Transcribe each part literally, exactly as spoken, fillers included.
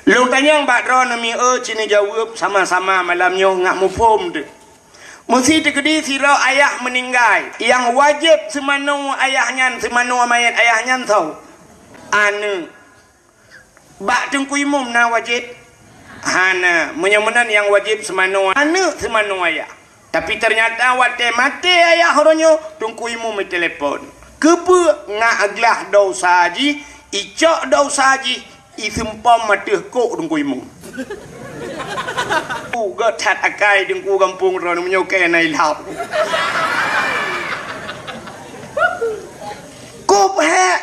Lôn tanyong bak droeneuh mieu, ci neujaweueb sama-sama malam nyoe ngat muphom teuh. Meusi teukeudi sidroe ayah meuninggai, nyang wajéb seumanoe ayah nyan, seumanoe manyét ayah nyan soe? Aneuëk. Bak Teungku Imum na wajéb? Hana. Meunyoe meunan nyang wajéb seumanoe aneuëk seumanoe ayah. Tapi teunyata watée maté ayah uroe nyoe, Teungku Imum meutelepon. Keupeue? Ngat glah desya jih, icok desya jih, iseumpom ateueh kok Teungku Imum. Uh, gét that akai Teungku gampông droeneuh meunyoe keu na ilham. Kop hék.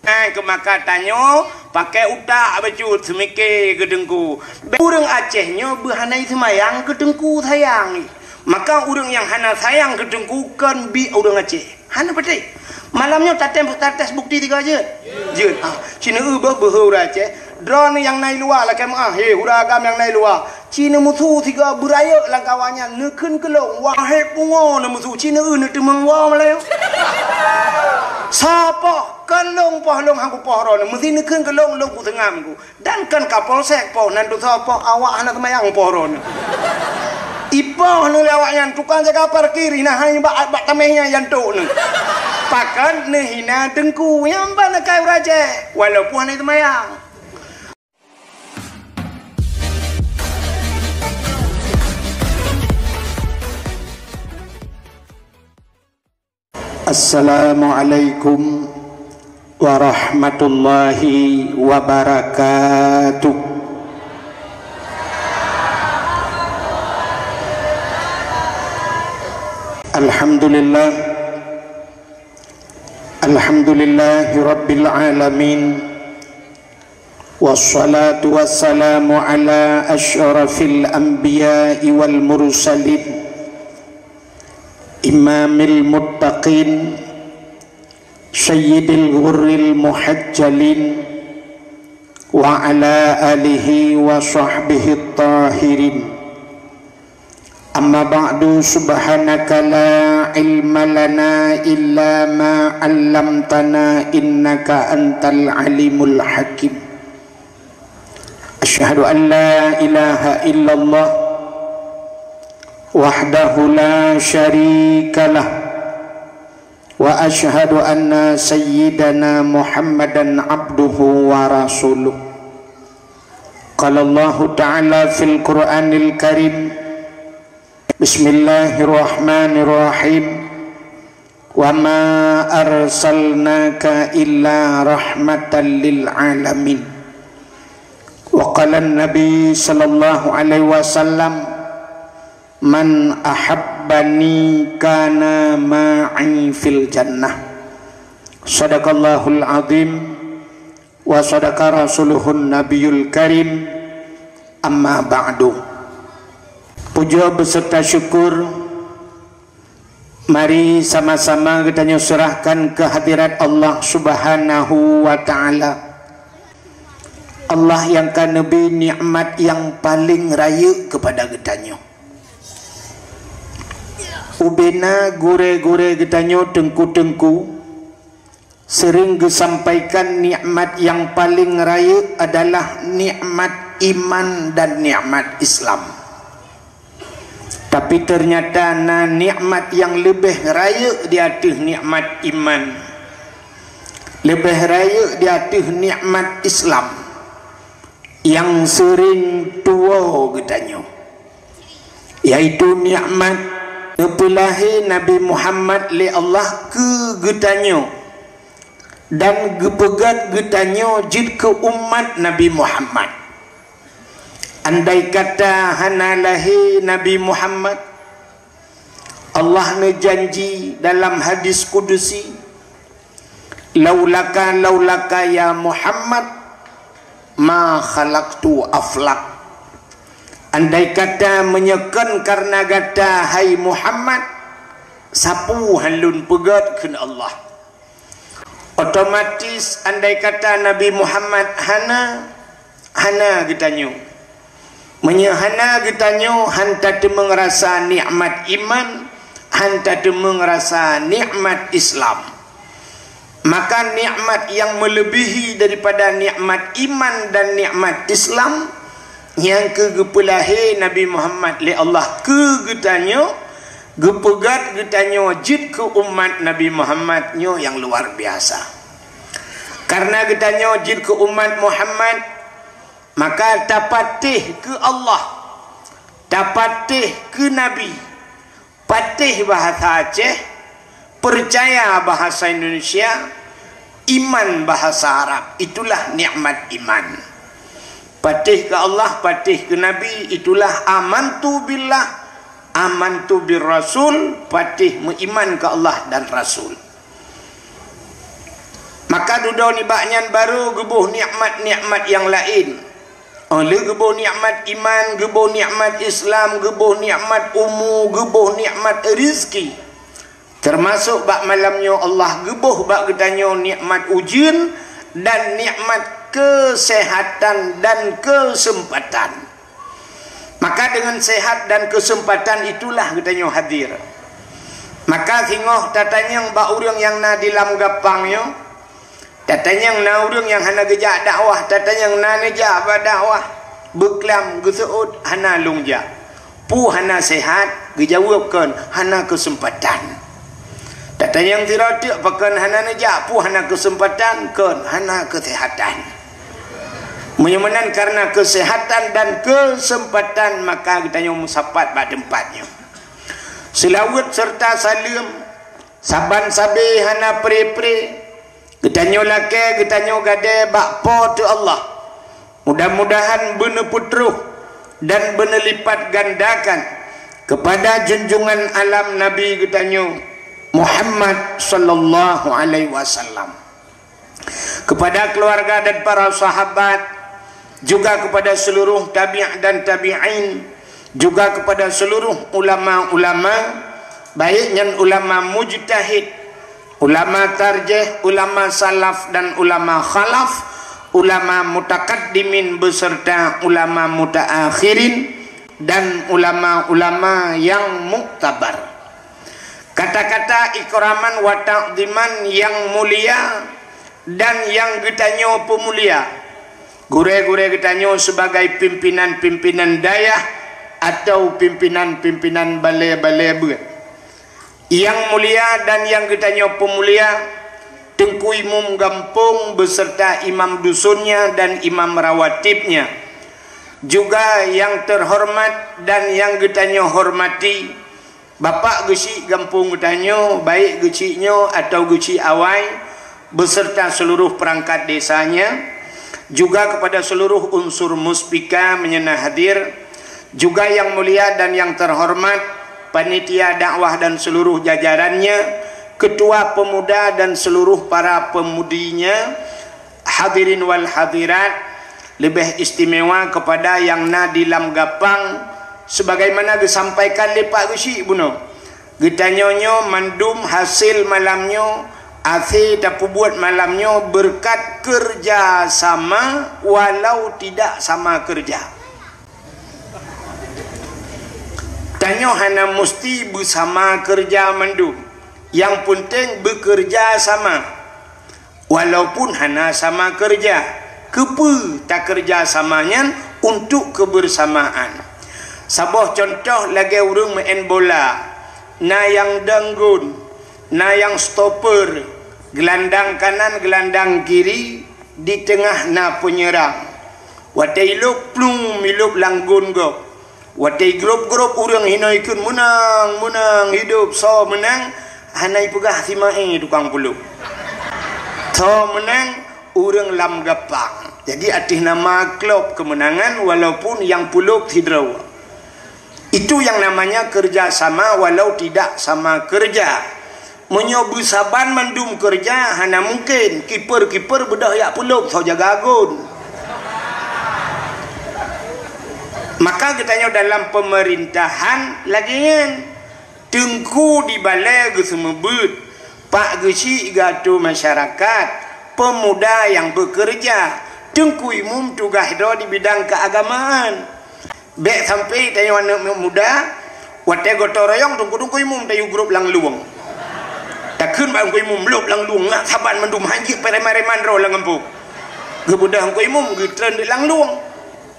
Ai, keu maka tanyoe, pakai utak bacut, seumike keu Teungku. Ureuëng Aceh nyoe beuhana seumayang keu Teungku sayang. Maka ureuëng nyang hana sayang keu Teungku kon biek ureuëng Aceh. Hana patéh. Malam nyoe tatem, tates bukti tiga jeuet. Jeuet. Ah, ci neue beuh beuhe ureuëng Aceh. Droeneuh nyang na i luwa lakée meuah, he, ureuëng agam nyang na i luwa. Ci neumusu sigoe beurayeuk lam kawan nyan, neukheun keu lôn, wahé pungo neumusu, ci neue neuteumeung woe meulayeue. Soe poh, kon lôn poh, lôn han kupoh droeneuh, meusi neukheun keu lôn, lôn kuseungab ku. Dan kon Kapolsek poh, nan tusoe poh, awak hana seumayang poh droeneuh. Ipoh neuh lé awak nyan, tukang jaga parkir, hina hai bak, bak tameh nyan jantok neuh. Pakon neuhina Teungku, nyang ban akai ureuëng Aceh, walaupun hana seumayang. Assalamualaikum warahmatullahi wabarakatuh. Alhamdulillah. Alhamdulillahirabbil alamin. Wassalatu wassalamu ala asyrafil anbiya'i wal mursalin, imamil muttaqin, sayyidil ghurril muhajjalin, wa ala alihi wa sahbihi tahirin. Amma ba'du, subhanaka la ilma lana illa ma 'allamtana innaka antal alimul hakim. Asyhadu an la ilaha illallah wahdahu la syarikalah. Wa asyhadu anna sayyidana Muhammadan abduhu wa rasuluh. Qala Allahu ta'ala fil Qur'anil Karim, bismillahirrahmanirrahim. Wa ma arsalnaka illa rahmatan lil alamin. Wa qala Nabi sallallahu alaihi wasallam, "Man ahabbani kana ma'i fil jannah." Sadaqallahul azim wa sadaqa rasuluhun nabiyul karim. Amma ba'du. Puja beserta syukur mari sama-sama geutanyoe serahkan keu hadirat Allah Subhanahu wa Ta'ala. Allah nyang ka neubri nikmat nyang paleng rayeuk keupada geutanyoe. Ubena gurée-gurée geutanyoe, teungku-teungku, seuring geusampaikan nikmat nyang paleng rayeuk adalah nikmat iman dan nikmat Islam. Tapi teunyata na nikmat nyang leubeh rayeuk di ateueh nikmat iman, leubeh rayeuk di ateueh nikmat Islam, nyang seuring tuwoe geutanyoe, yaitu nikmat geupeulahé Nabi Muhammad lé Allah keu geutanyoe dan geupeugét geutanyoe jeuet keu umat Nabi Muhammad. Andai kata hana lahé Nabi Muhammad, Allah neujanji dalam hadis kudusi, "Laulaka, laulaka ya Muhammad, ma khalaqtu aflak." Andai kata meunyoe kon kareuna gata, hai Muhammad, sapeue han lôn peugét, kheun Allah. Otomatis, andai kata Nabi Muhammad hana, hana geutanyoe. Meunyoe hana geutanyoe, han tateumeung rasa nikmat iman, han tateumeung rasa nikmat Islam. Maka nikmat nyang meuleubèhi daripada nikmat iman dan nikmat Islam, nyang keu geupeulahé Nabi Muhammad lé Allah keu geutanyoe, geupeugöt geutanyoe jeuet keu umat Nabi Muhammad nyoe nyang luar biasa. Karena geutanyoe jeuet keu umat Muhammad, maka tapatéh keu Allah, tapatéh keu Nabi, patéh bahasa Aceh, peucaya bahasa Indonesia, iman bahasa Arab. Itulah nikmat iman. Patéh keu Allah, patéh keu Nabi, itulah amantu billah, amantu bir rasul, patéh meuiman keu Allah dan Rasul. Maka dudoe nibak nyan barô geuboh nikmat-nikmat nyang laén. Óh lheueh geuboh nikmat iman, geuboh nikmat Islam, geuboh nikmat umu, geuboh nikmat rizki. Teumasok bak malam nyoe Allah geuboh bak geutanyoe nikmat ujeuen dan nikmat keuseuhatan dan keuseumpatan. Maka deungon seuhat dan keuseumpatan itulah geutanyoe hadir. Maka singoh tatanyong bak ureuëng nyang na di lam gapang nyoe, tatanyong na ureuëng nyang hana geujak dakwah, tatanyong na neujak bak dakwah, beuklam geuseuôt hana lôn jak. Peue hana seuhat? Geujaweueb kon hana keuseumpatan. Tatanyong sidroe teuk pakon hana neujak, peue hana keuseumpatan? Kon hana keuseuhatan. Meunyoe meunan karena keuseuhatan dan keuseumpatan, maka geutanyoe meusapat bak teumpat nyoe. Seulaweuet serta saleuem saban sabe hana pre-pre geutanyoe lakée geutanyoe gadée bak Po teu Allah. Mudah-mudahan beuneupeutroh dan beuneulipatgandakan keupada junjungan alam Nabi geutanyoe Muhammad sallallahu alaihi wasallam, keupada keuluwarga dan para sahabat, juga keupada seuluruh tabi' dan tabi'in, juga keupada seuluruh ulama-ulama, baik nyan ulama mujtahid, ulama tarjih, ulama salaf dan ulama khalaf, ulama mutakaddimin beserta ulama mutaakhirin, dan ulama-ulama nyang muktabar. Kata-kata ikraman wa ta'ziman nyang mulia dan nyang geutanyoe peumulia. Gurée-gurée geutanyoe sibagai pimpinan-pimpinan dayah atau pimpinan-pimpinan balée-balée beuet. Nyang mulia dan nyang geutanyoe peumulia, Teungku Imum Gampông beserta imam dusunnya dan imam rawatibnya. Juga nyang teuhoreumat dan nyang geutanyoe hormati, Bapak Geuchik Gampông geutanyoe, baik Geuchik nyoe atau Geuchik Awai, beserta seuluruh peurangkat desanya, juga keupada seuluruh unsur muspika meunyoe na hadir, juga nyang mulia dan nyang teuhoreumat panitia dakwah dan seuluruh jajarannya, ketua pemuda dan seuluruh para pemudinya, hadirin wal hadirat, leubeh istimewa keupada nyang na di lam gapang, sebagaimana geusampaikan lé Pak Geuchik bunoe. Geutanyoe nyoe mandum hasé malam nyoe, hasé tapeubuet malam nyoe beureukat keureuja sama walau tidak sama keureuja. Tanyoe hana musti beusama keureuja mandum. Nyang peunteng beukeureuja sama. Walaupun hana sama keureuja, keupeue takeureuja sama nyan untuk kebersamaan. Saboh cuntoh lagée ureuëng meu'en bola, na nyang danggon, na nyang stoper, geulandang kanan, geulandang kiri, di teungoh na peunyeurang. Watée ilôb plueng, ilôb lam gon gob. Watée grôb-grôb ureuëng hinoe kheun meunang, meunang, hidup, soe meunang, hana ipeugah si Mae tukang peulôb. Soe meunang, ureuëng lam gapang. Jadi ateueh nama klub kemenangan walaupun nyang peulôb sidroe. Itu yang namanya kerja sama walau tidak sama kerja. Meunyoe beusaban mandum keureuja, hana mungken kiper-kiper beudôh jak peulôb soe jaga gon. Maka geutanyoe dalam peumeurintahan lagée nyan, teungku di balée geuseumeubeuet, pak geuchik geuatoe masyarakat, peumuda nyang beukeureuja, teungku imum tugaih droe di bidang keuagamaan. Bék sampai tanyoe aneuëk muda, watée gotong royong teungku-teungku imum tayue grôb lam luwong. Takheun bak Teungku Imum, lôb lam lueng, ngak saban mandum, han jeuet preman-preman droe lam gampông. Geubeudôh Teungku Imum, geutreun di lam lueng.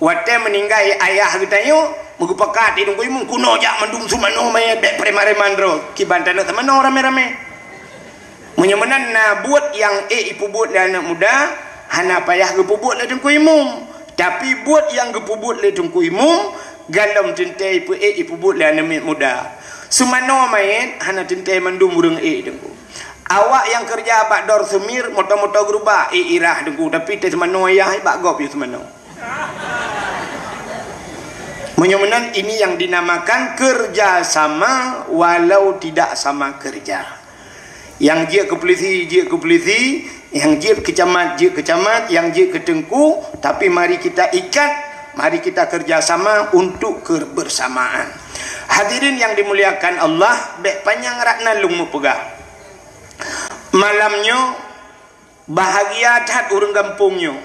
Watée meuninggai ayah geutanyoe, meugeupakat di Teungku Imum, keunoe jak mandum seumanoe manyét, bék preman-preman droe. Kiban taneuk seumanoe ramé-ramé. Meunyoe meunan na buet nyang ék jipeubuet lé aneuëk muda, hana payah geupeubuet lé Teungku Imum. Tapi buet nyang geupeubuet lé Teungku Imum, gohlom teuntée jipeuék jipeubuet lé aneuëk muda. Seumanoe manyét hana teuntée mandum ureuëng ék Teungku. Awak nyang keureuja bak Dor Seumir, moto-moto geurubah, ék irah Teungku, tapi teuh seumanoe ayah bak gob yôh seumanoe. Meunyoe meunan, ini yang dinamakan kerja sama walau tidak sama kerja. Nyang jeuet keu polisi, jeuet keu polisi, nyang jeuet keu camat, jeuet keu camat, nyang jeuet keu teungku, tapi mari kita ikat, mari kita kerja sama untuk kebersamaan. Hadirin yang dimuliakan Allah, bék panyang rak nan lôn meupeugah. Malam nyoe, bahagia that ureuëng gampông nyoe.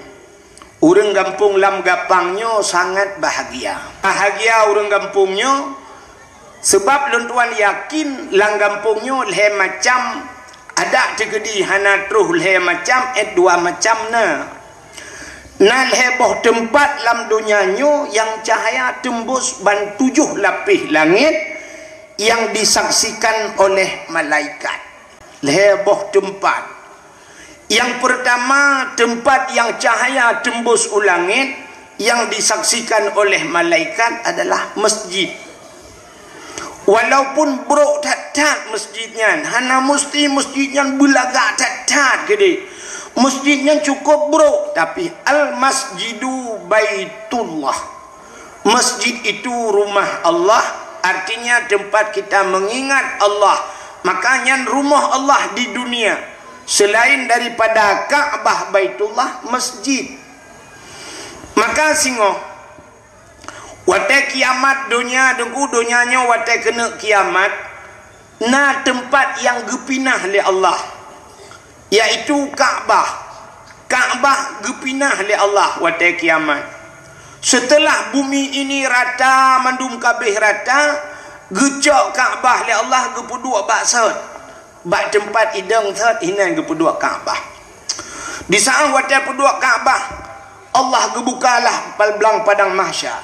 Ureuëng gampông Lam Gapang nyoe sangat bahagia. Bahagia ureuëng gampông nyoe, seubab lôn tuan yakin lam gampông nyoe lhée macam adak teukeudi hana troh lhée macam, eh, dua macam na. Na lhée boh teumpat lam donya nyoe nyang cahya teumbus ban tujoh lapéh langét nyang disaksikan oleh malaikat. Lhée boh teumpat. Nyang peurtama, teumpat nyang cahya teumbus u langét nyang disaksikan oleh malaikat adalah masjid. Walaupun brok that-that masjid nyan, hana musti masjid nyan beulagak that-that keudeh. Masjid nyan cukup brok, tapi Al-Masjidu Baitullah. Masjid itu rumah Allah, artinya tempat kita mengingat Allah. Maka nyan rumoh Allah di dunia. Selain daripada Ka'bah, Baitullah, masjid. Maka singoh, watée kiamat donya, Teungku, donya nyoe watée keuneuk kiamat, na teumpat nyang geupinah lé Allah, yaitu Ka'bah. Ka'bah geupinah lé Allah watée kiamat. Seuteulah bumi ini rata, mandum kabeh rata, geucok Ka'bah lé Allah, geupeuduek bak sot. Bak teumpat idong sot, inan geupeuduek Ka'bah. Di saát watée peuduek Ka'bah, Allah geubukalah pal-, blang padang mahsyar.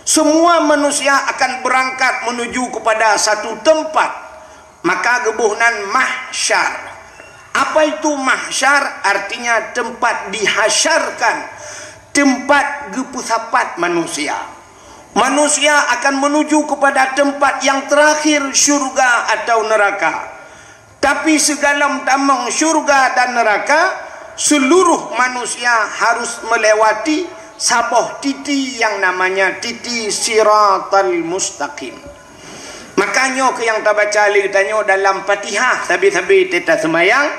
Semua manusia akan berangkat menuju kepada satu tempat, maka geuboh nan mahsyar. Apa itu mahsyar? Artinya tempat dihasyarkan, tempat geupeusapat manusia. Manusia akan menuju kepada tempat yang terakhir, syurga atau neraka. Tapi sigohlom tamong syurga dan neraka, seluruh manusia harus melewati saboh titi yang namanya titi Siratal Mustaqim. Maka nyoe keuh nyang tabaca lé geutanyoe dalam Fatihah sabe-sabe teuta seumayang,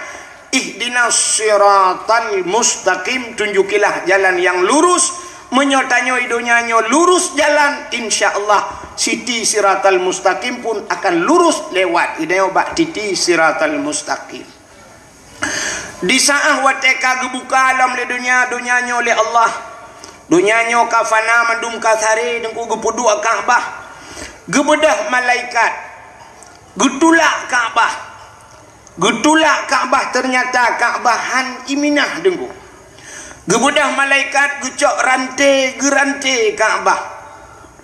"Ihdinas siratal mustaqim," tunjukilah jalan yang lurus. Meunyoe tanyoe i donya nyoe lurus jalan, insya Allah, siti siratal mustaqim pun akan lurus lewat. Geutanyoe bak titi siratal mustaqim. Di saát watée ka geubuka lom lé donya, donya nyoe lé Allah. Donya nyoe ka fana, mandum ka saré, Teungku, geupeuduek Ka'bah. Geubeudôh malaikat. Geutulak Ka'bah. Geutulak Ka'bah, ternyata Ka'bah han iminah, Teungku. Geubeudôh malaikat, geucok ranté, geuranté Ka'bah.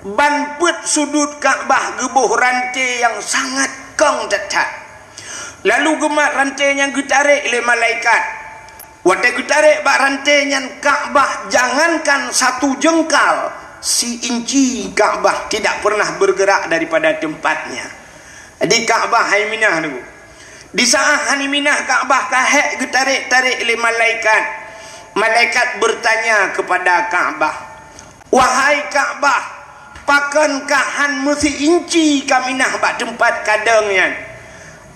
Ban peuet sudut Ka'bah geuboh ranté nyang sangat kong that-that. Lalu geumat ranté nyan geutarek lé malaikat. Watée geutarek bak ranté nyan, Ka'bah jangankan satu jengkal, si inci Ka'bah tidak pernah bergerak daripada tempatnya. Jadi Ka'bah han iminah, Teungku. Di saát han iminah Ka'bah, ka hék geutarek-tarek lé malaikat. Malaikat bertanya kepada Ka'bah, "Wahai Ka'bah, pakon kah han meusi inci kaminah bak teumpat kadong nyan?"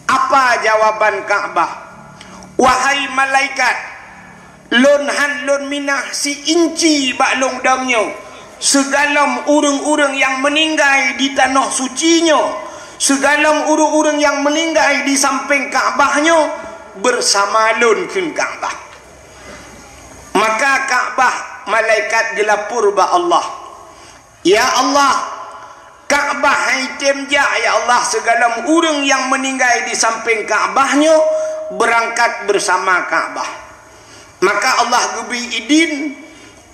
Apa jawaban Ka'bah? "Wahai malaikat, lôn han lôn minah si inci bak lôn dong nyoe. Sigohlom ureuëng-ureuëng nyang meuninggai di tanoh suci nyoe, sigohlom ureuëng-ureuëng nyang meuninggai di sampéng Ka'bah nyoe, beusama lôn," kheun Ka'bah. Maka Ka'bah, malaikat geulapor bak Allah, "Ya Allah, Ka'bah han item jak, ya Allah, sigohlom ureuëng nyang meuninggai di sampéng Ka'bah nyoe beurangkat beusama Ka'bah. Maka Allah geubri idin,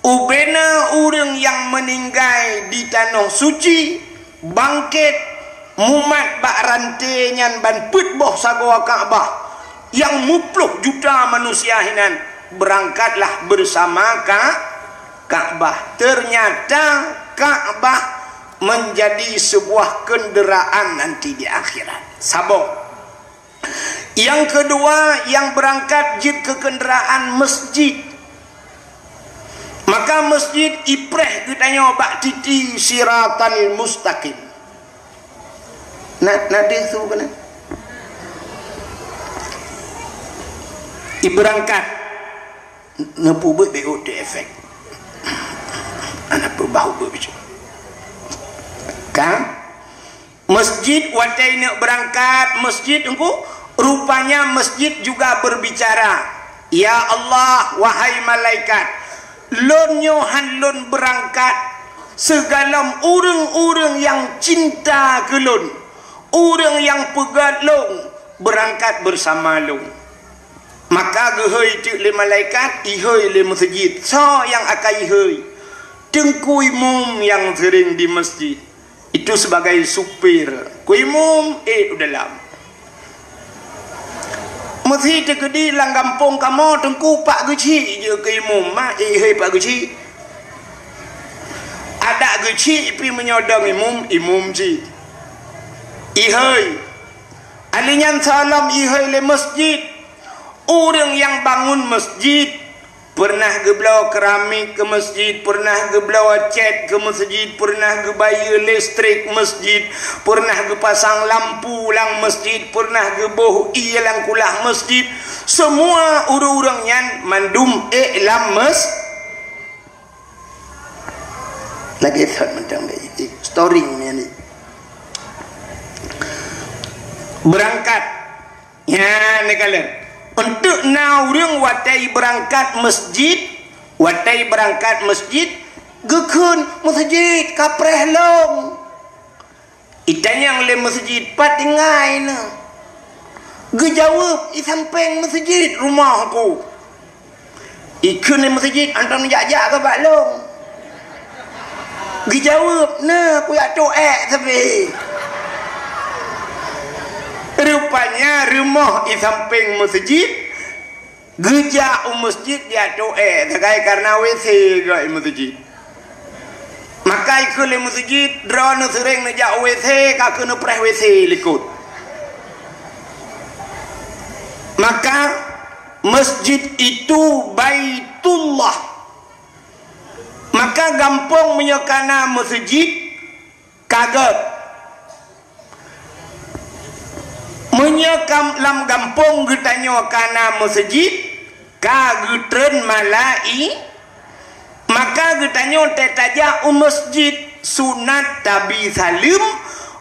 ubena ureuëng nyang meuninggai di tanoh suci bangkét, mumat bak ranté nyan ban peuet boh sagoe Ka'bah, nyang muploh juta manusia hinan beurangkatlah beusama Ka-, Ka'bah. Teunyata Ka'bah meunjadi seubuah keundeuraan nanti di akhirat. Saboh. Nyang keudua, nyang beurangkat jeuet keu keundeuraan masjid. Maka masjid ipreh geutanyoe bak titi siratal mustaqim. Na, na deuh su keunan? Ibeurangkat. Neupeubuet B O T efek. Anak peubah ubeuet bicu. Kan? Masjid watée neuk beurangkat masjid engku, rupanya masjid juga berbicara, "Ya Allah, wahai malaikat, lôn nyoe han lôn beurangkat sigohlom ureuëng-ureuëng nyang cinta keu lôn, ureuëng nyang peugét lôn beurangkat beusama lôn." Maka geuhôi teuk lé malaikat, ihôi lé meuseujid. Soe nyang akai ihôi? Teungku imum nyang seuring di meuseujid. Itu sebagai supir. Ku imum, ék u dalam. Meusi teukeudi lam gampông kamoe teungku pak geuchik jeuet keu imum, ma ék ihôi pak geuchik. Adak geuchik pih meunyoe dong imum, imum cit. Ihôi. Ahli nyan salam ihôi lé masjid. Ureuëng nyang bangun masjid, peureunah geubloe keramik keu masjid, peureunah geubloe cet keu masjid, peureunah geubayeue listrik masjid, peureunah geupasang lampu lam masjid, peureunah geuboh ié lam kulah masjid. Seumua ureuëng-ureuëng nyan mandum ék lam mas-, Lagée that mantong deh, storing ni. Beurangkat. Nyan neukalon. Untuk na ureuëng watée beurangkat masjid, watée beurangkat masjid, geukheun meuseujid ka preh lom. Itanyong lé meuseujid, "Pat tinggai neuh?" Geujaweueb, "I sampéng meuseujid rumoh ku." Ikheun lé meuseujid, "Antom jak-jak keu bak lôn." Geujaweueb, "Neuh, kujak toh ék sabe." Rupanya rumoh i sampéng meuseujid, geujak u meuseujid jak toh ék sagai kareuna W C geuh i meuseujid. Maka ikheun lé meuseujid, "Droeneuh seuréng neujak W C, ka keuneuk preh W C likot." Maka masjid itu Baitullah. Maka gampông meunyoe kana meuseujid, ka gét. Meunyoe kam-, lam gampông geutanyoe kana meuseujid, ka geutreun malai-, maka geutanyoe teutajak u meuseujid sunat tabi saleuem,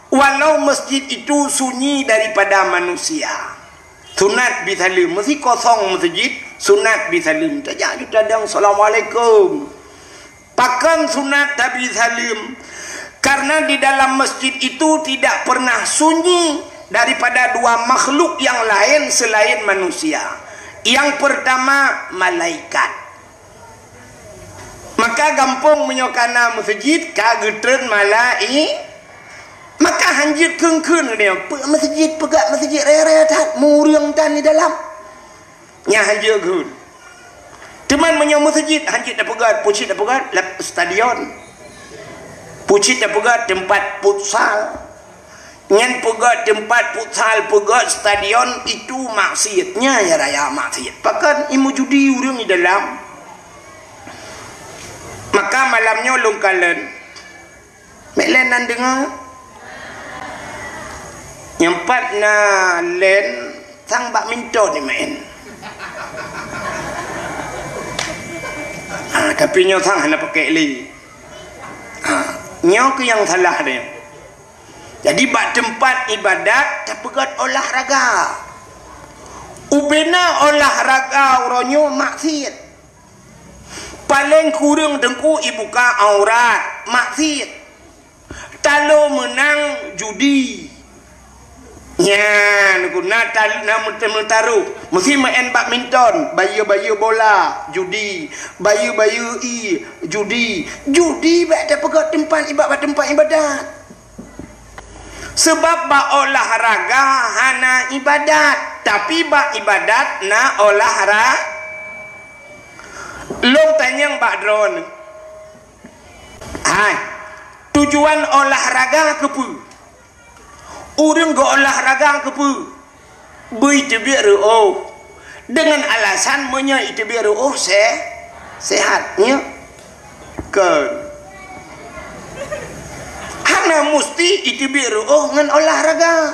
walau masjid itu sunyi daripada manusia. Sunat bi saleuem, meusi kosong meuseujid, sunat bi saleuem. Tajak ju tadong, "Assalamualaikum." Pakon sunat tabi saleuem? Karena di dalam masjid itu tidak pernah sunyi daripada dua makhluk yang lain selain manusia. Yang pertama, malaikat. Maka gampông meunyoe kana meuseujid ka geutreun malai-, maka hanjeuet kheun-kheun geutanyoe, "Peue meuseujid, peugah meuseujid raya-raya that, mureueng tan di dalam." Nyan hanjeuet kheun. Teuma meunyoe meuseujid hanjeuet tapeugah, pucit tapeugah lam stadion. Pucit tapeugah teumpat futsal. Nyan peugah teumpat futsal, peugah stadion itu maksiat. Nyan ya raya maksiat. Pakon imeujudi ureuëng di dalam. Maka malam nyoe lôn kalon. Mek lén nan deungoe? Nyang pat na lén sang bak minton ni main. Ha, tapi nyoe sang hana pakai lé. Ha, nyoe keuh nyang salah dia. Jadi bak teumpat ibadat tapeugét olahraga. Ubena olahraga uroe nyoe maksiat. Paleng kureueng teungku ibuka aurat, maksiat. Talo meunang judi. Nyan, ku na tal-, na meut-, meutaroh. Meusi meu'en badminton, bayeue-bayeue bola, judi. Bayeue-bayeue ie, judi. Judi bèk tapeugöt teumpat iba-, bak teumpat ibadat. Seubab bak olahraga hana ibadat, tapi bak ibadat na olahra-, lôn tanyong bak droeneuh. Hai, tujuan olahraga keupeue? Ureueng geuolahraga keupeue? Beuteubiet reuôh. Deungon alasan meunyoe iteubiet reuôh se-, sehat, nyo? Kon. Hana musti iteubiet reuôh ngon olahraga.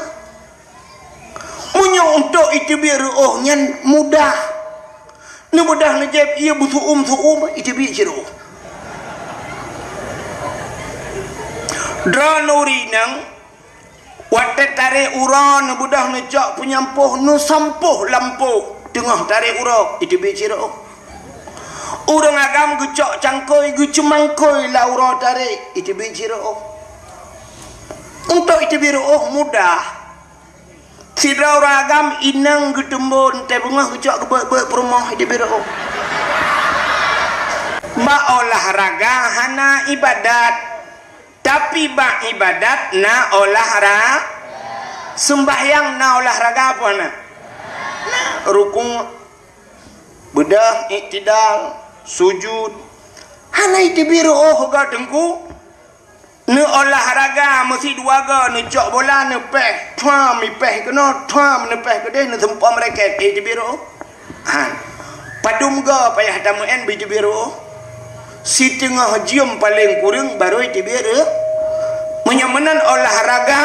Meunyoe untuk iteubiet reuôh nyan mudah, neubeudôh neujieb ie beusu'um-su'um, iteubiet cit reuôh. Droeneuh ureueng inong, watèe tarek uroe neubeudôh neucok peunyampôh, neusampôh lampôh teungoh tarek uroe, iteubiet cit reuôh. Ureueng agam geucok cangkôi, geuceumangkôi lam uroe tarek, iteubiet cit reuôh. Untuk iteubiet reuôh mudah. Sidroe ureueng agam inong geuteumbon, teubeungoh geucok geubeuet-beuet peurumoh, iteubiet reuôh. Bak olahraga hana ibadat, tapi bak ibadat na olahra-, seumbahyang na olahraga apa na? Na rukuk, beudôh, iktidal, sujud. Hana iteubiet reuôh geuh teungku. Neuolahraga meusidua goe, neucok bola, neupéh, thuam, ipéh keunoe, thuam, neupéh keudeh, neuseumpom raket, eh, iteubiet reuôh. Han. Padum goe payah tameu'en beu iteubiet reuôh? Siteungoh jeuem paleng kureueng baru iteubiet reuôh. Meunyoe meunan olahraga,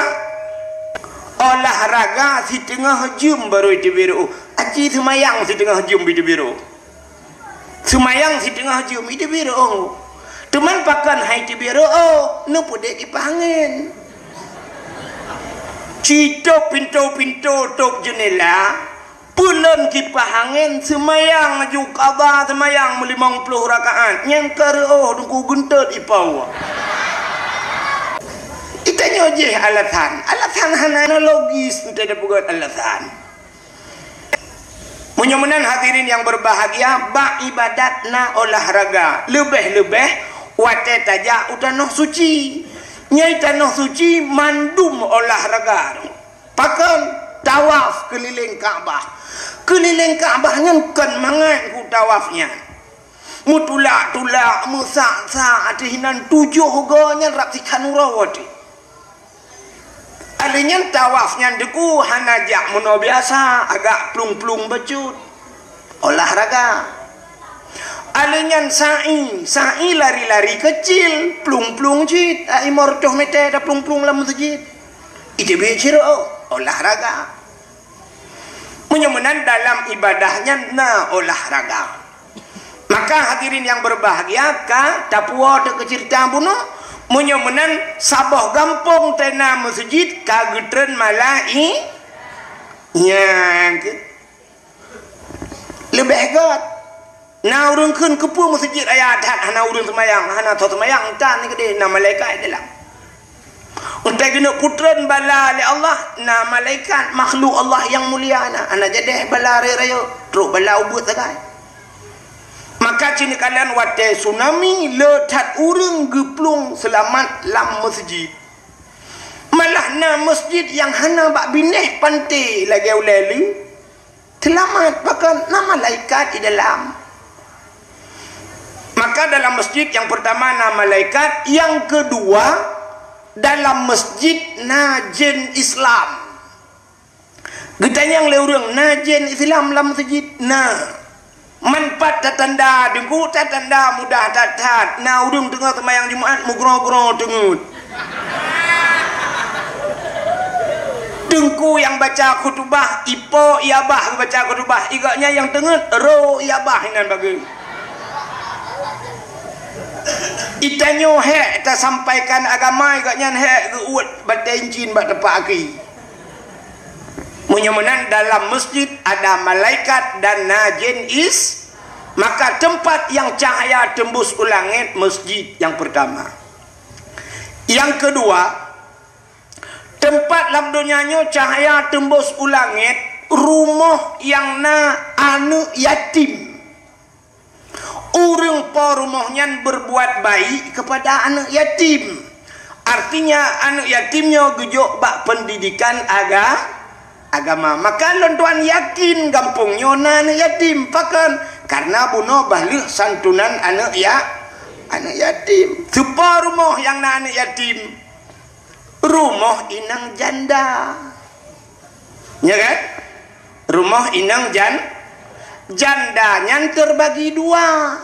olahraga siteungoh jeuem baru iteubiet reuôh. Aci seumayang siteungoh jeuem beu iteubiet reuôh. Seumayang siteungoh jeuem, iteubiet reuôh. Teuma pakon han iteubiet reuôh, neupeudeh kipah angén. Citôb pintoe-pintoe, tôb jeunela, peulon kipah angén, seumayang laju qadha seumayang meulimong ploh rakaat. Nyan ka reuôh teungku geuntot ipawa. Itanyoe jih alasan. Alasan hana logis, teupeugöt alasan. Meunyoe meunan hadirin nyang beubahgia, bak ibadat na olahraga, leubeh-leubeh watée tajak u tanoh suci. Nyang tanoh suci mandum olahraga. Pakon? Tawaf keulileng Ka'bah. Keulileng Ka'bah nyan kon mangat ku tawaf nyan. Meutulak-tulak, meusak-sak, ateueh inan tujoh goe nyan rab sikhan uroe watée. Alèh nyan tawaf nyan teungku hana jak meunoe biasa, agak plueng-plueng bacut. Olahraga. Alèh nyan sa'i, sa'i lari-lari keucil, plueng-plueng cit, ai limong reutôh meter taplueng-plueng lam meuseujid. Iteubiet cit reuôh, olahraga. Meunyoe meunan dalam ibadah nyan na olahraga. Maka hadirin nyang beubahgia ka tapuwoe teuh keu ceurita bunoe, meunyoe meunan saboh gampông teuh na meuseujid ka geutreun malai-, nyan keuh. Leubeh gét. Na ureuëng kheun keupeue meuseujid raya that hana ureuëng seumayang, hana soe seumayang, tan keudeh na malaikat di dalam. Utai keuneuk putreun bala lé Allah, na malaikat makhluk Allah nyang mulia na, hana jadeh bala rayeuk-rayeuk, trok bala ubeut sagai. Maka cit neukalon watée tsunami le that ureuëng geuplueng seulamat lam meuseujid. Malah na meuseujid nyang hana bak binéh panté lagée ulée lé. Seulamat, pakon na malaikat di dalam. Maka dalam masjid nyang peurtama na malaikat, nyang keudua dalam masjid na jén Islam. Geutanyong lé ureuëng, na jén Islam lam masjid? Na. Man pat tatanda, teungku, tatanda mudah that-that. Na ureuëng teungoh seumayang Jumat meugroe-groe teungeut. Teungku nyang baca khutubah, ipo i abah geubaca khutubah, i gobnyan nyang teungeut, ro i abah inan bagoe. Itanyoe hék tasampaikan agama, i gobnyan hék geuuet batée incin bak teumpat aki. Meunyoe meunan dalam masjid ada malaikat dan na jén is, maka teumpat nyang cahya teumbus u langét masjid nyang peurtama. Nyang keudua, teumpat lam donya nyoe cahya teumbôs u langét, rumoh nyang na aneuëk yatim. Ureuëng po rumoh nyan berbuat baik kepada aneuëk yatim. Artinya, aneuëk yatim nyoe geujok bak pendidikan aga-, agama. Maka lôn tuan yakin gampông nyoe na aneuëk yatim. Pakon? Karena bunoe bah lheueh santunan aneuëk ya-, aneuëk yatim. Soe po rumoh nyang na aneuëk yatim? Rumoh inong janda. Ya kan? Rumoh inong jan-, janda nyan terbagi dua.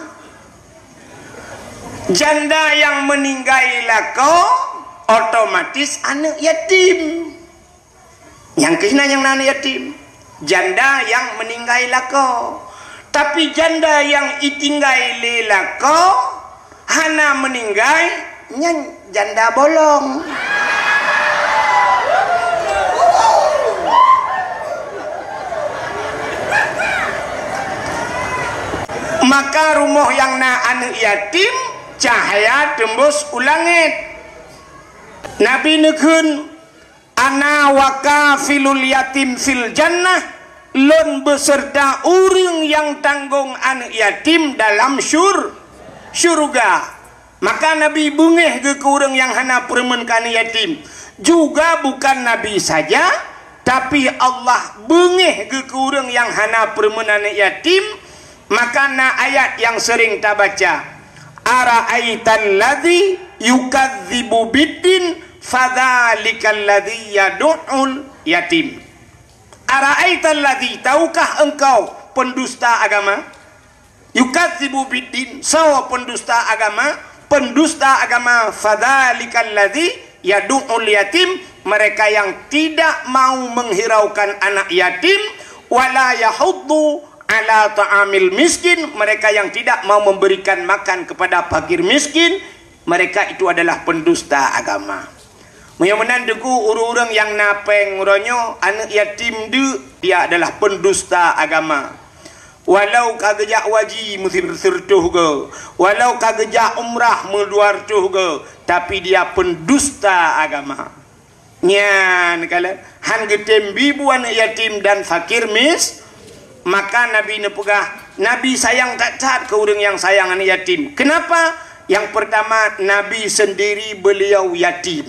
Janda nyang meuninggai lakoe, otomatis aneuëk yatim. Nyang keuh na nyang na aneuëk yatim. Janda nyang meuninggai lakoe. Tapi janda nyang itinggai lé lakoe, hana meuninggai, nyan janda bolong. Maka rumoh nyang na aneuëk yatim, cahya teumbôs u langét. Nabi neukheun, "Ana wa kafilul yatim fil jannah," lôn beserta ureuëng nyang tanggong aneuëk yatim dalam syur-, syurga. Maka Nabi beungéh geuh keu ureuëng nyang hana peureumeun keu aneuëk yatim. Juga bukan Nabi saja, tapi Allah beungéh geuh keu ureuëng nyang hana peureumeun aneuëk yatim. Maka na ayat nyang seuring tabaca, "Ara'aital ladzi yukadzibu biddin, fadzalikal ladzi yadu'ul yatim." "Ara'aital ladzi, tahukah engkau pendusta agama? Yukadzibu biddin, soe pendusta agama? Pendusta agama, fadzalikal ladzi yadu'ul yatim, mereka yang tidak mau menghiraukan anak yatim, wala yahuddu ala ta'amil miskin, mereka yang tidak mau memberikan makan kepada fakir miskin, mereka itu adalah pendusta agama." Meunyoe meunan Teungku, ureuëng-ureuëng nyang na péng uroe nyoe, aneuëk yatim deuk, dia adalah pendusta agama. Walau ka geujak haji meusi-, sireutôh goe, walau ka geujak umrah meudua reutôh goe, tapi dia pendusta agama. Nyan kalon, han geutem bi bu aneuëk yatim dan fakir mis-, maka Nabi neupeugah, Nabi sayang that-that keu ureuëng nyang sayang aneuëk yatim. Kenapa? Yang pertama, Nabi sendiri beliau yatim.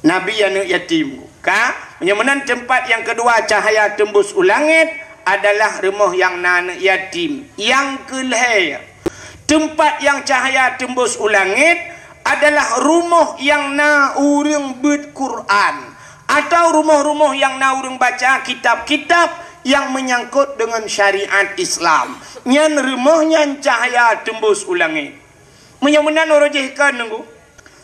Nabi aneuëk yatim. Ka, meunyoe meunan teumpat nyang keudua cahya teumbôs u langét adalah rumoh nyang na aneuëk yatim. Nyang keulhée, teumpat nyang cahya teumbôs u langét adalah rumoh nyang na ureuëng beuet Quran, atau rumoh-rumoh nyang na ureuëng baca kitab-kitab nyang meunyangkot deungon syariat Islam. Nyan rumoh nyan cahya teumbôs u langét. Meunyoe meunan uroe jih kon Teungku,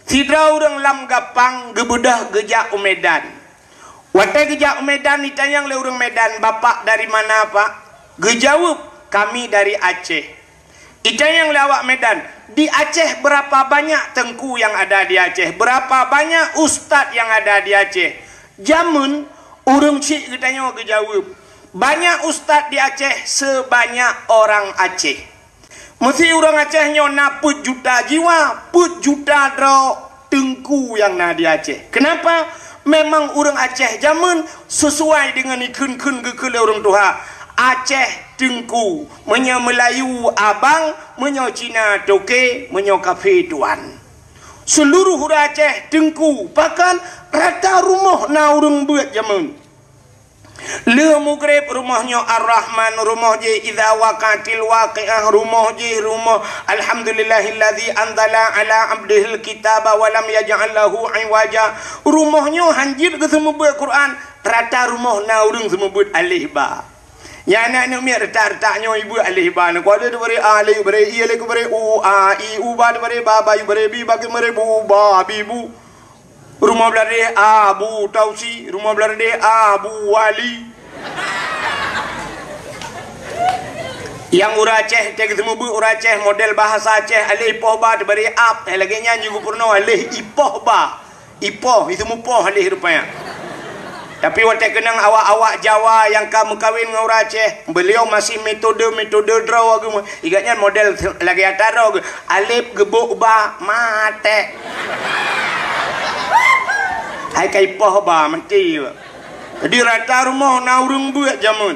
sidroe ureuëng lam Gampang geubeudôh geujak u Medan. Watée geujak u Medan, itanyong lé ureuëng Medan, "Bapak dari mana, Pak?" Geujaweueb, "Kami dari Aceh." Itanyong lé awak Medan, "Di Aceh berapa banyak Teungku yang ada di Aceh? Berapa banyak ustaz yang ada di Aceh?" Jameun ureuëng chik geutanyoe geujaweueb, "Banyak ustaz di Aceh sebanyak orang Aceh." Meusi ureuëng Aceh nyoe na peuet juta jiwa, peuet juta droe teungku nyang na di Aceh. Kenapa? Memang ureuëng Aceh jameun sesuai deungon ikheun-kheun geukheun lé ureuëng tuha. Aceh teungku, meunyoe Meulayu abang, meunyoe Cina toke, meunyoe kafé tuan. Seuluruh ureuëng Aceh teungku, bahkan rata rumoh na ureuëng beuet jameun. Lheueh Maghrib rumoh nyoe Ar-Rahman, rumoh jih Idza Waqa'atil Waqi'ah, rumoh jih rumoh Alhamdulillahilladzi anzala ala abdihil kitaba wa lam yaj'al lahu iwaja. Rumoh nyoe hanjeuet geuseumeubeuet Quran, rata rumoh na ureuëng seumeubeuet alif ba. Nyan aneuk miet rata-rata nyoe ibeuet alif ba, na kuali diberi alif, beri i, alif beri u, a, i, u ba diberi ba, ba i beri bi, ba ki beri bu, ba, bi, bu. Rumoh Bladeh Abu Tausi, rumoh Bladeh Abu Wali. Nyang ureuëng Aceh, teuka seumeubeuet ureuëng Aceh, model bahasa Aceh, aleh ipoh ba teubari ap, eh, lagée nyan jih geupeurunoe aleh ipoh ba. Ipoh, itu mupoh aleh rupanya. Tapi watée keunong awak-awak Jawa nyang ka meukawen ngon ureuëng Aceh, beliau masih metode-metode droe geuh, igat nyan model lagée ata droe geuh, alef geubok ba, maté. Hai ka ipoh ba maté. Jadi rata rumoh na ureuëng beuet jameun.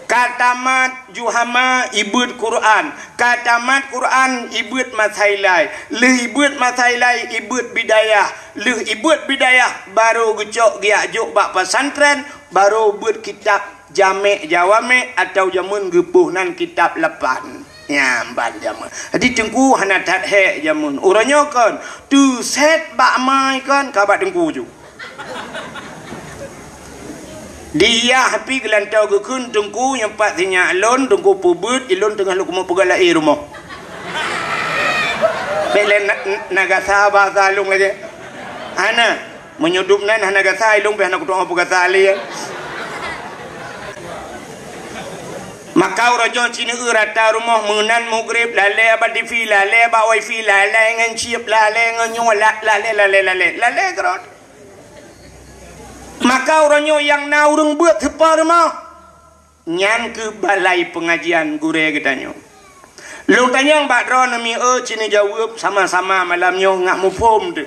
Ka tamat juhama ibeuet Quran, ka tamat Quran ibeuet masailai, lheueh ibeuet masailai ibeuet bidayah, lheueh ibeuet bidayah barô geucok geujak jok bak pesantren, barô beuet kitab Jamek Jawamek atau jameun geupoh nan kitab lapan. Nyan ban jameun. Jadi teungku hana that hék jameun. Uroe nyoe kon, teusét bak mai kon ka bak teungku ju. Diyah pih geulantoe geukheun teungku nyang pat sinyak lôn, teungku peubeuet, ilôn teungoh lôn keumeung peugah laé rumoh. Bék lé na, na gasa basa lôn lagée. Hana. Meunyoe dum nan hana gasa, ilôn pih hana kutu'oh peugasa lé. Maka uroe nyoe sineuk rata rumoh meunan mugrib, lalée bak T V, lalée bak wifi, lalée ngon chip, lalée ngon nyoe, la-, lalée, lalée, lalée, lalée keudroe. Maka uroe nyoe nyang na ureuëng beuet teupeue rumoh, nyan keuh balai peungajian gurée geutanyoe. Lôn tanyong bak droeneuh mieu, ci neujaweueb sama-sama malam nyoe ngat muphom teuh.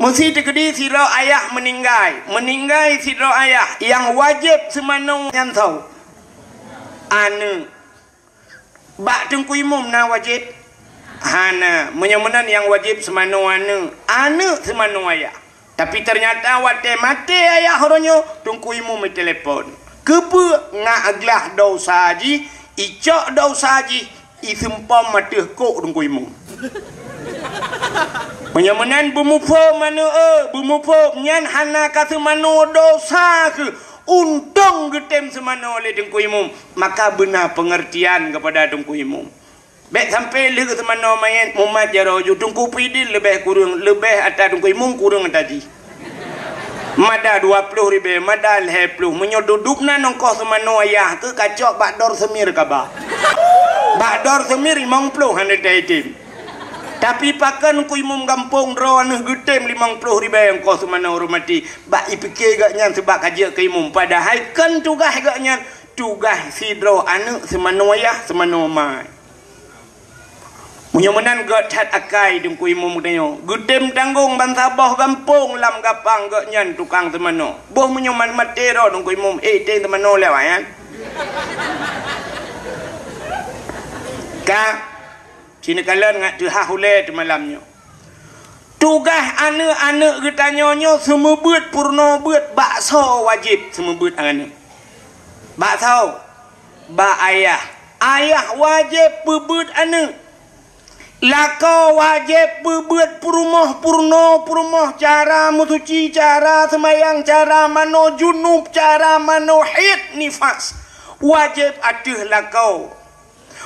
Meusi teukeudi sidroe ayah meuninggai, meuninggai sidroe ayah, nyang wajéb seumanoe nyan soe? Aneuëk. Bak teungku imum na wajéb? Hana. Meunyoe meunan nyang wajéb seumanoe aneuëk, aneuëk seumanoe ayah. Tapi teunyata watée maté ayah uroe nyoe, teungku imum itelepon. Keupeue? Ngat glah dosa jih, icok dosa jih, iseumpom ateueh kok teungku imum. Meunyoe meunan beumuphom aneuëk, eh, beumuphom nyan hana ka seumanoe dosa keuh. Untông geutem seumanoe lé teungku imum, maka beuna peungeurtian keupada teungku imum. Bék sampoe lheueh seumanoe manyét mumat jaroe ju teungku pidin leubeh kureueng, leubeh ata teungku imum kureueng ata jih. Mada dua ploh ribée, mada lhée ploh. Meunyoe duduek na nongkoh seumanoe ayah keuh kacok bak dor seumir kaba. Bak dor seumir limong ploh hana taitem. Tapi pakon teungku imum gampông droeneuh geutem limong ploh ribée nongkoh seumanoe ureuëng maté? Bak ipike gobnyan seubab ka jeuet keu imum, padahai kon tugaih gobnyan, tugaih sidroe aneuëk seumanoe ayah seumanoe mai. Meunyoe meunan gét that akai teungku imum geutanyoe, geutem tanggong bansaboh gampông lam gapang gobnyan tukang seumanoe. Boh meunyoe ma-, maté droe teungku imum, eh, tem seumanoe lewat nyan. Ka, sineukala ngat teuhah ulée teumalam nyoe. Tugaih aneuëk-aneuëk geutanyoe nyoe seumeubeuet peurunoe beuet, bak soe wajéb seumeubeuet aneuëk? Bak soe? Bak ayah. Ayah wajéb peubeuet aneuëk. Lakoe wajéb peubeuet peurumoh, peurunoe, peurumoh, cara meusuci, cara seumayang, cara manoe junub, cara manoe haid nifas. Wajéb ateueh lakoe.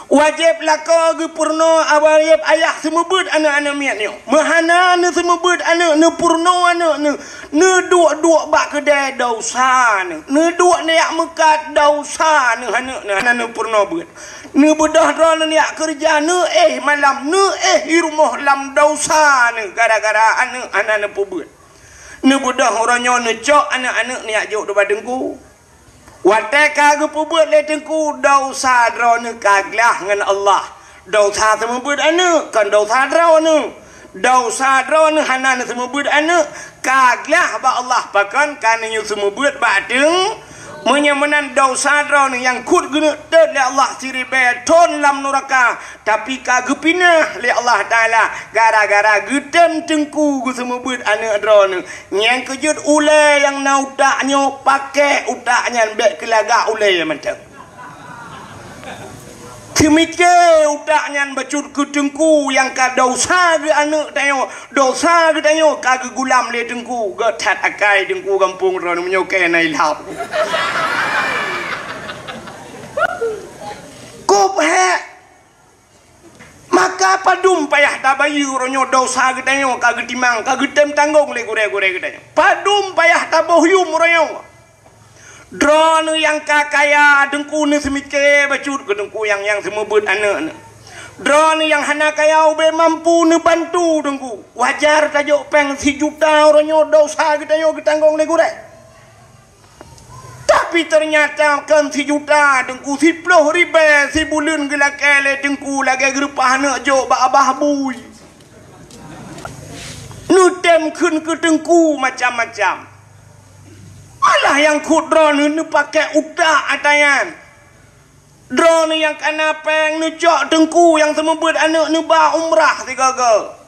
Wajéb lakoe geupeurunoe, wajéb ayah seumeubeuet aneuëk-aneuëk miet nyoe. Meuhana neuseumeubeuet aneuëk, neupeurunoe aneuëk neuh, neuduek-duek bak keudée dosa neuh, neuduek neujak meukat dosa neuh aneuëk neuh hana neupeurunoe beuet. Neubeudôh droeneuh neujak keureuja, neuéh malam, neuéh i rumoh lam dosa neuh gara-gara aneuëk hana neupeubeuet. Neubeudôh uroe nyoe neucok aneuëk-aneuëk neujak jok ubak teungku. Watée ka geupeubeuet lé teungku, dosa droeneuh ka glah ngon Allah. Dosa seumeubeuet aneuëk, kon dosa droeneuh. Dosa droeneuh hana neuseumeubeuet aneuëk, ka glah bak Allah pakon ka neunyoe seumeubeuet bak teung. Meunyoe meunan dosa droeneuh nyang kut geuneuk teuet lé Allah siribée thon lam nuraka, tapi ka geupinah lé Allah Taala gara-gara geutem teungku geuseumeubeuet aneuëk droeneuh. Nyang keujeuet ulée nyang na utak nyoe, pakék utak nyan bék keu lagak ulée mantong. Teumike utak nyan bacut keu teungku nyang ka dosa geuh aneuëk tanyoe, dosa geutanyoe ka geugulam lé teungku, gét that akai teungku gampông droeneuh meunyoe keu na ilham. Kop hék. Maka padum payah tabayeue uroe nyoe dosa geutanyoe ka geutimang, ka geutem tanggong lé gurée-gurée geutanyoe. Padum payah taboh yuem uroe nyoe. Droeneuh nyang ka kaya, teungku neuseumike bacut keu teungku nyang, nyang seumeubeuet aneuëk neuh. Droeneuh nyang hana kaya ubé mampu neubantu teungku. Wajar tajok péng sijuta uroe nyoe dosa geutanyoe geutanggong lé gurée. Tapi teunyata kon sijuta teungku, siploh ribée sibuleuen geulakée lé teungku lagée geureupah aneuëk jok bak abah bui. Neutem kheun keu teungku macam-macam. Malah nyang kheun droeneuh neupakè utak ata nyan. Droeneuh nyang kana péng neucok teungku nyang seumeubeuet aneuk neuba umrah sigoe-goe.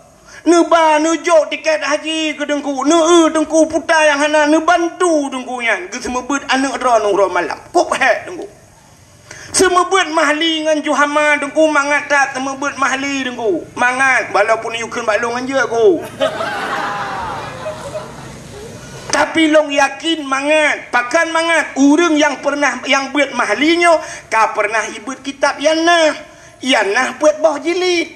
Neuba neujok tiket haji keu teungku, neueu teungku puta nyang hana neubantu teungku nyan geuseumeubeuet aneuk droeneuh uroe malam. Kok hék teungku. Seumeubeuet mahli ngon juhama teungku mangat that seumeubeuet mahli teungku. Mangat walaupun yue kheun bak lôn ngon jeuet ku. Tapi lôn yakin mangat, pakon mangat ureuëng nyang pernah nyang beuet mahli nyoe ka pernah ibeuet kitab Yannah. Yannah peuet boh jilid.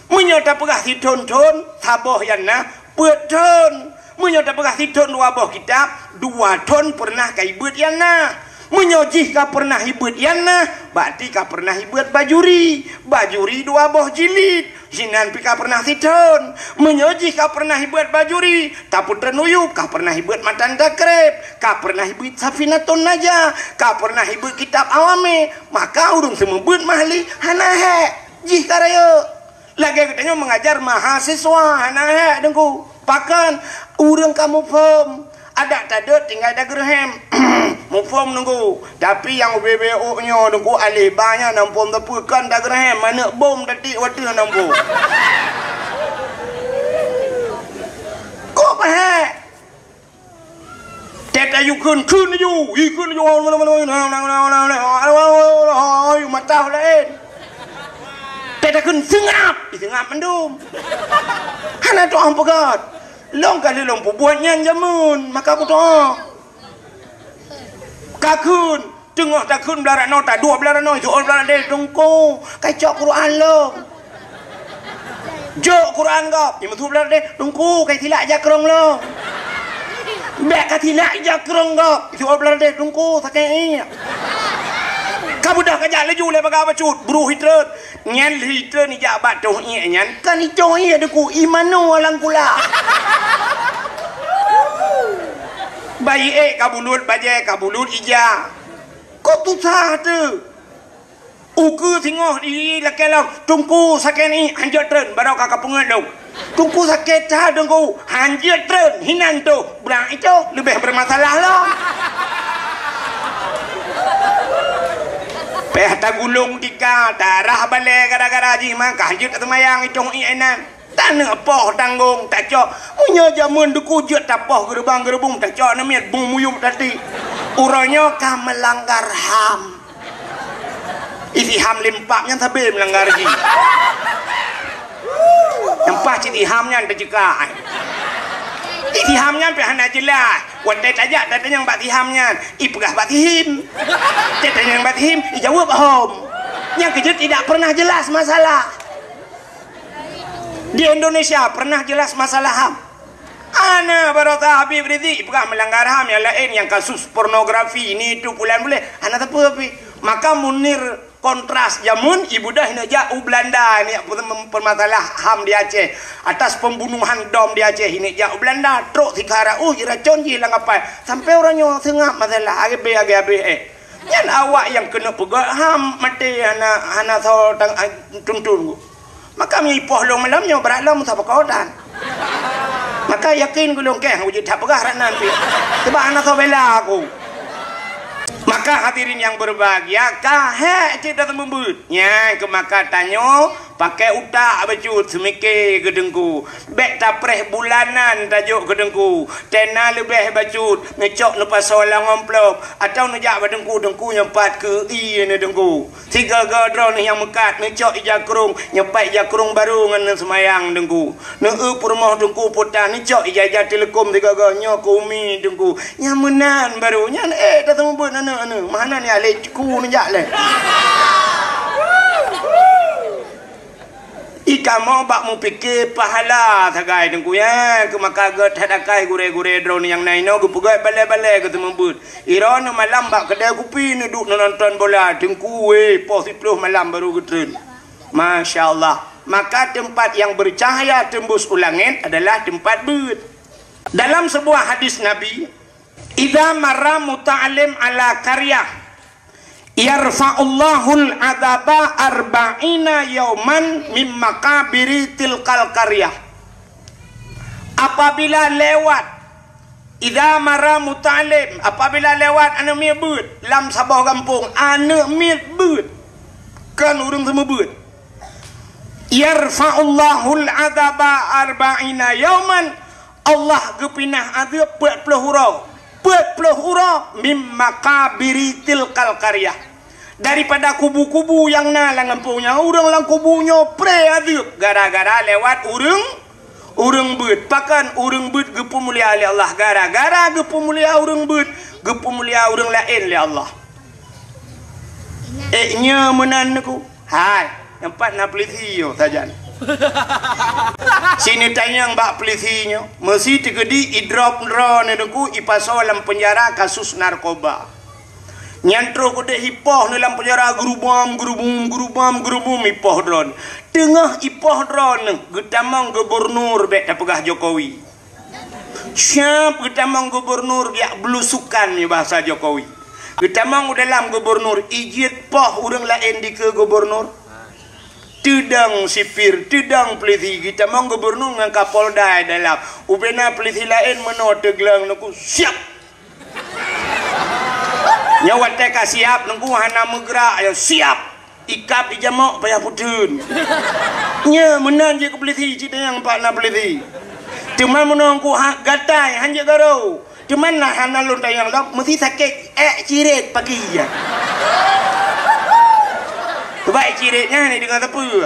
Meunyoe tapeugah sithon-thon, saboh Yannah peuet thon. Meunyoe tapeugah sithon dua boh kitab, dua thon pernah ka ibeuet Yannah. Meunyoe jih ka pernah ibeuet Yannah, berarti ka pernah ibeuet Bajuri. Bajuri dua boh jilid, hinan pi ka pernah sithon. Meunyoe jih ka pernah ibeuet Bajuri, tapeutreun uyueb ka pernah ibeuet Matan Takrib, ka pernah ibeuet Safinatun Najah, ka pernah ibeuet kitab Awame, maka ureuëng seumeubeuet mahli hana hék. Jih ka rayeuk. Lagée geutanyoe meungajar mahasiswa hana hék teungku. Pakon ureuëng ka muphom, adak tadeuet tinggai dageureuhem. Muphom teungku, tapi nyang ubé-bé ôk nyoe teungku aleh ba nyan na muphom teupeu kon dageureuhem, manök bom tatiek wateueh na muphom. Kok hék? Tét ayue kheun, kheun laju, ih, kheun laju, mata laén. Tét takheun seungab, ih, seungab mandum. Hana tu'oh peugöt. Lôn ka lheueh lôn peubuet nyan jameun, maka kutu'oh. Ka kheun, teungoh takheun blah ranoe, taduek blah ranoe, jok blah ranoe, teungku, kacok Quran lôn. Jok Quran gob, nyang meusuet blah ranoe, teungku, kai silak jakrong lôn. Bèk ka silak jakrong gob, jok blah ranoe, teungku, sakét ié. Ka beudôh ka jak laju lé bagah bacut, bru hitreun. Nyan lheuh treun ijak bak toh ié nyan, kan itoh ié deku imanu alang kula. Bayi ék ka bulut, bajée ka bulut ija. Kok tusah teuh? Ukeue singoh di lakée lom, teungku sakét ni hanjeuet treun, baroe ka kapeungét lom. Teungku sakét that teungku, hanjeuet treun, hinan toh. Brak itoh leubeh bermasalah lom. Peh tagulong tika, tarah balée gara-gara jih maka jeuet taseumayang itong inan. Taneuk poh tanggong tacok. Meunyoe jameun deukujeuet tapoh geureubang-geureubong tacok neumiet bung muyup tati. Uroe nyoe ka meulanggar ham. Isi ham limpak nyan sabe meulanggar jih. Nyang paih cit iham nyan teuceuka. Isi ham nyan pih hana jeulaih. Watée tajak tatanyong bak siham nyan, ipeugah bak sihim. Tatanyong bak sihim, ijaweueb hom. Nyang keujeuet tidak pernah jelas masalah. Di Indonesia pernah jelas masalah ham? Ana baroesa Habib Rizik peugah meulanggar ham nyang laén, nyang kasus pornografi, ini itu pulan buleh, hana teupeu pih. Maka Munir kontras jameun ibudah neujak u Belanda neujak peumasalah ham di Aceh, atas pembunuhan dom di Aceh neujak u Belanda, trok sikara uh jiracon jih lam kapai. Sampai uroe nyoe seungab masalah, agée abéh, agée abéh eh. Nyan awak nyang keuneuk peugét ham maté hana, hana soe tang, tuntun. Maka meuipoh lôn malam nyoe brat lom meusaboh kodan. Maka yakin gulong keh uji that peugah rat nan pih. Sebab hana soe bela aku. Maka hadirin yang berbahagia, ka hék cit dah teumeubeut. Nyan keu maka tanyoe pakai utak bacut seumike keu teungku. Bék tapreh bulanan tajok keu teungku. Tena leubeh bacut neucok neupasoe lam amplop atau neujak bak teungku, teungku nyang pat keu ie neuteungku. Sigoe-goe droeneuh nyang meukat neucok ija krong, nyeupat ija krong barô ngon neuseumayang teungku. Neueu peurumoh teungku puta neucok ija-ija teuleukom sigoe-goe nyoe keu umi teungku. Nyang meunan barô nyan éh taseumeubeuet aneuk-aneuk. Meuhana nyan lé ku neujak lé. I kamoe bak mupike pahala sagai teungku ya, keu maka gét that akai gurée-gurée droeneuh nyang na inoe geupeugét balée-balée geuseumeubeuet. Iroe neumalam bak keudée kupi neuduek neunonton bola, teungku wéh poh siplôh malam barô geutreun. Masya Allah. Maka tempat yang bercahaya tembus u langét adalah tempat beuet. Dalam sebuah hadis Nabi, "Idza marra muta'allim ala qaryah, yarfa'ullahul adzaba arba'ina yauman mim maqabiri tilkal qaryah." Apabila lewat, idza marra muta'allim, apabila lewat aneuk miet beuet lam saboh gampông, aneuk miet beuet, kon ureuëng seumeubeuet. Yarfa'ullahul adzaba arba'ina yauman, Allah geupinah azeub peuet ploh uroe, peuet ploh uroe mim maqabiri tilkal qaryah. Daripada kubu-kubu nyang na lam gampông nyan, ureuëng lam kubu nyoe pré azeub gara-gara lewat ureuëng, ureuëng beuet. Pakon ureuëng beuet geupeumulia lé Allah? Gara-gara geupeumulia ureuëng beuet, geupeumulia ureuëng laén lé Allah. Eh, nyoe meunan neuku. Hai, teumpat na peulisi nyoe sajan. Sini tanyong bak peulisi nyoe, meusi teukeudi idrop droeneuh neuku ipasoe lam peunjara kasus narkoba. Nyan troh keudeh ipoh neuh lam peunjara, geurubam, geurubum, geurubam, geurubum ipoh droeneuh. Teungoh ipoh droeneuh geutamong gubernur, bék tapeugah Jokowi. Siap geutamong gubernur jak belusukan, nyoe bahasa Jokowi. Geutamong u dalam gubernur, ijeuet poh ureuëng laén dikeue gubernur. Teudong sipir, teudong peulisi, geutamong gubernur ngon Kapolda dalam. Ubena peulisi laén meunoe teugleng neuku, siap! Nyoe watée ka siap, neuku hana meugrak, ya siap! Ikab ijamok payah puteun. Nyoe meunan jih keu peulisi, cit nyang pat na peulisi. Teuma meunong ku hak gatai, hanjeuet garo. Teuma na hana lôn tanyong lom, meusi sakét ék cirét pagi nyan. Coba ék cirét nyan deungon sapeue?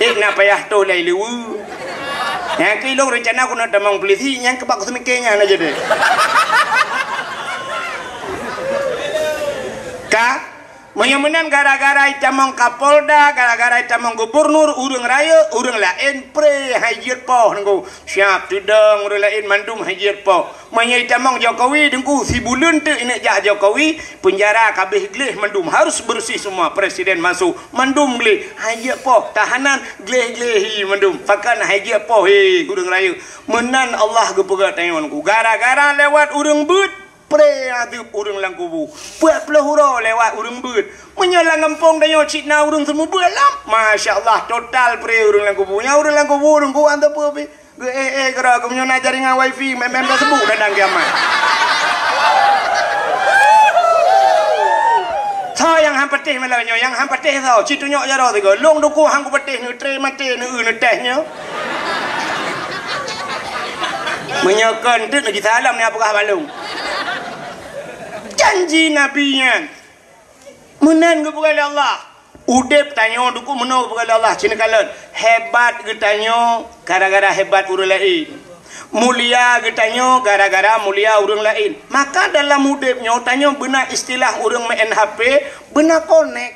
Ék na payah toh lé leue. Nyang keu ilong rencana ku na tamong peulisi, nyang keubak ku seumiké nyan aja deh. Ka? Meunyoe meunan gara-gara itamong Kapolda, gara-gara itamong gubernur, ureuëng rayeuk, ureuëng laén pré hai jeuet poh neuku. Siap teudong ureuëng laén mandum hai jeuet poh. Meunyoe itamong Jokowi, teungku, sibuleuen teuk ineuk jak Jokowi, peunjara ka abéh gleh mandum, harus bersih semua. Presiden masuk, mandum gleh, hai jeuet poh. Tahanan gleh-gleh hi mandum. Pakon hai jeuet poh, he, ureuëng rayeuk. Meunan Allah geupeugah tanyoe neuku. Gara-gara lewat ureuëng beuet, pré azeub ureuëng lam kubu. Peuet ploh uroe lewat ureuëng beuet. Meunyoe lam gampông tanyoe cit na ureuëng seumeubeuet lom, masya Allah, total pré ureuëng lam kubu. Nyang ureuëng lam kubu, ureuëng kubu hana peue pih. Geu-éh-éh keudroe, geumeunyoe na jaringan wifi, mé-mé taseubu dadang kiamat. Soe nyang han patéh malam nyoe, nyang han patéh soe, ci tunyok jaroe sigoe. Lôn dukung han kupatéh, neutré maté, neueu neutéh nyoe. Meunyoe kon teuk neuji salam, neupeugah bak lôn. Janji Nabi nyan. Meunan geupeugah lé Allah. Udeb tanyoe dukung meunoe geupeugah lé Allah. Ci neukalon, hebat geutanyoe gara-gara hebat ureuëng laén. Mulia geutanyoe gara-gara mulia ureuëng laén. Maka dalam udeb nyoe tanyoe beuna istilah ureuëng meu'en H P, beuna konek.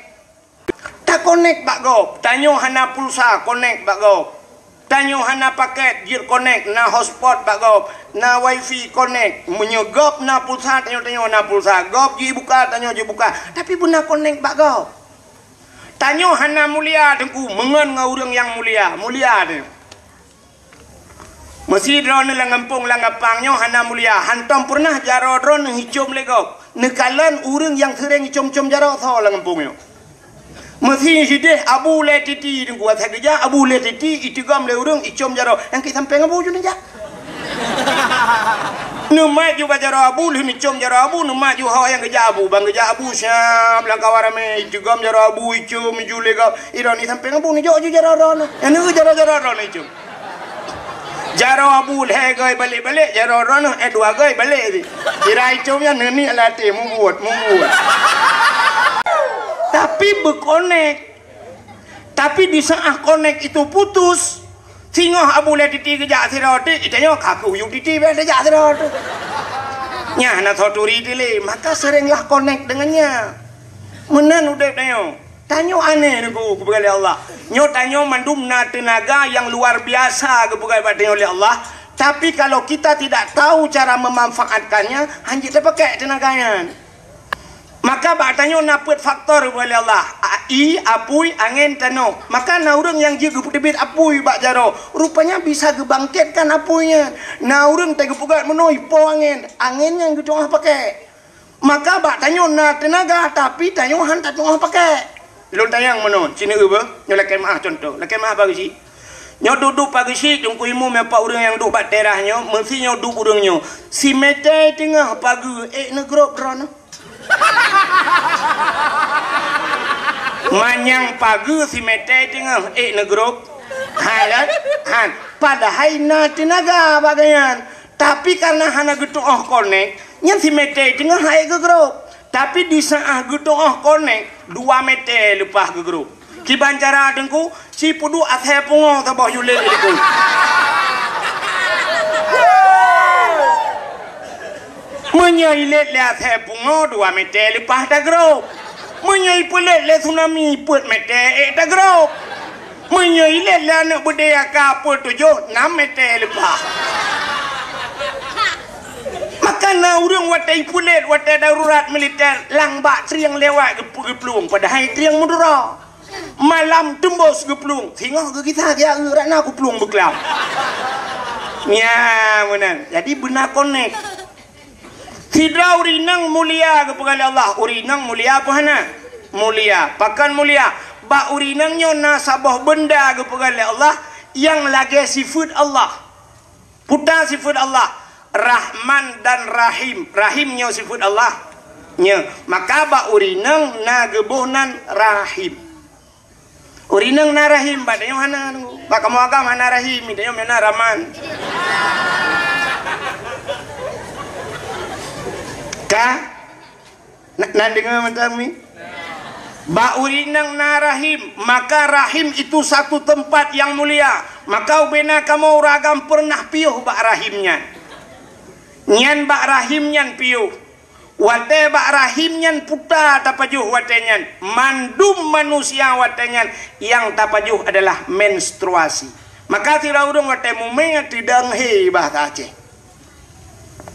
Takonek bak gob, tanyoe hana pulsa konek bak gob. Tanyoe hana paket jeuet konek, na hotspot bak gob, na wifi konek. Meunyoe gob na pulsa, tanyoe, tanyoe na pulsa. Gob jibuka, tanyoe jibuka. Tapi beuna konek bak gob. Tanyoe hana mulia teungku meungon ngon ureuëng nyang mulia, mulia tanyoe. Meusi droeneuh lam gampông lam gapang nyoe hana mulia, hantom peureunah jaroe droeneuh icom lé gob. Neukalon ureuëng nyang seuréng icom-com jaroe soe lam gampông nyoe. Meusi sideh Abu Lé Titi teungku, asai geujak Abu Lé Titi iteugom lé ureuëng icom jaroe. Nyang keu sampéng Abu ju neujak. Neumat ju bak jaroe Abu, lheueh neucom jaroe Abu, neumat ju ho nyang geujak Abu. Ban geujak Abu siab lam kawan ramé, iteugom jaroe Abu, icom ju lé gob. Idroeneuh sampéng Abu neujok ju jaroe droeneuh. Nyang neueu jaroe-jaroe droeneuh icom. Jaroe Abu lhée goi balek-balek, jaroe droeneuh eh dua goi balek di. Kira icom nyan neuniek lam até mubuet, mubuet. Tapi beukonek. Tapi di saat konek itu putus, singoh Abu Lé Titi geujak sidroe teuk, itanyoe ka keu yue Titi bèk tajak sidroe teuk. Nyan hana soe turi dilé, maka seringlah konek dengan nyan. Meunan udeb tanyoe. Tanyoe aneh neuku geupeugah lé Allah. Nyoe tanyoe mandum na teunaga nyang luar biasa geupeugah bak tanyoe lé Allah. Tapi kalau kita tidak tahu cara memanfaatkannya, hanjeuet tapakai teunaga nyan. Maka bak tanyoe na peuet faktor geupeugah lé Allah. A-, ie, apui, angén, tanoh. Maka na ureuëng nyang jeuet geupeuteubiet apui bak jaroe. Rupanya bisa geubangketkan apui nyan. Na ureuëng teuh geupeugah meunoe ipo angén. Angén nyan geutu'oh pakai. Maka bak tanyoe na teunaga, tapi tanyoe han tatu'oh pakai. Lôn tanyong meunoe, ci neueu beuh, nyoe lakée meu'ah contoh. Lakée meu'ah bagoe cit. Nyoe duek-duek pageue syiek Teungku Imum, nyoe pat ureuëng nyang duek bak teras nyoe, meusi nyoe duek ureuëng nyoe. Si Mete teungoh pageue ék neugrob droeneuh. Manyang pageue si Mete teungoh ék neugrob. Ha, kan? Ha, padahai na teunaga bak gobnyan. Tapi karena hana geutuoh konek, nyan si Mete teungoh han ék geugrob. Tapi di saat geutuoh konek, dua Mete leupah geugrob. Kiban cara Teungku, si peuduek asai pungo saboh julét di likot. Meunyoe ilét lé asai pungo, dua Mete leupah tagrob. Meunyoe ipeulét lé tsunami, peuet Mete ék tagrob. Meunyoe ilét lé aneuëk beudé aka peuet tujoh, nam Mete leupah. Maka na ureuëng watée ipeulét, watée darurat militer, lam bak trieng lewat geup-, geuplueng, padahai trieng meudura. Malam teumbos geuplueng, singoh geugisa geujak eu rot na kuplueng beuklam. Nya, meunan. Jadi beuna konek. Sidroe ureuëng inong mulia geupeugah lé Allah. Ureuëng inong mulia apa hana? Mulia. Pakon mulia? Bak ureuëng inong nyoe na saboh beunda geupeugah lé Allah nyang lagée sifeuet Allah. Puta sifeuet Allah, Rahman dan Rahim. Rahim nyoe sifeuet Allah. Nyoe, maka bak ureuëng inong na geuboh nan Rahim. Ureuëng inong na Rahim, bak tanyoe hana. Bak kamoe agam hana Rahim, tanyoe na Rahman. Ka? Na, na deungoe mantong mi? Bak ureuëng inong na Rahim, maka Rahim itu satu tempat yang mulia. Maka ubena kamoe ureuëng agam peureunah piôh bak Rahim nyan. Nyan bak Rahim nyan piôh. Watée bak Rahim nyan puta tapajoh watée nyan. Mandum manusia watée nyan nyang tapajoh adalah menstruasi. Maka sidroe ureuëng watée mumé teudong hé bahasa Aceh.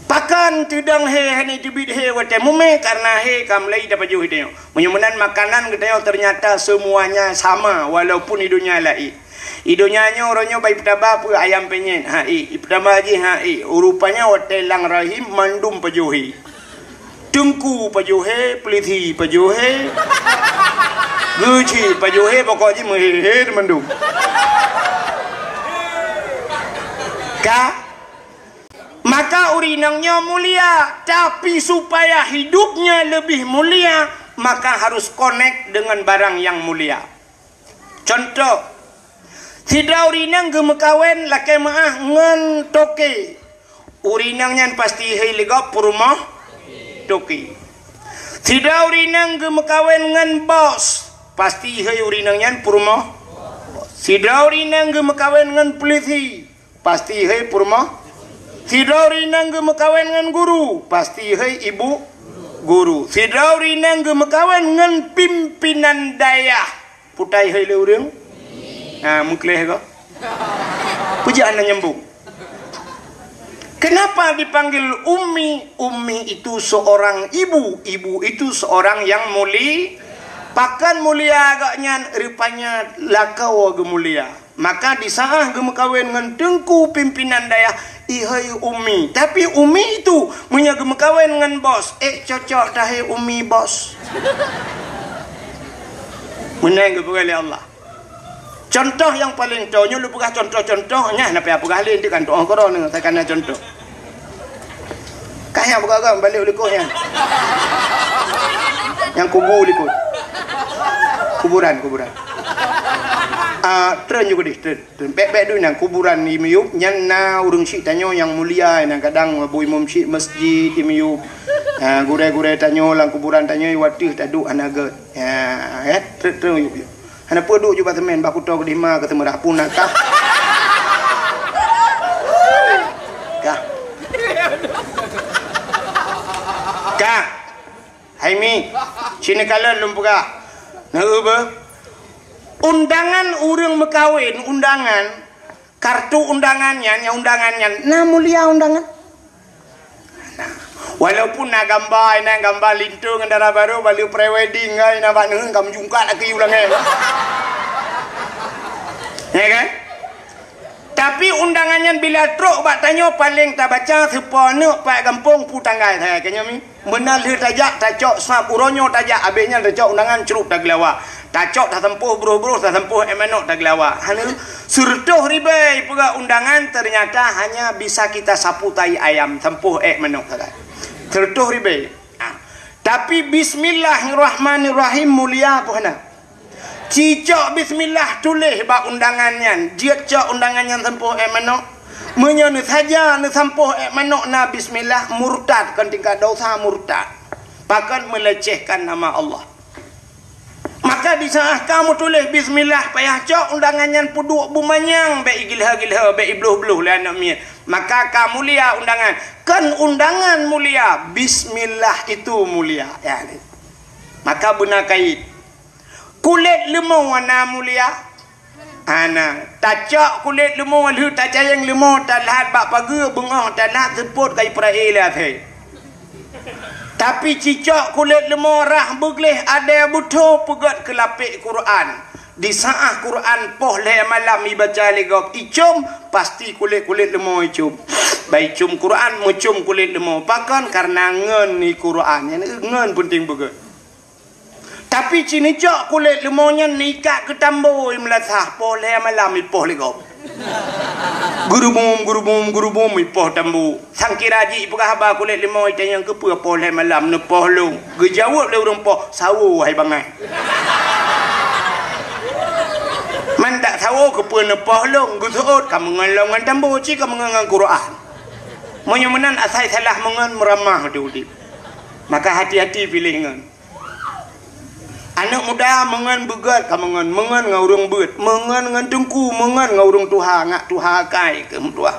Pakon teudong hé hana teubiet hé watée mumé, karena hé ka mulai tapajoh i tanyoe. Meunyoe meunan makanan geutanyoe ternyata semuanya sama walaupun i donya laén. I donya nyoe uroe nyoe bak ipeutaba peue ayam penyet, ha ék, ipeutaba jih ha ék. Rupanya watée lam rahim mandum pajoh hé. Teungku pajoh hé, peulisi pajoh hé. Geuchik pajoh hé, pokok jih meuhé-hé mandum. Ka? Maka ureuëng inong nyoe mulia, tapi supaya hidupnya lebih mulia, maka harus konek dengan barang yang mulia. Contoh, sidroe ureuëng inong geumeukawen lakée meuáh ngon toke. Ureuëng inong nyan pasti hei ligop peurumoh toke. Sidroe ureuëng inong geumeukawen ngon bos, pasti hei ureuëng inong nyan peurumoh. Sidroe ureuëng inong geumeukawen ngon peulisi, pasti hei peurumoh. Sidroe ureuëng inong geumeukawen ngon guru, pasti hei ibu guru. Sidroe ureuëng inong geumeukawen ngon pimpinan dayah, putai hei lé ureuëng. Ha, meukleh ko. Peue jih hana nyambung. Kenapa dipanggil ummi? Ummi itu seorang ibu, ibu itu seorang yang muli-, pakon mulia agaknyan, rupanya lakoe geumulia. Maka di saat geumeukawen ngon teungku pimpinan dayah, ihai umi. Tapi umi itu, meunyoe geumeukawen ngon bos, ék cocok tahai umi bos. Meunan geupeugah lé Allah. Contoh nyang paleng toe nyoe lôn peugah contoh-contoh, nyan na payah peugah lé, nyan kan doa korona, takana contoh. Kah nyang peugah-peugah balek u likot nyan. Nyang kubu likot. Kuburan, kuburan. Ah, treun ju keudeh, treun. Treun. Bèk-bèk duek nyan, kuburan di miyueb nyan na ureuëng syik tanyoe nyang mulia, nyang kadang bu imum syik masjid di miyueb. Ah, gurèe-gurèe tanyoe lam kuburan tanyoe watèe taduek hana gèt. Ya, eh, treun, treun yub, yub. Hana peue duek ju bak seumén, bak kuto keudeh ma keu seumeurah pun na kah. Kah. Kah. Hai mi, sinoe kalon lôn peugah. Na eu beuh? Undangan ureuëng meukawen, undangan, kartu undangan nyan, nyang undangan nyan, na mulia undangan. Nah, walaupun na gamba, na gamba linto ngon dara barô, bak lheueh pre-wedding, ngon na bak neuheun ka meujungkat lagi ulang, eh. Ya kan? Tapi undangan nyan bila trok bak tanyoe, paleng tabaca, seupôt aneuk pat gampông, peue tanggai, hai, keu nyoe mi. Meunan lheueh tajak, tacok sab, uroe nyoe tajak, abéh nyan tacok undangan, crup tageulawa. Tacok tasampôh broh-broh, tasampôh ék manok tageulawa. Hana Seureutoh ribèe peugah undangan, ternyata hanya bisa kita sapu tai ayam, sampôh èk manok sagai. Seureutoh ribèe. Ha. Tapi bismillahirrahmanirrahim mulia peue hana? Cicok bismillah tuléh bak undangan nyan, jeuet cok undangan nyan sampôh èk manok. Meunyoe neusaja neusampôh èk manok na bismillah, murtad, kon tingkat dosa murtad. Pakon? Melecehkan nama Allah. Maka di saat ka meutuléh bismillah, payah cok undangan nyan peuduek beumanyang, bèk igilha-gilha, bèk ibloh-bloh lé aneuk miet. Maka ka mulia undangan. Kon undangan mulia, bismillah itu mulia. Ya, ni. Maka beuna kait. Kulét leumô na mulia? Hana. Tacok kulét leumô lheueh tacayeng leumô, talhat bak pageue, beungoh talhat seupôt ka ipeuraya lé asèe. Tapi cicok kulét leumô rhah beugleh adèe beutho peugöt keu lapék Quran. Di saat Quran poh lhèe malam ibaca lé gob, icôm, pasti kulét-kulét leumô icôm. Bah icôm Quran, meucôm kulét leumô. Pakon? Karena ngon i Quran. Nyan ngon peunteng beugöt. Tapi ci neucok kulét leumô nyan neuikat keu tambo i meulasah, poh lhèe malam ipoh lé gob. Gurubum, gurubum, gurubum ipoh tambo. Sangkira jih ipeugah haba kulét leumô, itanyong keupeue poh lhèe malam neupoh lôn. Geujaweueb lé ureueng poh, "Sawo hai bangai." Man dak sawo keupeue neupoh lôn, geuseuôt ka meungon lom ngon tambo, ci ka meungon ngon Quran. Meunyoe meunan asai salah meungon meuramah di udép. Maka hati-hati piléh ngon. Aneuk muda meungon beugöt ka meungon, meungon ngon ureueng beuet, meungon ngon teungku, meungon ngon ureueng tuha, ngak tuha akai keu meutuah.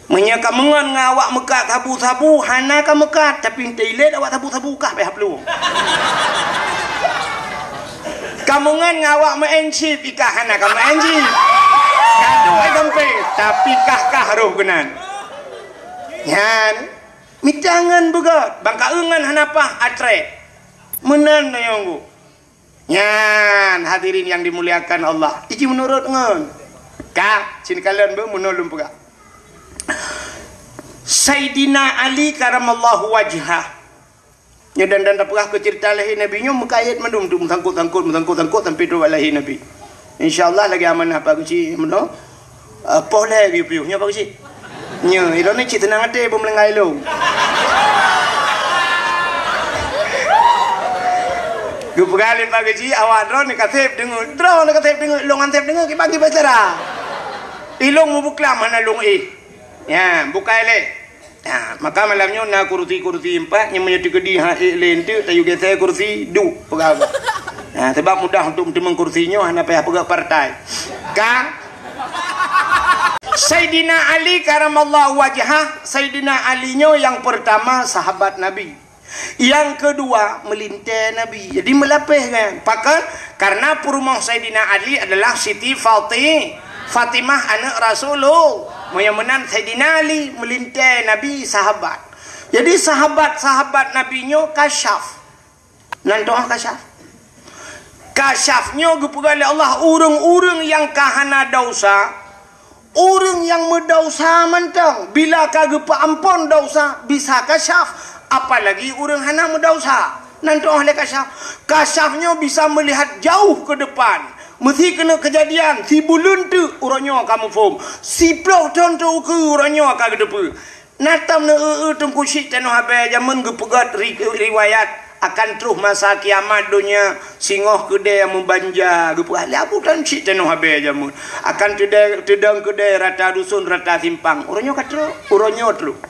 Meunyoe ka meungon ngon awak meukat sabu-sabu, hana ka meukat, tapi teuilet awak sabu-sabu kah payah plueng. Ka meungon ngon awak meu'en chip, ikah hana ka meu'en chip. Ka duek ai gampé, tapi kah-kah roh keunan. Nyan. Mita ngon beugöt, ban ka eu ngon hana paih atré. Meunan tanyong geuh. Nyan, hadirin yang dimuliakan Allah. Iji meunurot ngon. Ka, sinikalon beu meunurot lôn peugah. Saidina Ali karamallahu wajhah. Nyoe dan, dan tapeugah keu ceurita lahé Nabi nyoe meukait mandum tu meusangkot-sangkot, meusangkot-sangkot sampai trok bak lahé Nabi. Insya Allah lagèe amanah Pak Geuchik meunoe. Eh, poh lhèe geuyue piôh nyoe Pak Geuchik. Nyoe, ilôn ni cit seunang até beumeulanggai lôn. Geupeugah lé Pak Geuchik, awak droeneuh ka sép deungoe. Droeneuh ka sép deungoe, lôn han sép deungoe, kiban kiban cara. Ilôn meubeuklam hana lôn éh. Nyan, bukai lé. Ha, maka malam nyoe na kursi-kursi empat, nyang meunyoe teukeudi ha ék lé eunteuk, tayue geusé kursi duek peugah. Ha, sebab mudah untuk meuteumèe kursi nyoe hana payah peugah partai. Kan? Saidina Ali karamallahu wajhah, Saidina Ali nyoe nyang pertama sahabat Nabi. Nyang keudua meulintèe Nabi. Jadi meulapéh kan. Pakon? Karena peurumoh Saidina Ali adalah Siti Fati-, Fatimah aneuk Rasulullah. Meunyoe meunan Saidina Ali meulintèe Nabi sahabat. Jadi sahabat-sahabat Nabi nyoe kasyaf. Nan toh kasyaf. Kasyaf nyoe geupeugah lé Allah ureueng-ureueng nyang ka hana desya, ureueng nyang meudesya mantong bila ka geupeuamphon desya bisa kasyaf, apalagi ureueng hana meudesya. Nan toh lé kasyaf. Kasyaf nyoe bisa meulihat jauh keu depan. Meusi keuneuk keujadian sibuleuen teuk uroe nyoe ka muphom, siplôh thon teuk ukeue uroe nyoe ka geuteupeue. Na tam neu eu-eu Teungku Chik Tanoh Abée jameun geupeugét ri-, riwayat akan troh masa kiamat donya singoh keudée meubanja geupeugah lé Abu Tan Chik Tanoh Abée jameun akan teudong, teudong keudée rata dusun rata simpang. Uroe nyoe ka troh, uroe nyoe troh.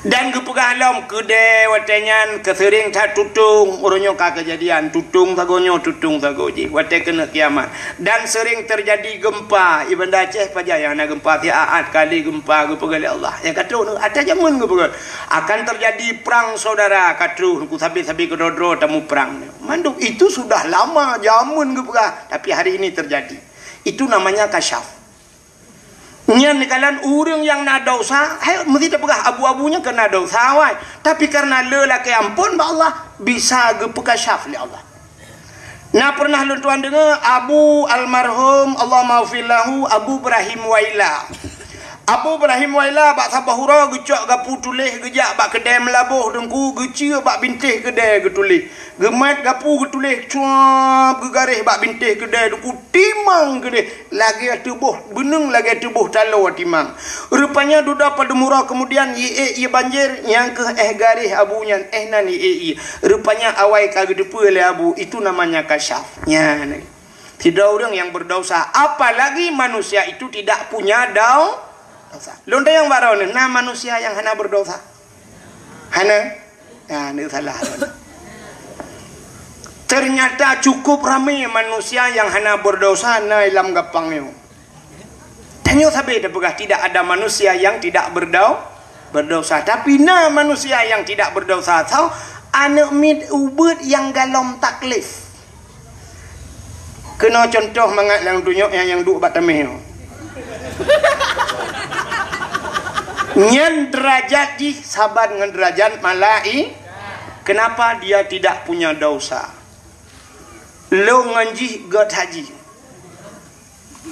Dan geupeugah lom keudée watée nyan keuseuring that tutong, uroe nyoe ka keujadian tutong sagoe nyoe tutong sagoe jih watée keuneuk kiamat. Dan seuring teujadi geumpa, i Banda Aceh pajan nyang na geumpa, siat-at kali geumpa geupeugah lé Allah. Nyang ka troh nyoe, ata jameun geupeugah, akan teujadi prang syedara ka troh, ku sabe-sabe keudroe-droe tamuprang. Mandum itu sudah lama jameun geupeugah, tapi hari ini teujadi. Itu namanya kasyaf. Nyan dikalan ureuëng nyang na desya, hai meusti tapeugah abu-abu nyan keu na desya wai. Tapi kareuna le lakée amphon bak Allah, bisa geupeukasyaf lé Allah. Na pernah lôn tuan deungoe Abu almarhum, Allahummaghfir lahu, Abu Ibrahim Waila. Abu Ibrahim Waila bak saboh uroe geucok gapu tuléh geujak bak keudè meulaboh teungku, geucue bak bintéh keudè geutuléh. Geumat gapu geutuléh cuab geugaréh bak bintéh keudè teungku, timang keudè lagèe teuboh beuneueng, lagèe teuboh taloe timang. Rupanya dudoe padum uroe keumudian, ié ék ié banjir, nyang keuh éh garéh abu nyan, éh nan ié ék ié. Rupanya awai ka geuteupeue lé abu, itu namanya kasyaf. Nyan. Sidroe ureuëng nyang beudesya, apalagi manusia itu tidak punya dau-, desya. Lôn tanyong baroe neuh, na manusia nyang hana beudesya? Hana? Nah, ni salah. Ternyata cukup ramé manusia nyang hana beudesya na lam gampang nyoe. Tanyoe sabe tapeugah tidak ada manusia yang tidak berdau-, berdosa. Tapi na manusia yang tidak berdosa. Soe? Aneuk miet ubeut nyang galom taklif. Keunoe cuntoh mangat lam dunyok nyang, nyang duek bak tameh nyoe. Nyan derajat jih saban ngon derajat malai-, kenapa dia tidak punya dosa? Lôn ngon jih gét haji.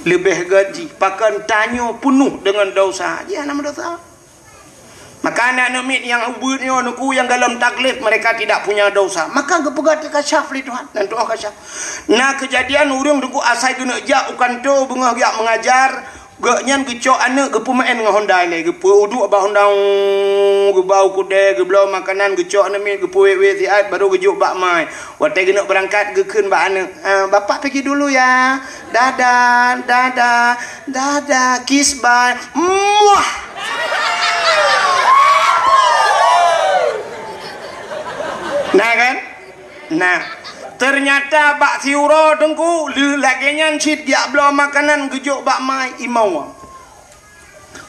Leubeh gét jih, pakon tanyoe peunoh deungon desya, jih hana meudosa. Maka aneuk miet nyang ubeut nyoe, neuku nyang galom taklif, mereka tidak punya dosa. Maka geupeugah teukasyaf lé Tuhan, nan tu'oh kasyaf. Na keujadian ureuëng teungku asai geuneuk jak u kantô beungoh geujak meungajar, gobnyan geucok aneuk geupeumaén ngon honda ilée, geupeuduek bak honda, geubau keudè, geubloe makanan, geucok aneuk miet, geupeuwét-wét siat, barô geujok bak mai. Watée geuneuk beurangkat, geukheun bak aneuk, "Ah, bapak pergi dulu ya. Dadah, dadah, dadah, kiss bye." Muah! Nah kan? Nah, ternyata bak siuroe teungku, lheueh lagée nyan cit geujak bloe makanan geujok bak mai imoe.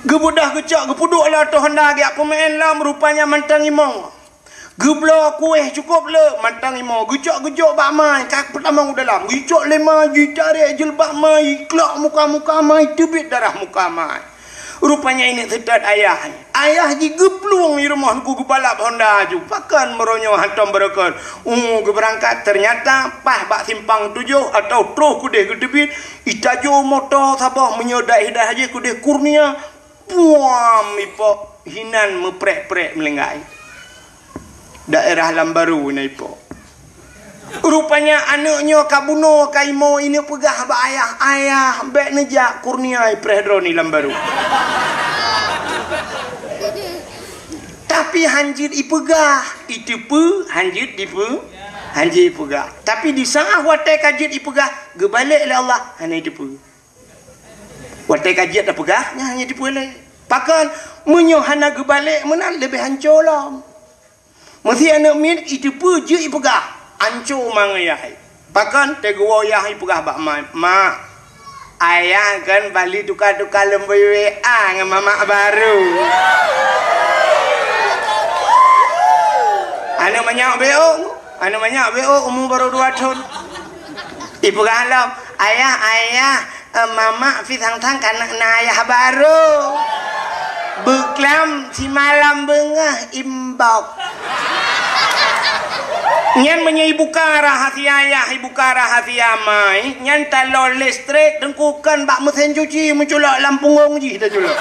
Geubeudôh geucok, geupeuduek lam ateueh honda geujak peumaén lom, rupanya mantong imoe. Geubloe kueh cukôp le, mantong imoe, geucok geujok bak mai, ka peutamong u dalam, geucok lé mai, jitarek jeuleuba mai, klok muka-muka mai, teubiet darah muka mai. Rupanya ineuk seutôt ayah. Ayah jih geuplueng di rumoh teungku, geubalap honda aju. Pakon meurônyoe hantom beureukat. Uh, geubeurangkat, ternyata paih bak simpang tujoh atau troh keudeh geuteubiet, itajô moto saboh meunyoe daih-daih jih keudeh Kurnia. Puam ipok hinan meuprek-prek meulinggai. Daerah Lambaru na ipok. Rupanya aneuk nyoe ka bunoe ka imoe, ineuk peugah bak ayah, "Ayah, bék neujak Kurnia ipreh droe ni Lambaru." Tapi hanjeuet ipeugah, iteupeue, hanjeuet dipeue, hanjeuet ipeugah. Tapi di saát watée ka jeuet ipeugah, geubalek lé Allah, hana iteupeue. Watée ka jeuet tapeugah, nyan hana iteupeue lé. Pakon, meunyoe hana geubalek meunan leubeh hanco lom. Meusé aneuk miet iteupeue jeuet ipeugah, hanco mangat yah. Pakon, teugoe yah ipeugah bak ma-, "Mak, ayah kan bali tuka-tuka leumbôi W A ngon mamak baru." Aneuk manyak B O, aneuk manyak B O umu baru dua thon. Ipeugah lom, "Ayah, ayah, eh, mamak pi sang-sang ka na ayah baru." Beuklam simalam beungoh imbok. Nyan meunyoe ibuka rahasia ayah, ibuka rahasia mai, nyan taloe listrik teungku kon bak meusén cuci meuculok lam punggong jih taculok.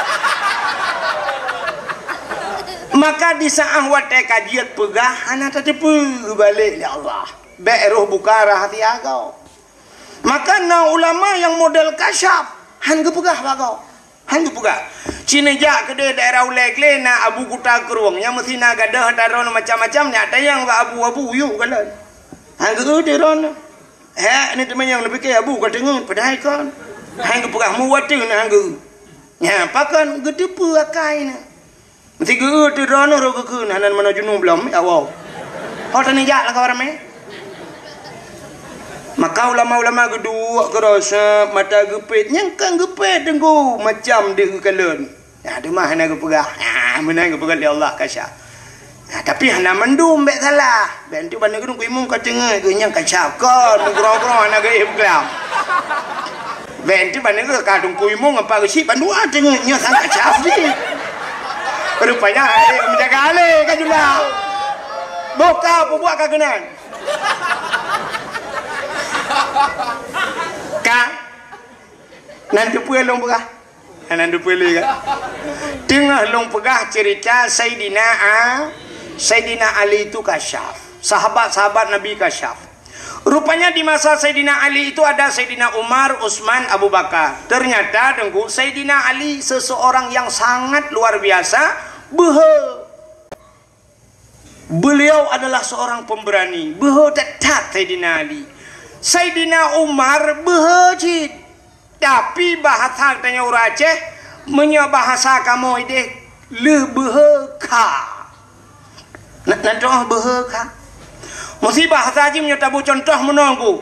Maka di saát watée ka jeuet peugah hana tateupeue, geubalek lé Allah. Bék roh buka rahasia gob. Maka na ulama nyang model kasyaf, han geupeugah bak gob. Han geupeugah. Ci neujak keudeh daerah Ulée Glé na Abu Kuta Krueng, nyang meusi na gadôh ata droeneuh macam-macam, nyak tanyong bak Abu, "Abu, yue kalon?" Han geu-eu teuh droeneuh. Hék, ni teuma nyang neupike Abu ka teungeut, padahai kon. Han geupeugah, muwat teuh na han geu-eu. Nyan, pakon geuteupeue akai na. Meusé geu-eu teuh droeneuh roh geukheun, hana meunoe junub lom, ya Allah. Ho tanijak lagée ramé. Maka ulama-ulama geuduek keuroseb mata geupet, nyang kan geupet teungku macam deuh geukalon. Ya, teuma hana geupeugah. Ya, meunan geupeugah lé Allah kasyaf. Ya, tapi hana mandum bék salah. Bék entu bak nanggroe kuimong ka teungeut geuh nyang kasyaf. Kon, meugroe-groe hana geuéh beuklam. Bék entu bak nanggroe ka teungku imong apa geusyik bandua teungeut nyoe sang kasyaf jih. Rupanya hai meujaga alé ka jula. Boh ka peubuet ka keunan. Ka. Nan teupeue lôn peugah. Hana dupeue lé kan? Teungoh lôn peugah cerita Saidina A-, Saidina Ali itu kasyaf. Sahabat-sahabat Nabi kasyaf. Rupanya di masa Saidina Ali itu ada Saidina Umar, Utsman, Abu Bakar. Ternyata, Teungku, Saidina Ali seseorang yang sangat luar biasa, beuhe. Beliau adalah seorang pemberani. Beuhe that-that Saidina Ali. Saidina Umar beuhe cit. Tapi bahasa tanyoe ureueng Aceh, meunyoe bahasa kamoe ideh, lheueh beuhe kha. Na, na toh beuhe kha. Meusi bahasa jih meunyoe taboh contoh meunoe ku.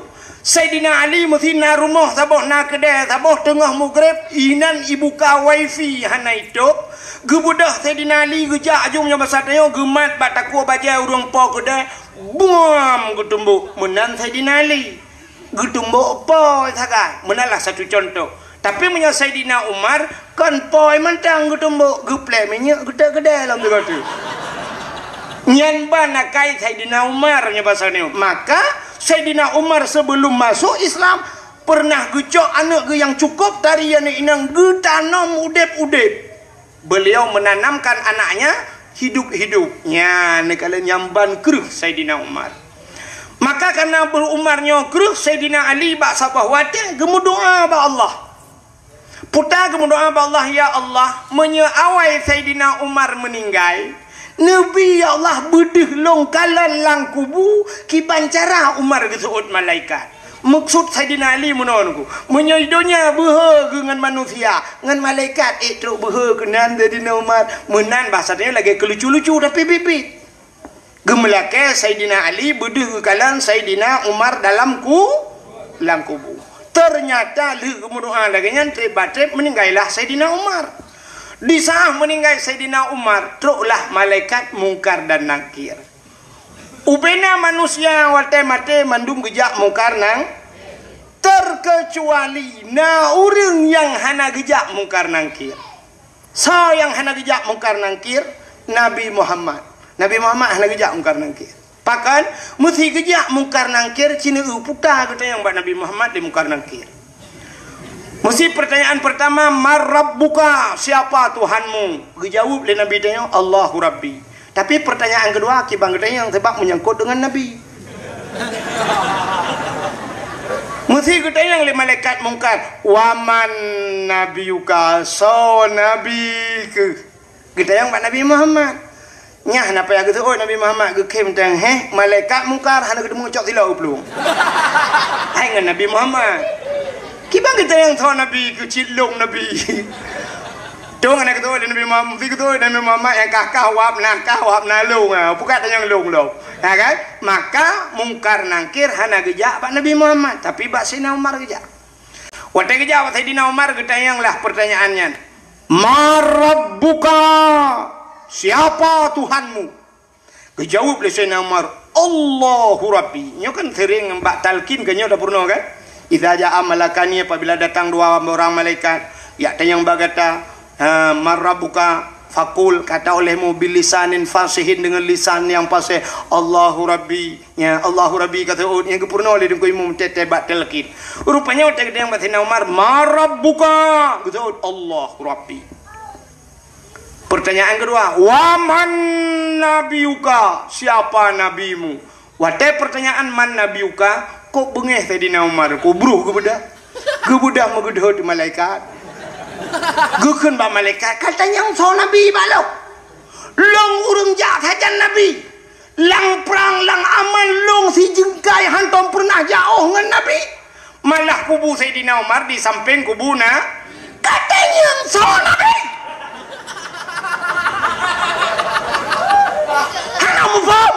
Saidina Ali meusi na rumoh saboh na keudè saboh teungoh mugreb inan ibuka wifi hana itôb. Geubeudôh Saidina Ali geujak aju meunyoe basa tanyoe geumat bak takue bajèe ureueng po keudè, buam geutumbok meunan Saidina Ali. Geutumbok po sagai. Meunan lah satu contoh. Tapi meunyoe Saidina Umar, kon po mantong geutumbok, geuplè minyeuk geutek keudè lom sigoe teuk. Nyan ban akai Saidina Umar nyoe pasal nyoe. Maka Saidina Umar sebelum masuk Islam pernah geucok aneuk geuh nyang cukup tari aneuk inong geutanom udeb-udeb. Beliau menanamkan anaknya hidup-hidup. Nyan neukalon nyang ban kreueh Saidina Umar. Maka karena Abu Umar nyoe kreueh Saidina Ali bak saboh watèe geumeudoa bak Allah. Puta geumeudoa bak Allah, "Ya Allah, meunyoe awai Saidina Umar meuninggai, neubi ya Allah beudeuh lôn kalon lam kubu kiban cara Umar geuseuôt malaikat." Meukeusud Saidina Ali meunoe nyoe, meunyoe di donya beuhe geuh ngon manusia, ngon malaikat ék trok beuhe keunan Saidina Umar. Meunan bahasa tanyoe lagèe keu lucu-lucu tapi biet-biet. Geumeulakèe Saidina Ali beudeuh geukalon Saidina Umar dalam ku-, lam kubu. Ternyata lheueh geumeudoa lagèe nyan treb ba treb meuninggailah Saidina Umar. Di saat meuninggai Saidina Umar, troklah malaikat Mungkar dan Nakir. Ubena manusia watèe maté mandum geujak Mungkar Nang-, terkecuali na ureueng nyang hana geujak Mungkar Nakir. Soe nyang hana geujak Mungkar Nakir? Nabi Muhammad. Nabi Muhammad hana geujak Mungkar Nakir. Pakon? Meusi geujak Mungkar Nakir, sineuk puta geutanyong bak Nabi Muhammad di Mungkar Nakir. Meusi pertanyaan pertama, "Man Rabbuka?" Siapa Tuhanmu? Geujaweueb lé Nabi tanyoe, "Allahu Rabbi." Tapi pertanyaan kedua, kiban geutanyong sebab menyangkut dengan Nabi. Meusi geutanyong lé malaikat Mungkar, "Wa man nabiyuka?" Soe nabi keuh? Geutanyong bak Nabi Muhammad. Nyan hana payah geuseuôt Nabi Muhammad, geukhém teuh, heh, malaikat Mungkar hana geuteumé cok silop u plueng. Hai ngon Nabi Muhammad. Kiban geutanyong soe nabi keuh, cit lôn nabi. Dong hana geuteuôt lé Nabi Muhammad, meusi geuteuôt Nabi Muhammad nyang kah-kah wab na kah wab na lôn, ha, peugah tanyong lôn lom. Ha kan? Maka Mungkar Nakir hana geujak bak Nabi Muhammad, tapi bak Saidina Umar geujak. Watèe geujak bak Saidina Umar, geutanyong lah pertanyaan nyan. "Man Rabbuka?" Siapa Tuhanmu? Geujaweueb lé Saidina Umar, "Allahu Rabbi." Nyoe kan sering bak talqin keu nyoe tapeurunoe kan? "Idza jaa malakani," apabila datang dua orang malaikat, jak tanyong bak gata, ha, "Man Rabbuka?" Faqul, kata olehmu, "Bilisanin fasihin," dengan lisan yang fasih, "Allahu Rabbi." Nya, "Allahu Rabbi," ka seuôt, nyang geupeurunoe lé Teungku Imum teuh-teuh bak talqin. Rupanya watèe geutanyong bak Saidina Umar, "Man Rabbuka?" Geuseuôt, "Allahu Rabbi." Pertanyaan kedua, "Wa man nabiyuka?" Siapa nabimu? Watèe pertanyaan "Man nabiyuka?", kok beungèh Saidina Umar, kok bruh geubeudôh. Geubeudôh meugeudhôt malaikat. Geukheun bak malaikat, "Ka tanyong soe nabi bak lôn? Lôn ureueng jak sajan nabi. Lam prang, lam aman lôn sijeungkai hántom peureunah jiôh ngon nabi." Malah kubu Saidina Umar di sampéng kubu na, ka tanyong soe nabi? Hana muphom.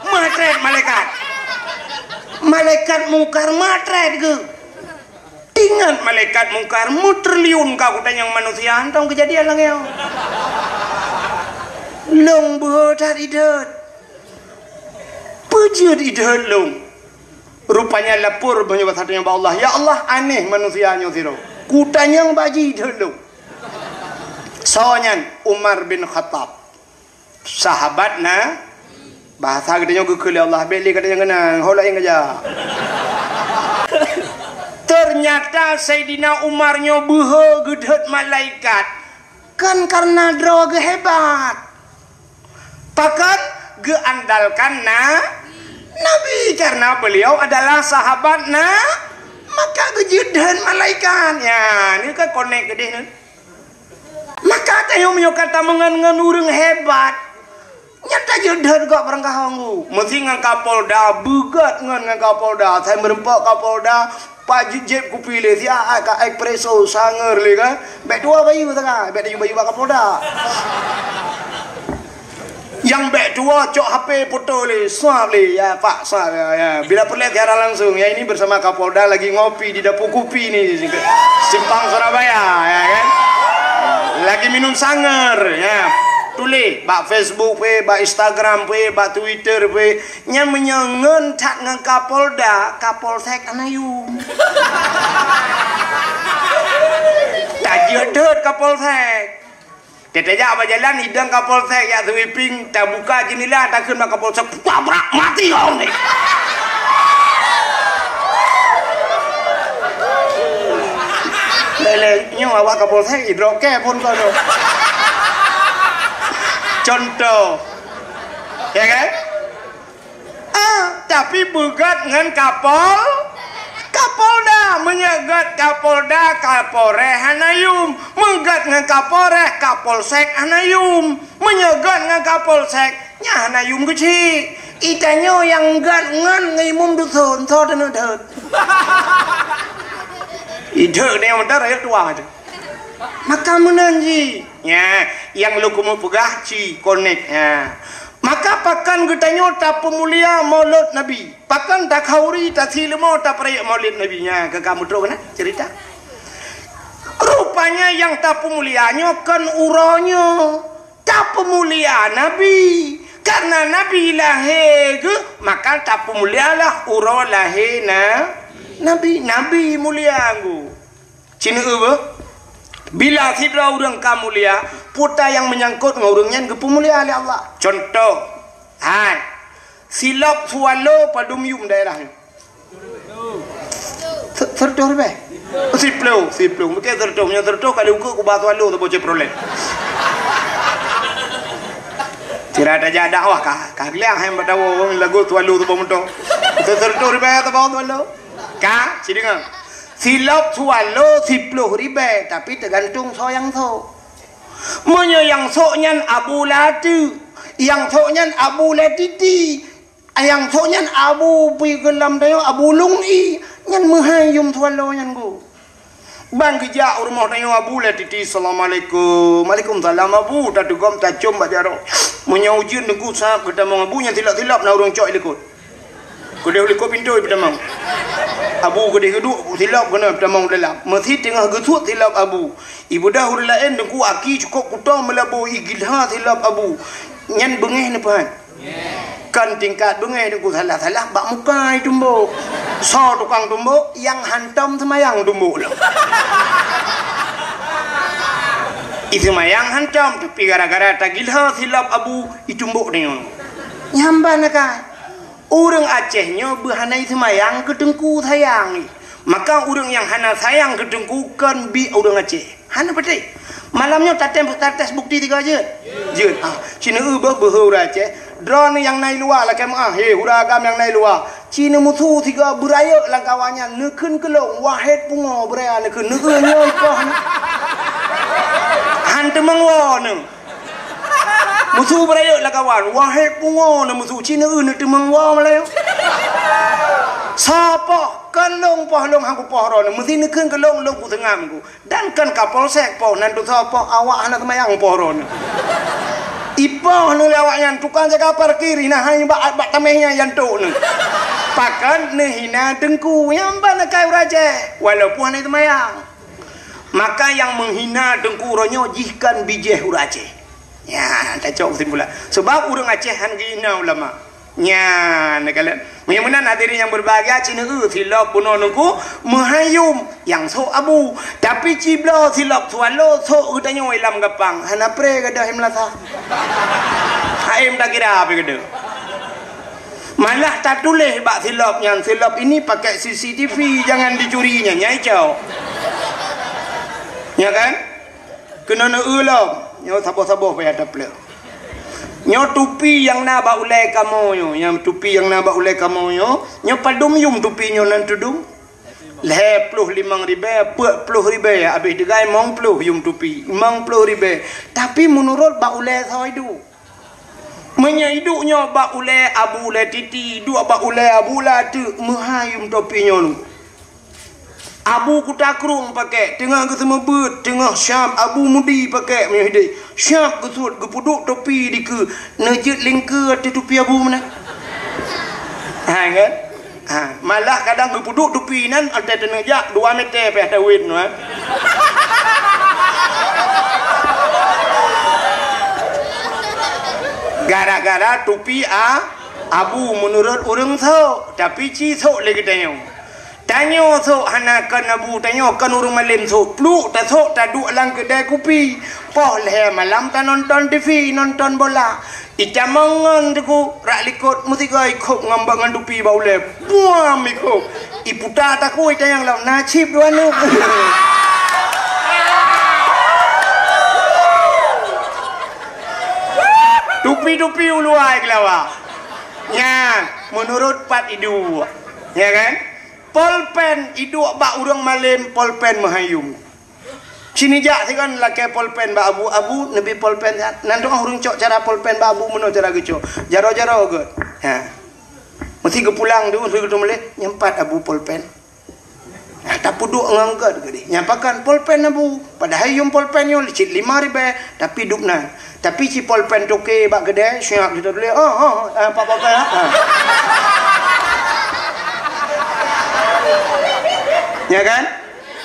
Meutrét malaikat. Malaikat Mungkar meutrét geuh. Ingat malaikat Mungkar, meutriliun ka kutanyong manusia, hántom keujadian lagèe nyoe. Lôn beuhe that idhôt. Peue jeuet idhôt lôn? Rupanya lapor meunyoe bak sapeue nyoe bak Allah, "Ya Allah, aneh manusia nyoe sidroe. Kutanyong bak jih idhôt lôn." Soe nyan? Umar bin Khattab. Sahabat na, bahasa geutanyoe geukheun lé Allah, bèk lé geutanyoe keunong, ho laén keujak. Teunyata Saidina Umar nyoe beuhe geudhôt malaikat, kon kareuna droe geuh hebat. Pakon? Geuandalkan na-, Nabi, kareuna beuliau adalah sahabat na-, maka geujeuet dheun malaikat. Ya, ni kan konek keudeh ni. Maka tanyoe meunyoe ka tameungon ngon ureuëng hebat, nyan tajeuet dheun gob barangkaho ngu. Meusi ngon Kapolda, beugot ngon, ngon Kapolda. Sai meureumpok Kapolda, Pak jeuet jieb kupi lé, siat ka espresso, sangeur lé kan. Bék tuwoe bayeue teuka, bék tayue bayeue bak Kapolda. Nyang bék tuwoe cok H P foto lé, swab lé, ya Pak, swab, ya, ya. Bila peureulée siaran langsung, ya ini bersama Kapolda lagi ngopi di Dapur Kupi ni, Simpang Surabaya, ya kan. Lagi minum sangeur, ya. Tuléh bak Facebook pih, bak Instagram pih, bak Twitter pih. Nyan meunyoe ngon that ngon Kapolda, Kapolsek hana yum. Tajeuet dheun Kapolsek. Teutajak bak jalan, idong Kapolsek jak sweeping, tabuka jendela, takheun bak Kapolsek, tabrak mati kau ni. Lé-lé nyoe awak Kapolsek idrop kée phon kau tu. Contoh. Ya kan? Ah, tapi beugot ngon Kapol-, Kapolda. Meunyoe got Kapolda, Kapolres hana yum. Meugot ngon Kapolres, Kapolsek hana yum. Meunyoe got ngon Kapolsek, nyan hana yum keuchik. Itanyoe nyang got ngon, ngon imum dusun, soe teuneuk dheut. Idheut nyang meudan rayeuk tuha tu. Maka meunan jih. Nya, nyang lôn keumeung peugah ci konek. Nya. Maka pakon geutanyoe tapeumulia Maulud Nabi? Pakon takhauri, tasileumô, tapeurayeuk Maulid Nabi? Nya, ka, ka meutrok keunan ceurita. Rupanya nyang tapeumulia nyoe kon uroe nyoe. Tapeumulia Nabi. Karena Nabi lahé geuh, maka tapeumulialah uroe lahé na-, Nabi. Nabi mulia geuh. Ci neueu beuh, bila sidroe ureuëng ka mulia, peue ta nyang meunyangkot ngon ureuëng nyan geupeumulia lé Allah. Contoh, hai, silop Swallow padum yum daerah nyoe? Se-, siratoh ribée? Siploh, siploh. Mungkin siratoh, meunyoe siratoh kali ukeue kubah Swallow saboh Chevrolet. Sira tajak dakwah ka, ka geuliang hai bak tawoe lagu Swallow saboh moto. Siratoh ribée saboh Swallow. Ka, ci deungoe. Silop Swallow siploh ribée, tapi teugantung soe nyang sok. Meunyoe nyang sok nyan Abu Lateuk, nyang sok nyan Abu Latiti, nyang sok nyan Abu Pi Geulam Dayo, Abu Lung I, nyan meuhai yum Swallow nyan geuh. Ban geujak u rumoh tanyoe Abu Latiti, "Assalamualaikum." "Waalaikumsalam, Abu." Tateugom tacom bak jaroe. Meunyoe ujeuen teungku sab geutamong Abu, nyan silop-silop na ureuëng cok i likot. Keudeh u likot pintoe ipeutamong. Abu keudeh geuduek silop keunoe ipeutamong u dalam. Meusi teungoh geusuet silop Abu. Ibeudôh ureuëng laén teungku aki cukôp kuto meulaboh igilha silop Abu. Nyan beungéh neupeuhan. Kon tingkat beungéh teungku salah-salah bak muka itumbok. Soe tukang tumbok nyang hantom seumayang tumbok lom. Iseumayang hantom tapi gara-gara tagilha silop Abu itumbok deungoe. Nyan ban akai. Ureuëng Aceh nyoe beuhana iseumayang keu teungku sayang. Maka ureuëng nyang hana sayang keu teungku kon biek ureuëng Aceh. Hana patéh. Malam nyoe tatem, tates bukti tiga jeuet? Jeuet. Ah, ci neueu beuh beuhe ureuëng Aceh. Droeneuh nyang na i luwa lakée meuáh, he, hura agam nyang na i luwa. Ci neumusu sigoe beurayeuk lam kawan nyan, neukheun keu lôn, wahét pungoe beuraya neukheun, neueu nyoe ipoh nyoe. Han teumeung woe neuh. Musu beurayeuk lam kawan, wahét pungoe neuh musu, ci neueu neuteumeung woe meulayeue. Soe poh, kon lôn poh, lôn han kupoh droeneuh, meusi neukheun keu lôn, lôn kuseungab ku. Dan kon Kapolsek poh, nan tusoe poh, awak hana seumayang poh droeneuh. Ipoh neuh lé awak nyan, tukang jaga parkir, hina hai bak, bak tameh nyan, nyan tok neuh. Pakon neuhina teungku, nyang ban akai ureuëng Aceh, walaupun hana seumayang. Maka nyang meuhina teungku uroe nyoe jih kon bijéh ureuëng Aceh. Nyan, tacok keusimpulan. Sebab ureuëng Aceh han geuhina ulama. Nyan, neukalon. Meunyoe meunan hadirin nyang berbahagia, ci neueu silop bunoe teungku meuhai yum nyang sok Abu. Tapi ci bloe silop Swallow sok geutanyoe i lam gapang. Hana pré gadôh i meulasa. Haém takira pih gadôh. Malah tatuléh bak silop nyan, "Silop ini pakai C C T V, jangan dicuri," nyan, nyai cok. Ya kan? Keunoe neueu lom. Nyoe saboh-saboh payah tapleuek. Nyoe tupi nyang na bak ulée kamoe nyoe, nyang tupi nyang na bak ulée kamoe nyoe, nyoe padum yum tupi nyoe nan tudum? Lhée ploh limong ribée, peuet ploh ribée, abéh digai mong ploh yum tupi, limong ploh ribée. Tapi meunurot bak ulée soe iduek. Meunyoe iduek nyoe bak ulée Abu Lée Titi, iduek bak ulée Abu Lée Teuk, meuhai yum tupi nyoe. Abu Kuta Krueng pakék, teungoh geuseumeubeut, teungoh siab Abu Mudi pakék meunyoe hidéh. Siab geusuet, geupeuduek tupi dikeue, neujeuet lingkeue ateueh tupi Abu meunan. Ha, kan? Ha, malah kadang geupeuduek tupi nan, watée teuneujak dua meter pih tawét nyoe. Gara-gara tupi a, Abu meunurot ureuëng sôk, tapi ci sôk lé geutanyoe. Tanyoe sôk hana kon Abu, tanyoe kon ureuëng malém sôk. Pluek tasôk taduek lam keudée kupi. Poh lhée malam tanonton T V, nonton bola. Itamong ngon teungku, rak likot meusigoe ikhôb ngon bak ngon tupi bak ulée. Buam ikhôb. Iputa takue itanyong lom, na cit dua neuk. Tupi-tupi uluwa keulawa. Nyan, meunurot pat iduek. Ya kan? Polpen iduek bak ureuëng malém, polpen meuhai yum. Ci neujak sigon lakée polpen bak Abu, "Abu, neubi polpen siat." Nan tu'oh ureuëng cok cara polpen bak Abu meunoe cara geucok. Jaroe-jaroe geuh. Ha. Meusi geupulang tu, meusi geuteumeuléh, "Nyan pat Abu polpen." Ha, tapeuduek ngon gét geuh. "Nyan pakon polpen Abu?" Padahai yum polpen nyoe cit lima ribée, tapi dub nan. Tapi ci polpen toke bak keudée, siap siteulée, "Oh, oh, oh, eh, pat polpen, ha?" Ha. Ya kan?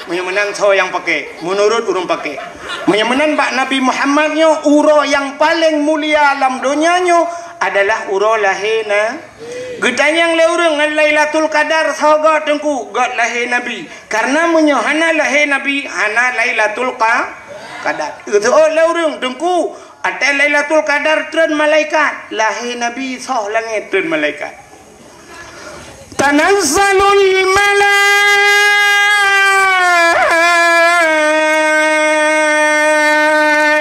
Meunyoe meunan soe nyang pakék? Meunurot ureuëng pakék. Meunyoe meunan bak Nabi Muhammad nyoe, uroe nyang paleng mulia lam donya nyoe adalah uroe lahé na. Geutanyong lé ureuëng ngon Lailatul Qadar soe göt teungku, göt lahé Nabi. Karena meunyoe hana lahé Nabi, hana Lailatul Qa-, Qadar. Geuseuôt lé ureuëng teungku, watée Lailatul Qadar treun malaikat, lahé Nabi soh langét treun malaikat. Tanazzalul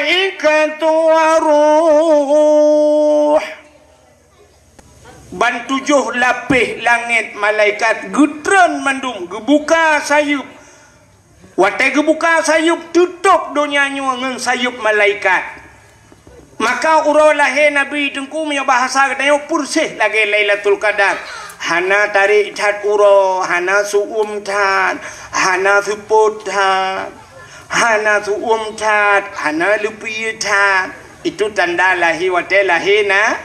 malaikatu waruh. Ban tujoh lapéh langét malaikat geutreun mandum, geubuka sayeuep. Watée geubuka sayeuep, teutôb donya nyoe ngon sayeuep malaikat. Maka uroe lahé Nabi teungku, meunyoe bahasa geutanyoe, peureséh lagée Lailatul Qadar. Hana tarék that uroe, hana su'uem that, hana seupôt that, hana su'uem that, hana leupie that. Itu tanda lahé watée lahé na,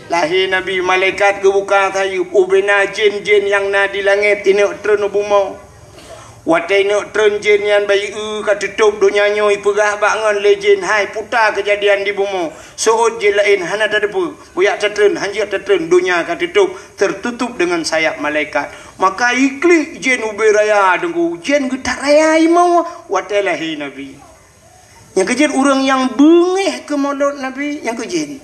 lahé Nabi. Malaikat geubuka sayeuep, ubena jén-jén nyang na di langét ineuk treun u bumoe. Watée ineuk treun jén nyan bayeue ka teutôb donya nyoe, ipeugah bak ngon lé jén, "Hai, puta keujadian di bumoe. Seuôt jén laén hana tateupeue. Bujak tatreun, hanjeuet tatreun, donya ka teutôb, tertutup dengan sayap malaikat." Maka iklik jén ubé raya teungku, jén geutak raya imoe watée lahé Nabi. Nyang keujeuet ureuëng nyang beungéh keu molot Nabi, nyang keujeuet.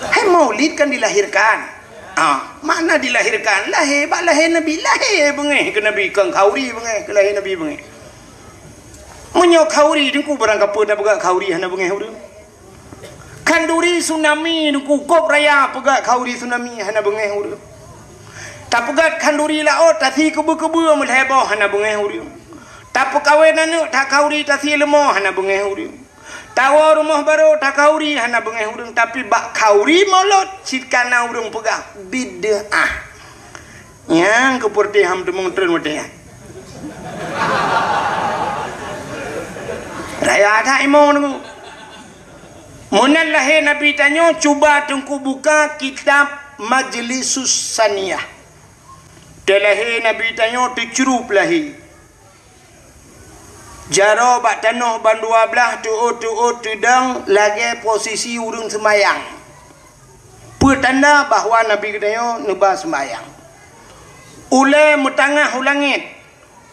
Hai, maulid kan dilahirkan. Ah, makna dilahirkan, lahé bak lahé Nabi, lahé beungéh keu Nabi, kon khanduri beungéh keu lahé Nabi beungéh. Meunyoe khanduri teungku, barang kapeue tapeugah khanduri hana beungéh ureuëng. Khanduri tsunami teungku, kôb raya peugah khanduri tsunami hana beungéh ureuëng. Tapeugah khanduri laôt, tasi keubeu-keubeu meulhée boh hana beungéh ureuëng. Tapeukawen aneuk that khanduri, tasi leumo hana beungéh ureuëng. Tawoe rumoh barô that khanduri hana beungéh ureuëng, tapi bak khanduri molot cit kana ureuëng peugah bid'ah. Nyang keupeureuté ham teumong treun watée nyan. Raya that imoe teungku. Meunan lahé Nabi tanyoe, cuba teungku buka kitab Majlisus Saniyah. Teulahé Nabi tanyoe teucrup lahé. Jaroe bak tanoh ban dua blaih, teuôt-teuôt teudong lagée posisi ureuëng seumayang. Peue tanda bahwa Nabi geutanyoe neuba seumayang. Ulée meutangah u langét.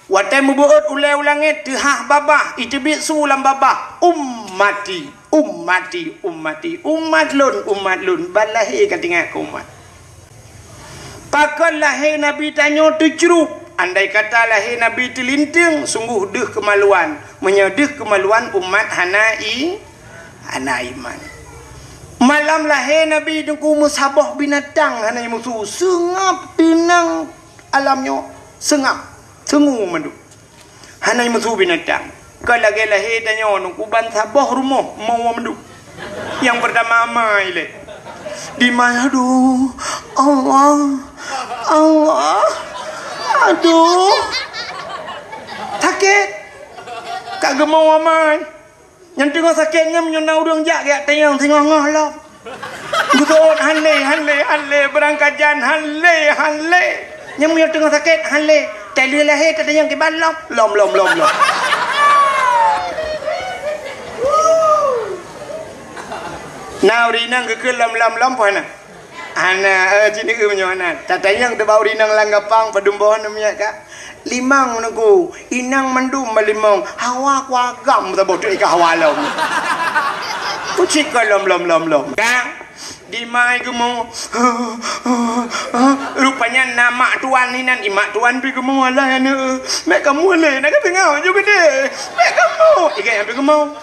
Watée meubeuôt ulée u langét, teuhah babah, iteubiet su lam babah, "Ummati." Ummati, ummati, umat lôn, umat lôn, ban lahé ka teuingat keu umat. Pakon lahé Nabi tanyoe teucrub? Andai kata lahé Nabi teulinteung, sungguh deuh keumaluan. Meunyoe deuh keumaluan, umat hana i-, hana iman. Malam lahé Nabi Teungku meusaboh binatang hana jimusu, seungab teunang alam nyoe, seungab, seungue mandum. Hana jimusu binatang. Ka lagée lahé tanyoe nyoe, uban saboh rumoh moe mandum. Nyang peurtama amai lé. Dimai, aduh, Allah, Allah, aduh. Sakét. Ka geumoe amai. Nyang teungoh sakét nyan meunyoe na ureuëng jak geujak tanyong singoh-ngoh lom. Geuseuôt, "Han lé, han lé, han lé, beurangkat jan, han lé, han lé." Nyang meunyoe teungoh sakét, "Han lé, taleueh lahé tatanyong kiban lom." Lom, lom, lom, lom. Na ureuëng inong geukheun lom, lom, lom, peue hana? Hana, eh, cit neu meunyoe hana. Tatanyong teuh bak ureuëng inong lam gapang, padum boh aneuk miet ka. Limong Teungku, inong mandum balimong, hawa ku agam saboh teuk ka hawa lom. Kucik ka lom, lom, lom, lom. Ka? Dimai geumoe. Rupanya na mak tuan inan, i mak tuan pi geumoe, "Alah aneuk, bèk kamoe lé, na ka teungoh ju geudeh. Bèk kamoe." Igai nyang pi geumoe.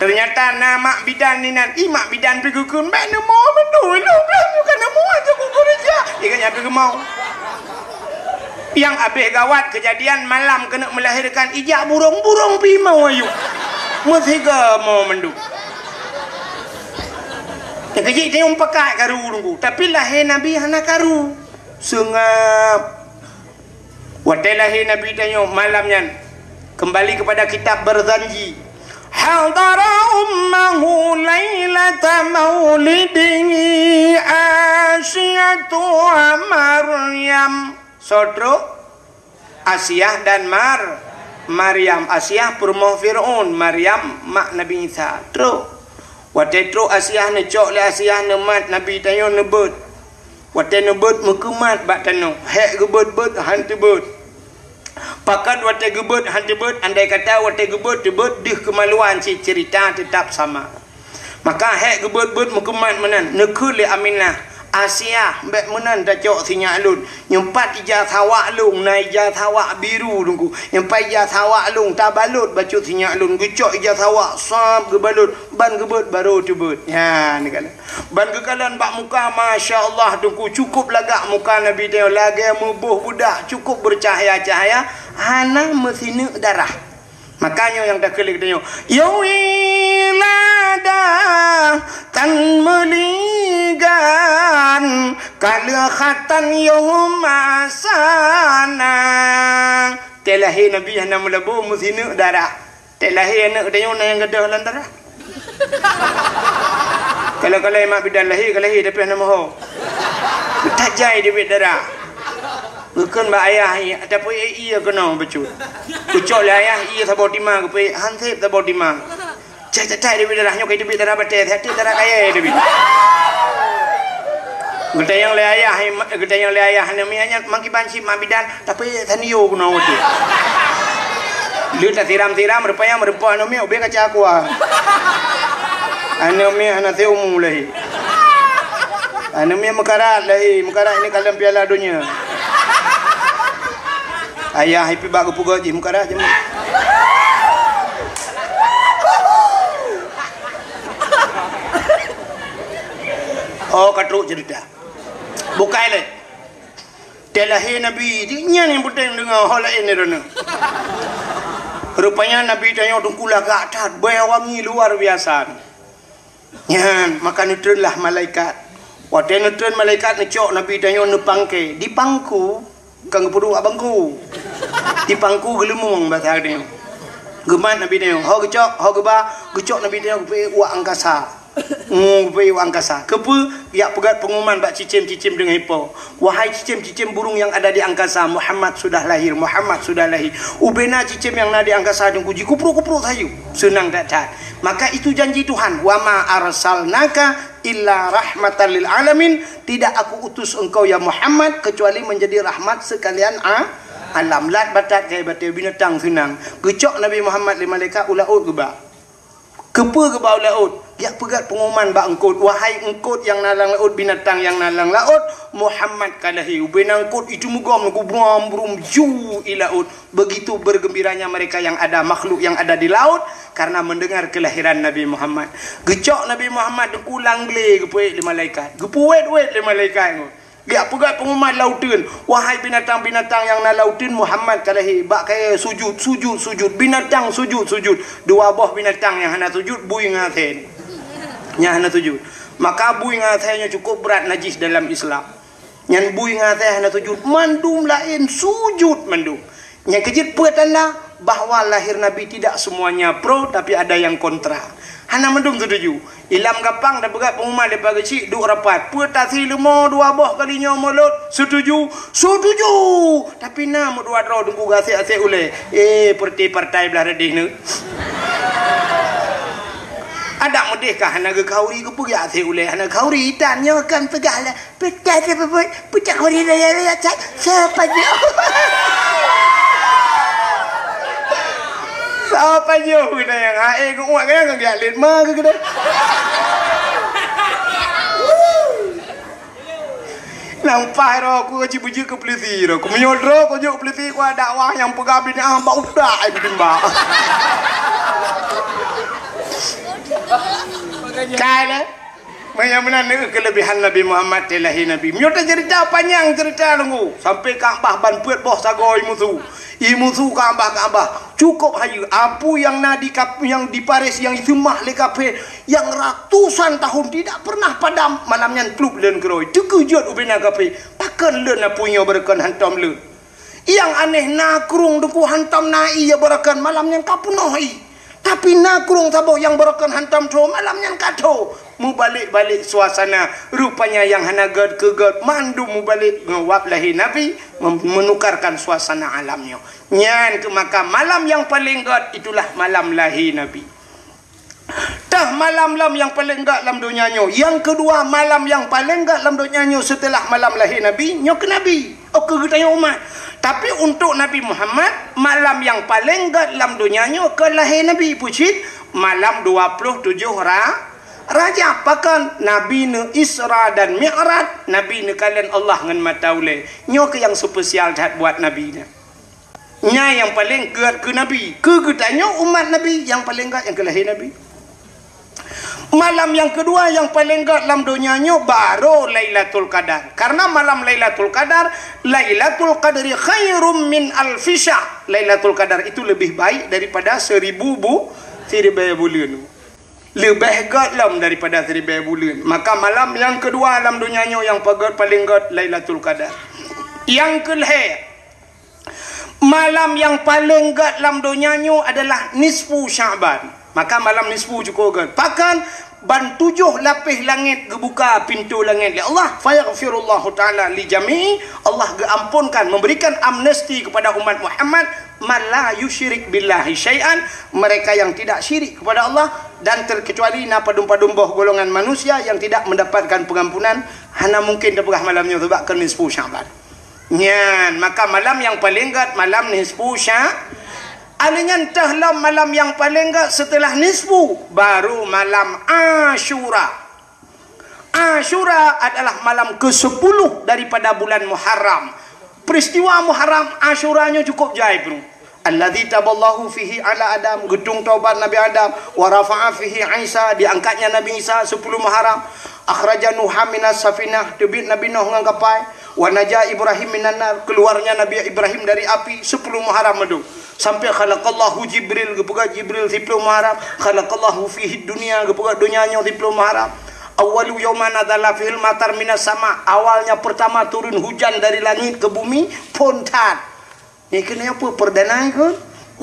Ternyata na mak bidan inan, i mak bidan pi geukheun, "Bèk neumoe mandum, lôn blah bukan neumoe aja ku keureuja." Igai nyang pi geumoe. Nyang abéh gawat keujadian malam keuneuk meulahérkan, ijak burông-burông pi moe ayue. Meusiga moe mandum. Nyang keujih teuh pakat karu Teungku, tapi lahé Nabi hana karu. Seungab. Watée lahé Nabi tanyoe malam nyan, keumbali keupada kitab Barzanji, "Hadara ummahu lailata maulidihi Asiyatu wa Maryam." Soe trok? Asiah dan Mar-, Maryam. Asiah peurumoh Fir'aun, Maryam mak Nabi Isa. Trok. Watée trok Asiah neucok lé Asiah neumat Nabi tanyoe neubeuet. Watée neubeuet meukeumat bak tanoh, hék geubeuet-beuet han teubeuet. Pakon watée geubeuet han teubeuet, andai kata watée geubeuet teubeuet deuh keumaluan cit ceurita teutap sama. Maka hék geubeuet-beuet meukeumat meunan, neukheun lé Aminah, "Asiah, bèk meunan tacok sinyak lôn. Nyoe pat ija sawak lôn, na ija sawak biru Teungku. Nyoe pat ija sawak lôn, tabalot bacut sinyak lôn." Geucok ija sawak, sab geubalot, ban geubeuet barô teubeuet. Nyan, neukalon. Ban geukalon bak muka, masya Allah, Teungku, cukup lagak muka Nabi tanyoe, lagée meuboh beudak, cukup beucahya-cahya, hana meusineuk darah. Maka nyoe nyang takheun lé geutanyoe, "Ya wilada tan meuligan, ka leuhatan yoh masana." Teu lahé Nabi hana meulabô meusineuk darah. Teu lahé aneuk geutanyoe na nyang gadôh lam darah. Kalau-kalau mak bidan lahé, ka lahé tapi hana moho. Tajai deubiet darah. Geukheun bak ayah, "Tapi ie keunoe bacut." Geucok lé ayah ie saboh tima, geupeuék han sép saboh tima. Cai, cai, cai, deubiet darah nyoe, ka deubiet darah batée, hati darah kayée deubiet. Geutanyong lé ayah, geutanyong lé ayah, "Aneuk miet nyan, ma kiban cit mak bidan?" Tapi taniyo keunoe watée. Lheueh tasiram-siram, rupanya meureumpok aneuk miet ubé kaca aqua. Aneuk miet hana seumu lahé. Aneuk miet meukarat lahé, meukarat ini kalon piala donya. Ayah ipi bak geupeugah jih meukarat jih. Oh, ka trok cerita. Bukai lé. Teu lahé Nabi, nyan nyang peunteng deungoe, ho laén droeneuh. Rupanya Nabi tanyoe Teungku lagak that, bèe wangi luar biasa. Nyan, maka neutreunlah malaikat. Watée neutreun malaikat neucok Nabi tanyoe neupangke, dipangku, ka geupeuduek bak bangku. Dipangku geuleumong basa tanyoe. Geumat Nabi tanyoe, ho geucok, ho geuba, geucok Nabi tanyoe geupeuék u angkasa. Ngu, geupeuék u angkasa. Keupeue? Jak peugét peungumuman bak cicém-cicém deungon ipo. "Wahai cicém-cicém burung yang ada di angkasa, Muhammad sudah lahir, Muhammad sudah lahir." Ubena cicém nyang na di angkasa Teungku jikuprok-kuprok sayup. Seunang that-that. Maka itu janji Tuhan, "Wa ma arsalnaka illa rahmatan lil alamin." Tidak Aku utus engkau, ya Muhammad, kecuali menjadi rahmat sekalian a-, alam. Lat batat kai batée binatang seunang. Geucok Nabi Muhammad lé malaikat u laôt geuba. Keupeue geubau laôt? Geujak peugah peunguman bak eungkôt, "Wahai eungkôt nyang na lam laôt, binatang nyang na lam laôt, Muhammad ka lahé." Ubena eungkôt itu meugom, geubuam brum ju i laôt. Begitu bergembiranya mereka yang ada, makhluk yang ada di laut, karena mendengar kelahiran Nabi Muhammad. Geucok Nabi Muhammad teungku lam glé, geupeuék lé malaikat. Geupeuwét-wét lé malaikat nyoe. Geujak peugah peunguman lauteun, "Wahai binatang-binatang nyang na lauteun, Muhammad ka lahé." Bak kayèe sujud, sujud, sujud. Binatang sujud, sujud. Dua boh binatang nyang hana sujud, bui ngon asèe. Nyang hana sujud. Maka bui ngon asèe nyoe cukup brat najis dalam Islam. Nyan bui ngon asèe hana sujud. Mandum laén sujud mandum. Nyang keujeuet peue tanda bahwa lahir Nabi tidak semuanya pro, tapi ada yang kontra. Hana mandum setuju. Ilam gampang tapeugah peunguman lé pageucik duek rapat. Peue tasi leumo dua boh kali nyoe mulod? Setuju. Setuju. Tapi na meudua droe teungku gasek-asek ulèe. Eh, partai-partai blah reudeh nyoe. Adak meudeh ka hana geukhauri, keupeue gasek ulèe hana khauri? Tan nyoe kan peugah lah. Peucah dia peubuet, peucah kuri raya-raya cat. Siapa dia? Siapa dia? Kena yang hae ke uak kan, kan dia lét ma ke kena. Nang pah ro aku ka cibujuk ke polisi ro. Ku meunyoe droe ku jok polisi ku ada dakwah nyang peugah binatang bak utak ai bimbang. Kai le. Meunyoe meunan neu keulebihan Nabi Muhammad teuh lahé Nabi. Meunyoe tacerita panyang cerita teungku, sampai Ka'bah ban peuet boh sagoe musu. Imusu Ka'bah, Ka'bah. Cukup hayeue. Apui nyang na di kap-, nyang di Paris nyang iseumah lé kafé nyang ratusan tahun tidak pernah padam, malam nyan plup leuen keudroe. Teukeujot ubena kafé. Pakon leuen apui nyoe beureukan hantom leuen. Nyang aneh na krueng teungku hantom na ie beureukan, malam nyan ka peunoh ie. Tapi na krueng saboh nyang beureukan hantom tho, malam nyan ka tho. Mubalek-balek suasana. Rupanya nyang hana gèt keu gèt, mandum mubalek ngon wab lahé Nabi, mem-, menukarkan suasana alam nyoe. Nyan keuh maka malam nyang paleng gèt itulah malam lahé Nabi. Tah malam lam nyang paleng gèt lam donya nyoe. Nyang keudua, malam nyang paleng gèt lam donya nyoe seuteulah malam lahé Nabi, nyoe keu Nabi. Oh, keu geutanyoe umat. Tapi untuk Nabi Muhammad, malam nyang paleng gèt lam donya nyoe keu lahé Nabi, peue cit? Malam dua ploh tujoh Ra-, Rajab. Pakon? Nabi neu Isra dan Mi'raj, Nabi neukalon Allah ngon mata ulèe. Nyoe keuh nyang spesial that buat Nabi nyan. Nyan nyang paleng gèt keu Nabi. Keu geutanyoe umat Nabi, nyang paleng gèt nyang keu lahé Nabi. Malam nyang keudua nyang paleng gèt lam donya nyoe baru Lailatul Qadar. Karena malam Lailatul Qadar, Lailatul Qadri khairum min alfi syahr. Lailatul Qadar itu lebih baik daripada seribu bu-, siribèe buleuen. Leubeh gèt lom daripada siribèe buleuen. Maka malam nyang keudua lam donya nyoe nyang pagèt paleng gèt Lailatul Qadar. Nyang keulhèe, malam nyang paleng gèt lam donya nyoe adalah nisfu Sya'ban. Maka malam nisfu cukup gèt. Pakon? Ban tujoh lapéh langèt geubuka pintoe langèt lé Allah. Fayaghfirullahu ta'ala li jami'i. Allah geuamponkan, memberikan amnesti kepada umat Muhammad, man la yusyrik billahi syai'an, mereka yang tidak syirik kepada Allah, dan terkecuali na padum-padum boh golongan manusia yang tidak mendapatkan pengampunan, hana mungkin tapeugah malam nyoe sabab keu nisfu Sya'ban. Nyan, maka malam nyang paleng gèt malam nisfu Sya-, alèh nyan teuh lom malam nyang paleng gèt seuteulah nisfu, baru malam Asyura. Asyura adalah malam kesepuluh daripada bulan Muharram. Peristiwa Muharram Asyura nyoe cukup jai, bro. Alladzi taballahu fihi ala Adam, geutung taubat Nabi Adam, wa rafa'a fihi Isa, diangkatnya Nabi Isa sepuluh Muharram, akhraja Nuha minas safinah, teubiet Nabi Nuh ngon kapai, wa naja Ibrahim minan nar, keluarnya Nabi Ibrahim dari api, sepuluh Muharram madu. Sampai khalaqallahu Jibril, geupeugah Jibril sepuluh Muharram, khalaqallahu fihi dunya, geupeugah donya nyoe sepuluh Muharram. Awwalu yauman nazala fihil matar minas sama, awalnya pertama turun hujan dari langit ke bumi, phon that. Nyan keuh nyoe peue perdana nyan keuh?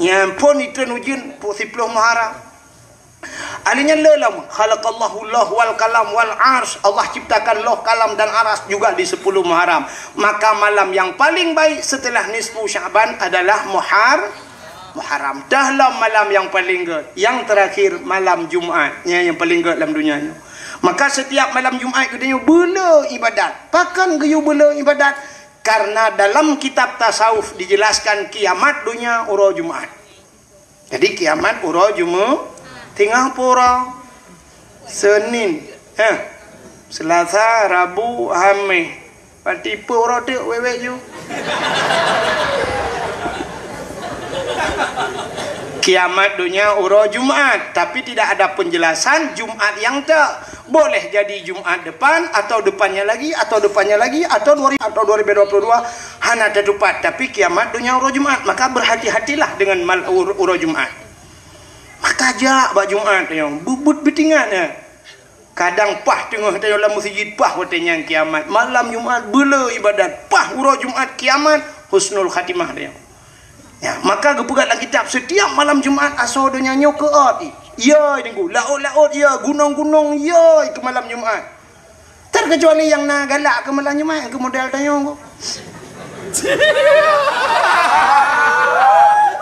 Nyan phon itreun ujeuen pu-, siploh Muharram. Alèh nyan le lom, khalaqallahu lauh wal qalam wal arsy. Allah ciptakan lauh, kalam dan aras juga di sepuluh Muharram. Maka malam yang paling baik setelah nisfu Sya'ban adalah Muhar-, Muharram. Teuh lom malam yang paling gèt. Yang terakhir malam Jumat. Nyan yang paling gèt lam donya nyoe. Maka setiap malam Jumat geutanyoe beuleu ibadat. Pakon geuyue beuleu ibadat? Karena dalam kitab tasawuf dijelaskan kiamat donya uroe Jumat. Jadi kiamat uroe Jumu-, Singoh pue uroe? Senin. Eh. Selasa, Rabu, Hameh. Berarti pue uroe teuk wék-wék ju. Kiamat donya uroe Jumat, tapi tidak ada penjelasan Jumat yang teuk. Boleh jadi Jumat depan, atau depannya lagi, atau depannya lagi, atau dua ribu, atau dua ribu dua puluh dua, hana teutupat. Tapi kiamat donya uroe Jumat, maka berhati-hatilah dengan mal-, ur-, uroe Jumat. Maka jak bak Jumat nyoe, beubuet beutingat nyan. Kadang paih teungoh tanyoe lam meuseujid, paih watée nyan kiamat. Malam Jumat beuleu ibadat, paih uroe Jumat kiamat, husnul khatimah tanyoe. Ya, maka geupeugah lam kitab, setiap malam Jumat asoe donya nyoe keuôt. Ya, Teungku, laôt-laôt ya, gunong-gunong ya keu malam Jumat. Terkecuali nyang na galak keu malam Jumat, keu model tanyoe.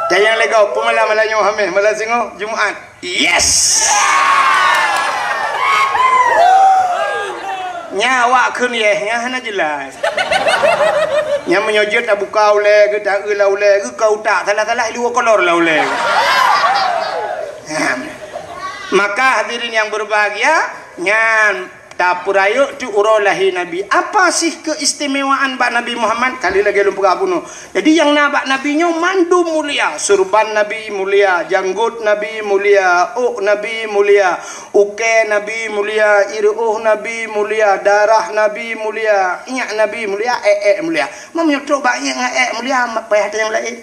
Tanyong lé gob, peue malam, malam nyoe Hameh, malam singoh Jumat. Yes! Nya awak kheun yes, nya hana jelas. Nya meunyoe jeuet tabuka ulée geuh, taeu lam ulée geuh, ka utak salah-salah, iluwa kolor lam ulée geuh. Nah, maka hadirin yang berbahagia, nyan tapeurayeuk teuk uroe lahé Nabi. Apa sih keistimewaan bak Nabi Muhammad? Kali lagée lôn peugah bunoe. Jadi, nyang na bak Nabi nyoe mandum mulia. Surban Nabi mulia, janggot Nabi mulia, ôk Nabi mulia, ukée Nabi mulia, ié reuôh Nabi mulia, darah Nabi mulia, iék Nabi mulia, ék-ék mulia. Meunyoe trok bak iék ngon ék mulia, payah tanyong laén.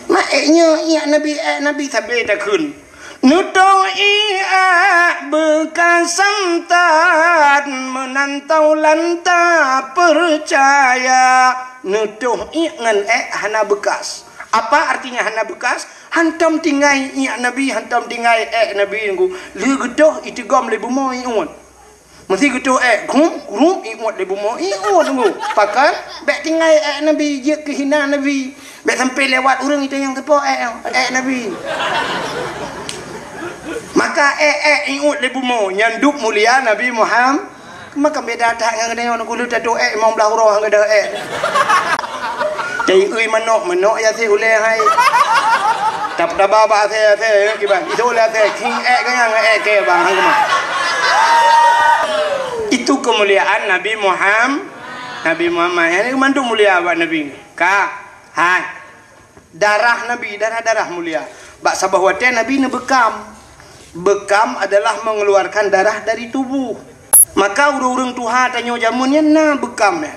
Mak ék nyoe iék Nabi, ék Nabi sabe takheun. Neutoh iék ék beukasan that meunan taulan tapeucaya. Neutoh iék ngon ék hana beukas. Apa artinya hana beukas? Hantom tinggai iék Nabi, hantom tinggai ék Nabi nunggu. Lheueh geutoh iteugom lé bumoe ié uet. Meusé geutoh ék, grum, grum, ié uet lé bumoe, ié uet nunggu. Pakon? Bék tinggai ék Nabi, jeuet keu hina Nabi. Bék sampai lewat ureuëng itu nyang teupo ék, ék Nabi. Maka ék, ék, ié uet lé bumoe, nyan dub mulia Nabi Muhammad. Maka beda that ngon geutanyoe, nunggu lheueh tatoh ék, limong blaih uroe ngon geutanyoe ék. Taiui manok, manok ya si ulée hai. Tap-, taba bak asée, asée, kiban. Itu ulée asée, king ék ganyang, ék ke bang, hang keumah. Itu kemuliaan Nabi Muhammad. Nabi Muhammad. Ini mandum mulia bak Nabi. Ka, hai. Darah Nabi, darah-darah mulia. Bak saboh watée Nabi neubeukam. Beukam adalah mengeluarkan darah dari tubuh. Maka ureuëng-ureuëng tuha tanyoe jameun nyan na beukam nyan.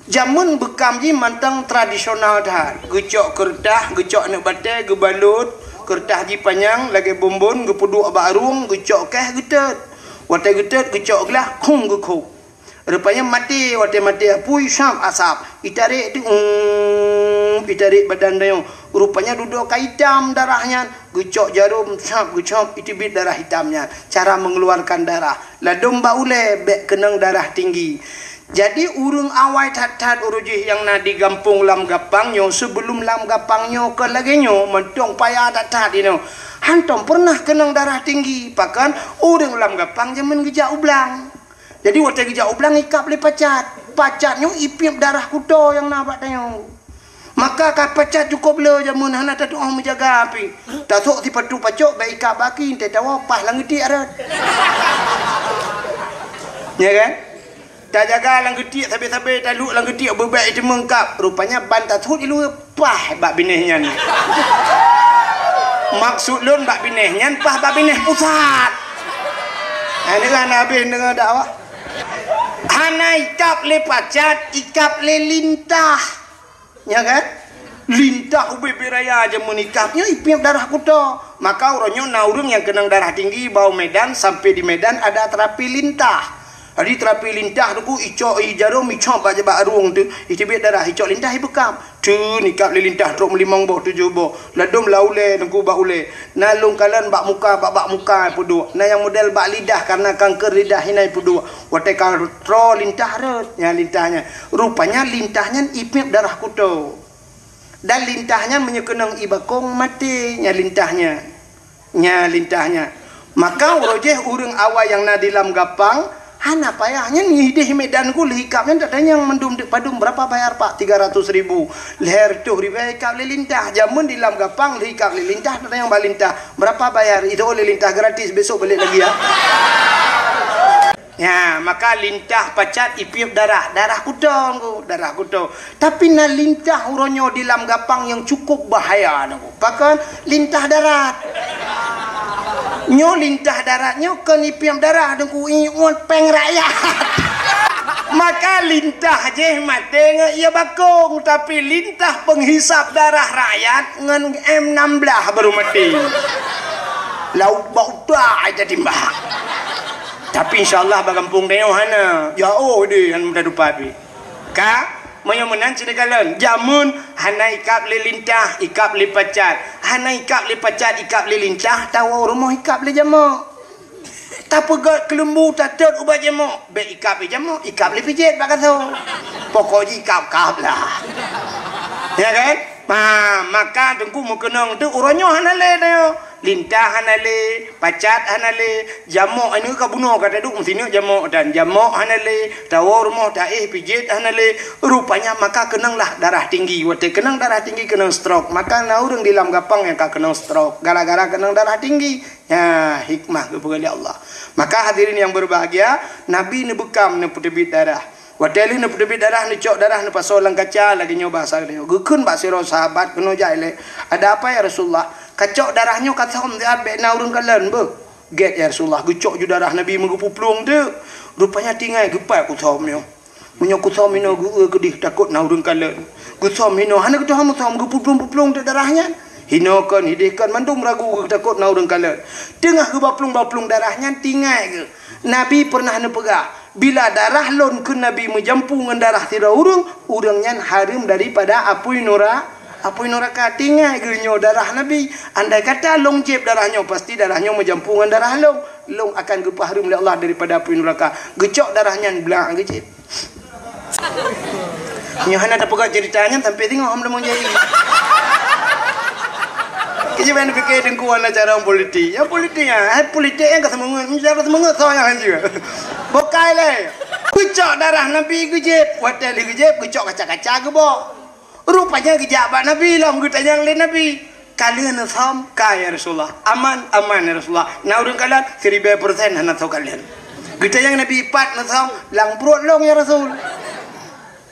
Jameun beukam jih mantong tradisional that. Geucok keureutah, geucok aneuk batée, geubalot, keureutah jih panyang lagée bonbon, geupeuduek bak rueng, geucok keh geutot. Watée geutot, geucok glah, khum geukhôb. Rupanya maté, watée maté apui, sab asab. Itarek tu, um, itarek badan tanyoe. Rupanya dudoe ka itam darah nyan. Geucok jarom, sab, geucok, iteubiet darah itam nyan. Cara mengeluarkan darah. Ladom bak ulée, bék keunong darah tinggi. Jadi, ureuëng awai that-that uroe jih nyang na di gampông Lam Gapang nyoe, sebelum Lam Gapang nyoe kon lagée nyoe, mantong paya that-that inoe. Hantom pernah keunong darah tinggi, pakon ureuëng Lam Gapang jameun geujak u blang. Jadi, watée geujak u blang ikab lé pacat. Pacat nyoe ipiep darah kuto nyang na bak tanyoe. Maka ka pacat cukôp le jameun hana tatuoh meujaga api. Tasok sipatu pacok bak ikab baki, teuh tawoe paih lam geutiek rot. Ya kan? Tajaga lam geutiek sabe-sabe, taluek lam geutiek beubek iteumeung kab. Rupanya ban tasut iluwa paih bak binéh nyan. Maksud lôn bak binéh nyan paih bak binéh pusat. Nah, ini kan habéh deungoe dakwah. Hana ikab lé pacat, ikab lé lintah. Ya kan? Lintah ubé-bé raya jameun ikab nyoe ipiep darah kuto. Maka uroe nyoe na ureuëng nyang keunong darah tinggi bak u Medan, sampai di Medan ada terapi lintah. Jadi terapi lintah tu ku icok i jarom, icok bak, bak rueng tu, iteubiet darah, icok lintah ibeukam. Teun ikab lé lintah trok meulimong boh, tujoh boh. Ladom lam ulée, teungku bak ulée. Na lôn kalon bak muka, bak, bak muka peuduek. Na nyang model bak lidah, karena kanker lidah inan peuduek. Watée ka troe lintah rot, nyan lintah nyan. Rupanya lintah nyan ipiep darah kuto. Dan lintah nyan meunyoe keunong i bakong maté, nyan lintah nyan. Nyan lintah nyan. Maka uroe jih ureuëng awai nyang na di Lam Gapang, Ana payah nyan ideh Medan ku lheuh ikab nyan tatanyong mandum deuk padum, "Berapa bayar, Pak?" "Tiga ratus ribu." Lhèe reutôh ribèe ikab lé lintah. Jameun di lam gapang lheuh ikab lé lintah tatanyong bak lintah, "Berapa bayar?" Itu oleh lintah gratis, besok balik lagi ya. Ya, maka lintah pacat ipiep darah, darah kuto ngku, darah kuto. Tapi na lintah uroe nyoe di lam gapang nyang cukup bahaya ngku. Pakon? Lintah darat. Nyoe lintah darat nyoe kon ipiep darah ngku, iuet péng rakyat. Maka lintah jih maté ngon ie bakong, tapi lintah penghisap darah rakyat ngon M enam belas baru maté. Lauk bak utak aja timbak. Tapi insya Allah bak gampông tanyoe hana. Jauh deh, hana mudah tupat pih. Ka, meunyoe meunan cit kalon, jameun hana ikab lé lintah, ikab lé pacat. Hana ikab lé pacat, ikab lé lintah, tawoe rumoh ikab lé jamok. Tapeugöt keuleumbu, tatot ubat jamok. Bèk ikab lé jamok, ikab lé pijet bak gasoe. Pokok jih ikab-kab lah. Ya kan? Ha, maka teungku meukeunong tu uroe nyoe hana lé nyoe. Lintah hana lé, pacat hana lé, jamok ini ka bunoe ka taduek meusineuk jamok dan jamok hana lé, tawoe rumoh taéh pijet hana lé. Rupanya maka keunonglah darah tinggi. Watèe keunong darah tinggi keunong stroke. Maka na ureueng di lam gapang nyang ka keunong stroke gara-gara keunong darah tinggi. Ya, hikmah geupeugah lé Allah. Maka hadirin yang berbahagia, Nabi neubeukam neupeuteubiet darah. Watèe lheueh neupeuteubiet darah, neucok darah neupasoe lam kaca lagèe nyoe bahasa geutanyoe. Geukheun bak sidroe sahabat keunoe jak ilèe, "Ada apa ya Rasulullah? Kacok darah nyoe kasöm siat bèk na ureueng kalon beuh." "Gèt ya Rasulullah, geucok ju darah Nabi meugeupuplueng teuk. Rupanya tinggai geupat kusöm nyoe. Meunyoe kusöm inoe geu-eu keudeh takot na ureueng kalon. Gusöm inoe hana geutuha musöm geupuplueng-puplueng teuk darah nyan. Inoe kon, ideh kon mandum ragu geutakot na ureueng kalon. Teungoh geubaplueng-baplueng darah nyan tinggai geuh. Nabi peureunah neupeugah, 'Bila darah lôn,' kheun Nabi, 'meujampu ngon darah sidroe ureueng, ureueng nyan hareuem daripada apui nura-, apui nuraka.' Tinggai geuh nyoe darah Nabi. Andai kata lôn jieb darah nyoe, pasti darah nyoe meujampu ngon darah lôn. Lôn akan geupeuhareuem lé Allah daripada apui nuraka." Geucok darah nyan, blak geujieb. Nyoe hana tapeugah cerita nyan sampai singoh hom lamong jai. Keujeuet ban pikir teungku hana cara politik. Nyang politik nyan, hai politik nyang ka seumeungeut, cara seumeungeut soe nyang hanjeuet. Bukai lé. Geucok darah Nabi geujieb, watèe lheueh geujieb geucok kaca-kaca geubok. Rupanya geujak bak Nabi lom geutanyong lé Nabi, "Ka lheueh neusöm?" "Ka, ya Rasulullah." "Aman?" "Aman, ya Rasulullah." "Na ureueng kalon?" "Siribèe persen hana soe kalon." Geutanyong Nabi, "Pat neusöm?" "Lam pruet lôn, ya Rasul."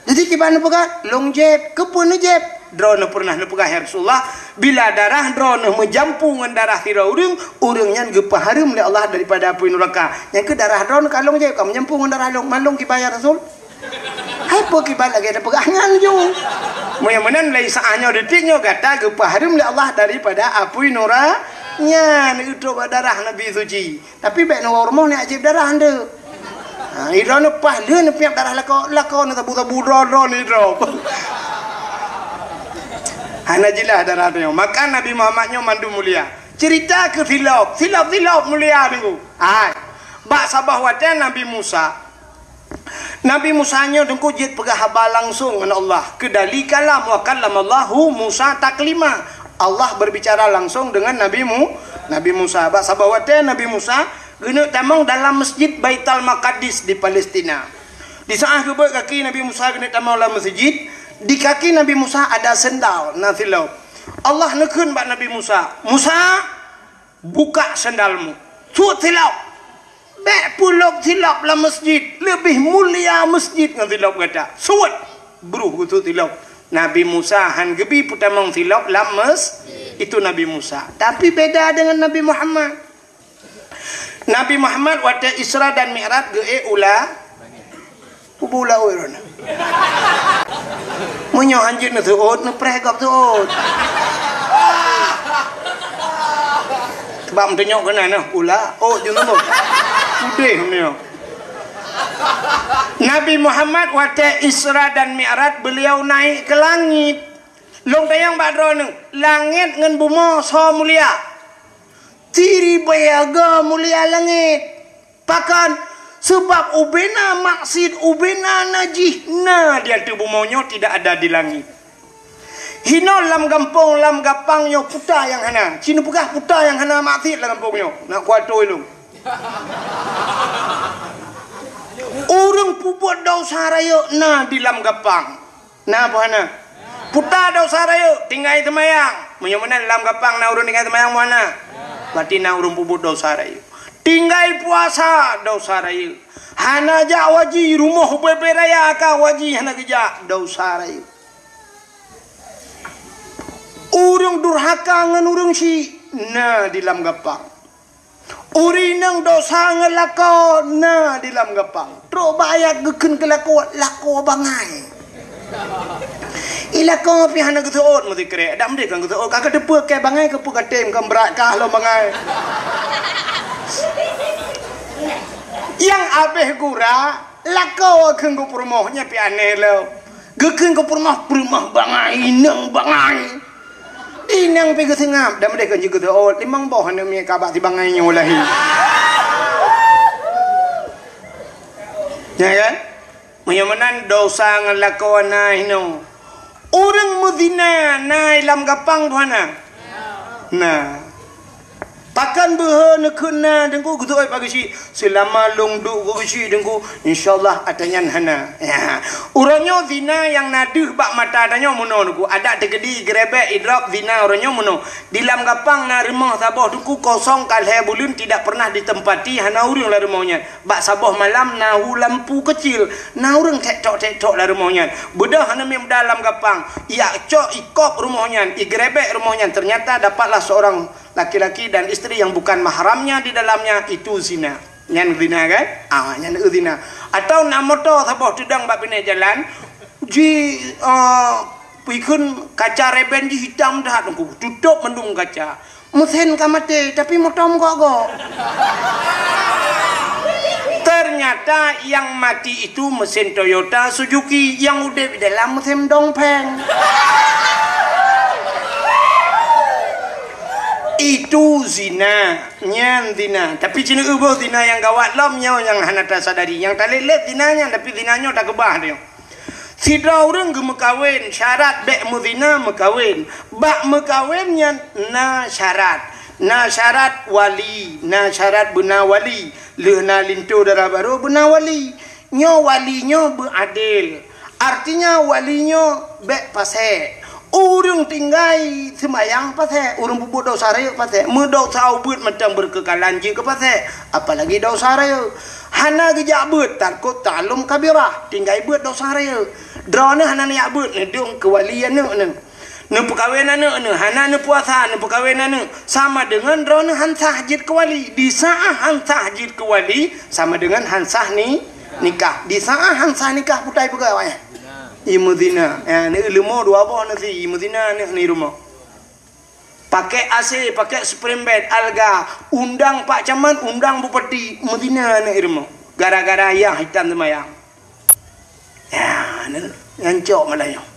Jadi kiban neupeugah, "Lôn jieb." "Keupeue neujieb?" "Droeneuh peureunah neupeugah, ya Rasulullah, 'Bila darah droeneuh meujampu ngon darah sidroe ureueng, ureueng nyan geupeuhareuem lé Allah daripada apui nuraka.' Nyan keuh darah droeneuh ka lôn jieb, ka meujampu ngon darah lôn. Man lôn kiban, ya Rasul." Hai peue kiban lagèe tapeugah nyan ju. Meunyoe meunan lé saát nyoe detik nyoe gata geupeuhareuem lé Allah daripada apui nura-, nyan, neutrok bak darah Nabi suci. Tapi bèk neuwoe rumoh neujieb darah nyan. Ha, idroeneuh paih lheueh neupiep darah lakoe, lakoe neusabu-sabu droe-droe neudrob. Hana jeulaih darah nyoe. Maka Nabi Muhammad nyoe mandum mulia. Cerita keu silop, silop-silop mulia teungku. Hai. Bak saboh watèe Nabi Musa, Nabi Musa nyoe teungku jeuet peugah haba langsong ngon Allah. Keudali kalam, wa kallamallahu Musa taklima. Allah berbicara langsung dengan Nabi Mu-, Nabi Musa. Bak saboh watèe Nabi Musa geuneuk tamong dalam Masjid Baitul Maqdis di Palestina. Di saát geubeuet kaki Nabi Musa geuneuk tamong lam masjid, di kaki Nabi Musa ada sendal, na silop. Allah neukheun bak Nabi Musa, "Musa, buka sendalmu. Suet silop. Bèk peulop silop lam masjid. Leubeh mulia masjid ngon silop gata. Suet." Bruh geusuet silop. Nabi Musa han geubi peutamong silop lam mes-, itu Nabi Musa. Tapi beda dengan Nabi Muhammad. Nabi Muhammad watèe Isra dan Mi'raj geuék u la-, Kubu laôt droeneuh. Meunyoe hanjeuet neuseuôt, neupreh gob seuôt. Sabab meuteunyoe keunan nyoe, ula, ôt jeuet nyoe. Udeh meunyoe. Nabi Muhammad watèe Isra dan Mi'raj, beliau naik ke langit. Lôn tanyong bak droeneuh, langét ngon bumoe soe mulia? Siribèe go mulia langét. Pakon? Sabab ubena maksiet, ubena najih na di ateueh bumoe nyoe tidak ada di langét. Hinoe lam gampông, lam gapang nyoe puta nyang hana. Ci neupeugah puta nyang hana maksiet lam gampông nyoe. Nak kuatôi lôn. Ureuëng peubuet desya rayeuk na di lam gapang. Na peue hana? Puta desya rayeuk, tinggai seumayang. Meunyoe meunan lam gapang na ureuëng tinggai seumayang, peue hana? Berarti na ureuëng peubuet desya rayeuk. Tinggai puasa, desya rayeuk. Hana jak haji, rumoh ubé-ubé raya ka haji hana geujak, desya rayeuk. Ureuëng durhaka ngon ureuëng syik na di lam gapang. Ureuëng inong desya ngon lakoe na di lam gapang. Trok bak ayat geukheun keu lakoe, lakoe bangai. I lakoe pih hana geuseuôt meusikrek. Dak meudeh kan geuseuôt, ka geuteupeue keu bangai keupeue ka tem, kan brat kah lom bangai. Nyang abéh gura, lakoe kheun geupeurumoh, nyan pih aneh lom. Geukheun geupeurumoh, peurumoh bangai, inong bangai. Inong pih geuseungab, dak meudeh kan jeuet geuseuôt, limong boh aneuk miet ka bak si bangai nyoe lahé. Ya kan? Meunyoe meunan desya ngon lakoe na hinoe. Ureuëng meuzina na i lam gapang, peue hana? Na. Pakon beuhe neukheun na, Teungku, geuteuôt bak geuchik? Seulama lôn duek bak geuchik, Teungku, insya Allah ata nyan hana. Ya. Uroe nyoe zina nyang na deuh bak mata tanyoe meunoe, Teungku. Adak teukeudi, geurebek, idrop, zina uroe nyoe meunoe. Di lam gapang na rumoh saboh, Teungku, kosong ka lhée buleuen tidak pernah ditempati, hana ureuëng lam rumoh nyan. Bak saboh malam na hu lampu keucil, na ureuëng tek-tok-tek-tok lam rumoh nyan. Beudôh aneuk miet muda lam gapang, ijak cok, ikop rumoh nyan, igeurebek rumoh nyan. Ternyata dapatlah seorang laki-laki dan isteri yang bukan mahramnya di dalamnya, itu zina. Nyan zina kan? Ah, nyan zina. Atau na moto saboh teudong bak binéh jalan, ji, ah, peue kheun kaca reben jih hitam that, Teungku. Tutôp mandum kaca. Meusén ka maté, tapi moto meugok-gok. Ternyata yang mati itu mesin Toyota Suzuki, yang udeb di dalam mesin Dongfeng. Itu zina, nyan zina. Tapi cina euboh zina nyang gawat lom nyoe nyang hana tasadari. Nyang talét-lét zina nyan, tapi zina nyoe takeubah nyoe. Sidroe ureuëng geumeukawen, syarat bék meuzina meukawen. Bak meukawen nyan na syarat. Na syarat wali, na syarat beuna wali. Lheueh na linto dara barô beuna wali. Nyoe wali nyoe beuadil. Artinya wali nyoe bék pasék. Ureuëng tinggai seumayang pasék, ureuëng peubuet desya rayeuk pasék, meudesya ubeuet mantong beureukeukalahan jeuet keu pasék, apalagi desya rayeuk. Hana geujak beuet, tarkut ta'allum kabirah, tinggai beuet desya rayeuk. Droeneuh hana neujak beuet, neudong keu wali aneuk neuh. Neupeukawen aneuk neuh, hana neupuasa, neupeukawen aneuk, sama deungon droeneuh han sah jeuet keu wali. Di saát han sah jeuet keu wali, sama deungon han sah ni-, nikah. Di saát han sah nikah, putai peugah awaknyan. Imeuzina. Ya, ni leumo dua boh nasi, imeuzina aneuk ni rumoh. Pakai A C, pakai spring bed, alga, undang Pak Camat, undang Bupati, meuzina aneuk rumoh. Gara-gara ayah hitam seumayang. Ya, ni, nyan cok malah nyoe.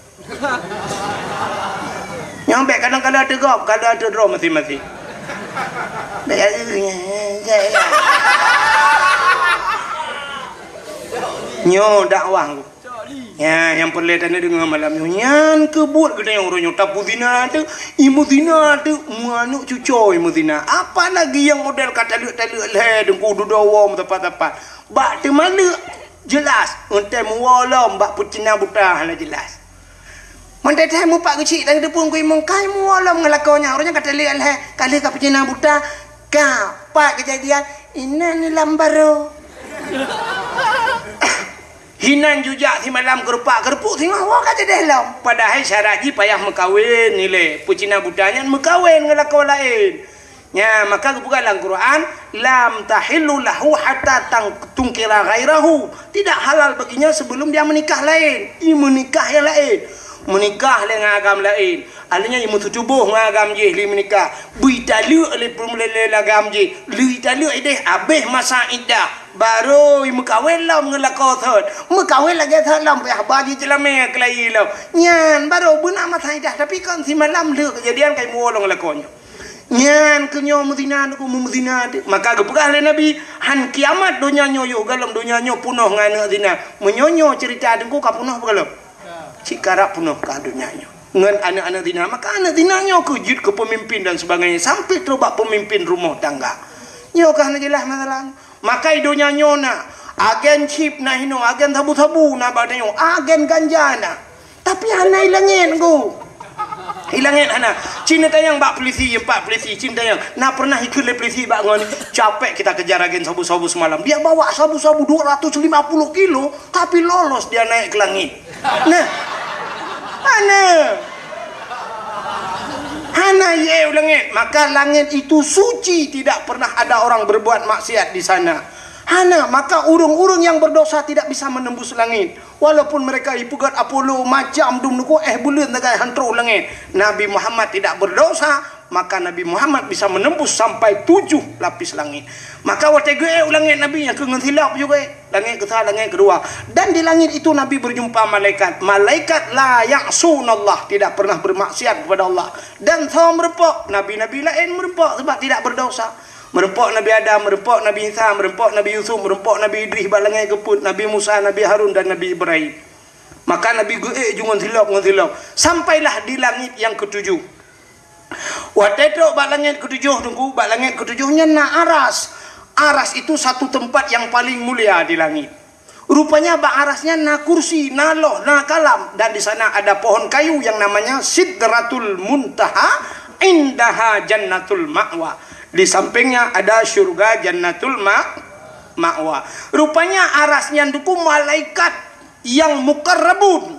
Nyang bék kadang-kadang teugop, kadang teudroe masing-masing. Bék, nyoe dakwah. Ya, nyang peureulée taneuk deungoe malam nyoe. Nyan keuh buet geutanyoe uroe nyoe. Tapeuzina teuk, imeuzina teuk, meuaneuk cucoe imeuzina. Apalagi nyang model ka taleuek-taleuek lhée, deungku dudoe woe meusapat-sapat. Bak teumaleuek, jeulaih, eunteuk meuwoe lom bak peucina buta hana jeulaih. Mantong teuh mupat geuchik dan geuteupeue keu imum, kai meuwoe lom ngon lakoe nyan. Uroe nyan ka taleuek lhée, ka lheueh ka peucina buta, ka pat keujadian, inan lam barô. Hinan jujak simalam keurupak-keurupuek singoh woe ka jadeh lom. Padahai syarat jih payah meukawen ilée. Peucina buta nyan meukawen ngon lakoe laén. Nya, maka geupeugah lam Quran, "Lam tahillu lahu hatta tang-, tunkira ghairahu." Tidak halal baginya sebelum dia menikah lain. I meunikah nyang laén. Meunikah lé ngon agam laén. Artinya, i meututoboh ngon agam jih lé meunikah. Beu italeuek lé peureulee agam jih. Lé italeuek ideh, abéh masa iddah. Barô i meukawen lom ngon lakoe thot. Meukawen lagée thot lom, payah ba jih ceulamé keulayi lom. Nyan, barô beuna masa iddah. Tapi kon simalam lheueh keujadian kai meuwoe lom ngon lakoe nyoe. Nyan keuh nyoe meuzina teungku, meuzina teuk. Maka geupeugah lé Nabi, "Han kiamat donya nyoe yoh galom donya nyoe punoh ngon aneuk zina." Meunyoe nyoe ceurita teungku ka punoh peue galom? Cit karab punoh ka donya nyoe. Ngon aneuk-aneuk zina, maka aneuk zina nyoe keuh jeuet keu peumimpin dan sebagainya, sampai trok bak peumimpin rumoh tangga. Nyoe ka hana jeulaih masalah. Maka i donya nyoe na, Agen chip na hinoe, agen sabu-sabu na bak tanyoe, agen ganja na. Tapi hana i langét ku. I langét hana. Cina tanyong bak polisi, empat polisi, cina tanyong. Na pernah ikut lé polisi bak ngon, capek kita kejar agen sabu-sabu semalam. Dia bawa sabu-sabu dua ratus lima puluh kilo, tapi lolos dia naik ke langit. Nah. Hana. Hana ye u langét. Maka langét itu suci, tidak pernah ada orang berbuat maksiat di sana. Hana, maka ureuëng-ureuëng yang berdosa tidak bisa menembus langit. Walaupun mereka ipeugét Apollo macam dum nuku eh buleuen sagai han troh langét. Nabi Muhammad tidak berdosa, maka Nabi Muhammad bisa menembus sampai tujuh lapis langit. Maka watée geuék u langét Nabi nyang keu ngon silop juga. Langét keusa, langét keudua. Dan di langit itu Nabi berjumpa malaikat. Malaikat la ya'sunallah, tidak pernah bermaksiat kepada Allah. Dan soe meureumpok, nabi-nabi laén meureumpok sebab tidak berdosa. Meureumpok Nabi Adam, meureumpok Nabi Isa, meureumpok Nabi Yusuf, meureumpok Nabi Idris bak langét geupeuet, Nabi Musa, Nabi Harun dan Nabi Ibrahim. Maka Nabi geuék ju ngon silop, ngon silop. Sampailah di langit yang ketujuh. Watée trok bak langét ketujoh, Teungku, bak langét ketujoh nyan na aras. Aras itu satu tempat yang paling mulia di langit. Rupanya bak aras nyan na kursi, na loh, na kalam, dan di sana ada pohon kayu yang namanya Sidratul Muntaha, indaha Jannatul Ma'wa. Di sampingnya ada syurga Jannatul Ma-, Ma'wa. Rupanya aras nyan, Teungku, malaikat yang mukarrabun.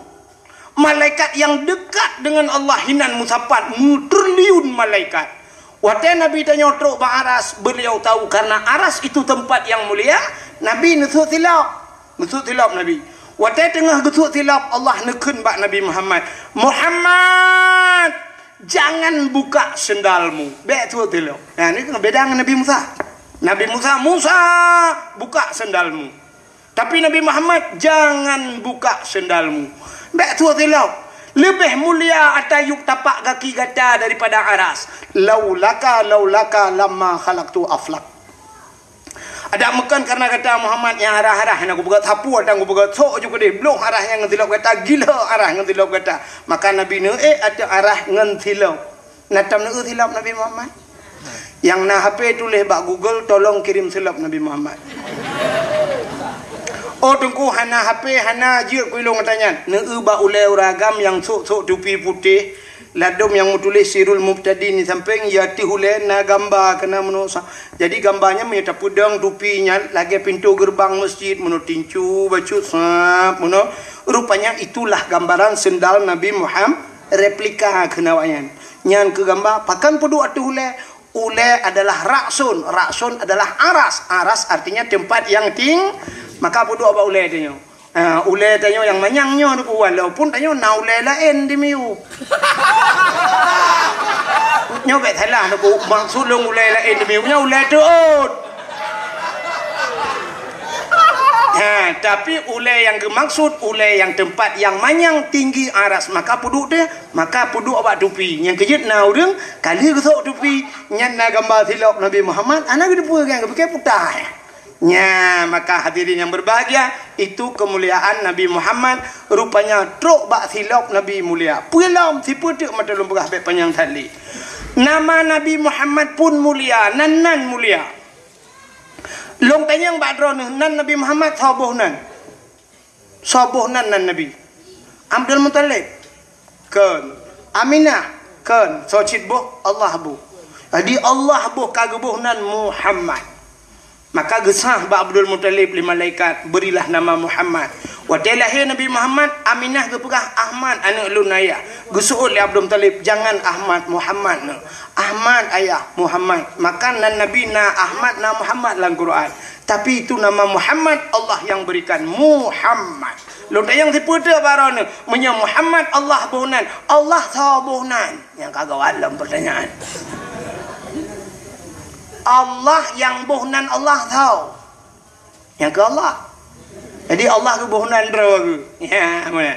Malaikat yang dekat dengan Allah hinan meusapat, meutriliun malaikat. Watée Nabi tanyoe trok bak aras, beliau tahu karena aras itu tempat yang mulia, Nabi neusut silop. Neusut silop Nabi. Watée teungoh geusut silop, Allah neukheun bak Nabi Muhammad, "Muhammad, jangan buka sendalmu." Bék sut silop. Nah, ni beda dengan Nabi Musa. Nabi Musa, "Musa, buka sendalmu." Tapi Nabi Muhammad, "Jangan buka sendalmu." Bék sut silop. Leubeh mulia ata yup tapak gaki gata daripada aras. "Laulaka, laulaka lamma khalaqtu aflak." Adak meukan karena gata Muhammad nyang arah-arah nyang kupeugah sapu atang kupeugah sok ju keudeh bloh arah nyang ngon silop gata, gila arah ngon silop gata. Maka Nabi neuék ateueh arah ngon silop. Na tam neueu silop Nabi Muhammad? Nyang na H P tuléh bak Google, "Tolong kirim silop Nabi Muhammad." Oh, Teungku, hana H P, hana jeuet ku ilong ata nyan. Neueu bak ulée ureuëng agam nyang sôk-sôk tupi putéh, ladôm nyang meutuléh Sirul Mubtadin di sampéng, ya teuh ulée na gamba keunan meunoe sa-, jadi gamba nyan meunyoe tapeudong tupi nyan lagée pintoe geureubang meuseujid, meunoe tincu, bacut sab, meunoe. Rupanya itulah gambaran sendal Nabi Muhammad, replika keunan awaknyan. Nyan keu gamba, pakon peuduek ateueh ulée? Ulée adalah ra'sun, ra'sun adalah aras. Aras artinya tempat yang ting-, maka peuduek bak ulée tanyoe. Ha, ulée tanyoe nyang manyang nyoe, Teungku, walaupun tanyoe na ulée laén di miyueb. Nyoe bék salah, Teungku, maksud lôn ulée laén di miyueb nyoe ulée teuôt. Ha, tapi ulée nyang geumaksud, ulée nyang tempat nyang manyang tinggi aras, maka peuduek teuh, maka peuduek bak tupi. Nyang keujeuet na ureuëng, ka lheueh geusok tupi, nyan na gamba silop Nabi Muhammad, hana geuteupeue kan, geupike putah. Nya, maka hadirin yang berbahagia, itu kemuliaan Nabi Muhammad, rupanya trok bak silop Nabi mulia. Peue lom, sipeue teuk mata lôn peugah bék panyang that lé. Nama Nabi Muhammad pun mulia, nan-nan mulia. Lôn tanyong bak droeneuh, nan Nabi Muhammad soe boh nan? Soe boh nan, nan Nabi? Abdul Muthalib? Kon. Aminah? Kon. Soe cit boh? Allah boh. Jadi Allah boh ka geuboh nan Muhammad. Maka geusah bak Abdul Muthalib lé malaikat, "Berilah nama Muhammad." Watée lahé Nabi Muhammad, Aminah geupeugah, "Ahmad, aneuëk lôn ayah." Geuseuôt lé Abdul Muthalib, "Jangan Ahmad, Muhammad neuh." "Ahmad ayah, Muhammad." Maka nan Nabi na Ahmad, na Muhammad lam Quran. Tapi itu nama Muhammad Allah yang berikan. Muhammad. Lôn tanyong sipeue teuk bak droeneuh, meunyoe Muhammad Allah boh nan, Allah soe boh nan? Nyang ka gawat lom pertanyaan. Allah nyang boh nan Allah soe? Nyang keu Allah. Jadi Allah geuboh nan droe geuh. Ya, meunan.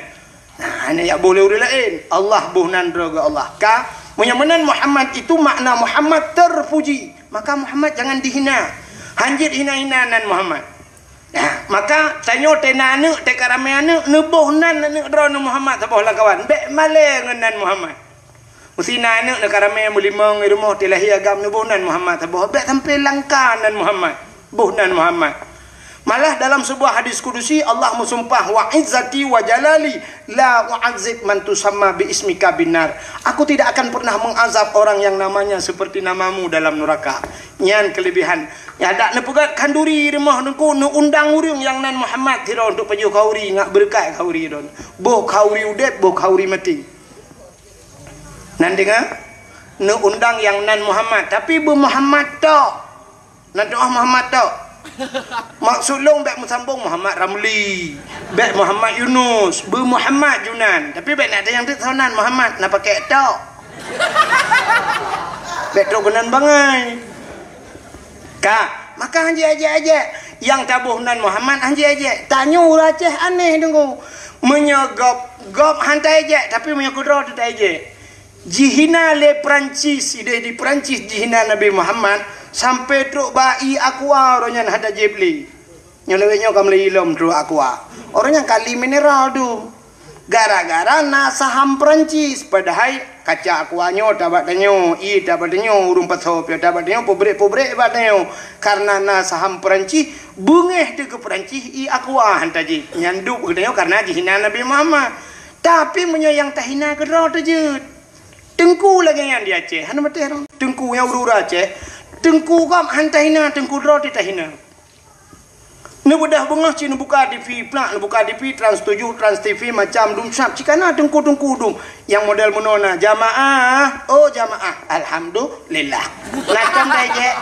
Nah, hana jak boh lé ureuëng laén. Allah boh nan droe geuh Allah. Ka, meunyoe meunan Muhammad itu makna Muhammad terpuji. Maka Muhammad jangan dihina. Hanjeuet hina-hina nan Muhammad. Nah, maka tanyoe teu na aneuëk, teu ka ramé aneuëk, neuboh nan aneuëk droeneuh Muhammad saboh lamkawan. Bék malée ngon nan Muhammad. Meusi na aneuëk neuka ramé meulimong i rumoh teu lahé agam neuboh nan Muhammad saboh. Bék sampoe langka nan Muhammad. Boh nan Muhammad. Malah dalam sebuah hadis kudusi, Allah meusumpah, "Wa izzati wa jalali la u'adzib man tusamma bi ismika binar." Aku tidak akan pernah mengazab orang yang namanya seperti namamu dalam neraka. Nyan kelebihan. Ya, dak neupeugét khanduri rumoh Teungku, neuundang ureuëng nyang nan Muhammad sidroe untuk pajoh khanduri, ngat beureukat khanduri droe. Boh khanduri udeb, boh khanduri maté. Nan deungoe, neuundang nyang nan Muhammad, tapi beu Muhammad tok. Nan doa Muhammad tok. Maksud lôn bék meusambông Muhammad Ramli, bék Muhammad Yunus, beu Muhammad Junan. Tapi bék na nyang teuk soe nan Muhammad, na pakai tok. Bék trok keunan bangai. Ka, maka hanjeuet ajak-ajak. Nyang taboh nan Muhammad hanjeuet ajak. Tanyoe ureuëng Aceh aneh Teungku. Meunyoe gob, gob han taijak, tapi meunyoe keudroe teuh taijak. Jihina lé Perancis, ideh di Perancis jihina Nabi Muhammad, sampai trok bak ié Aqua, uroe nyan hana jieb lé. Nyoe lewat nyoe ka meulai ilom trok Aqua. Uroe nyan kali mineral tu. Gara-gara na saham Perancis, padahai kaca Aqua nyoe tabak tanyoe, ié tabak tanyoe, ureuëng pasoe pih tabak tanyoe, peubrek-peubrek bak tanyoe. Karena na saham Perancis, beungéh teuh keu Perancis ié Aqua han tajieb. Nyan duek keu tanyoe karena jihina Nabi Muhammad. Tapi meunyoe nyang tahina keudroe teuh jeuet. Teungku lagée nyan di Aceh, hana maté rong. Teungku nyang ureuëng Aceh, teungku gob han tahina, teungku droe teuh tahina. Neubeudôh beungoh cit neubuka T V, plak neubuka T V, Trans tujuh, Trans T V, macam dum sab, cit kana teungku-teungku dum. Nyang model meunoe na, jamaah, oh jamaah, alhamdulillah. Na tom taijak?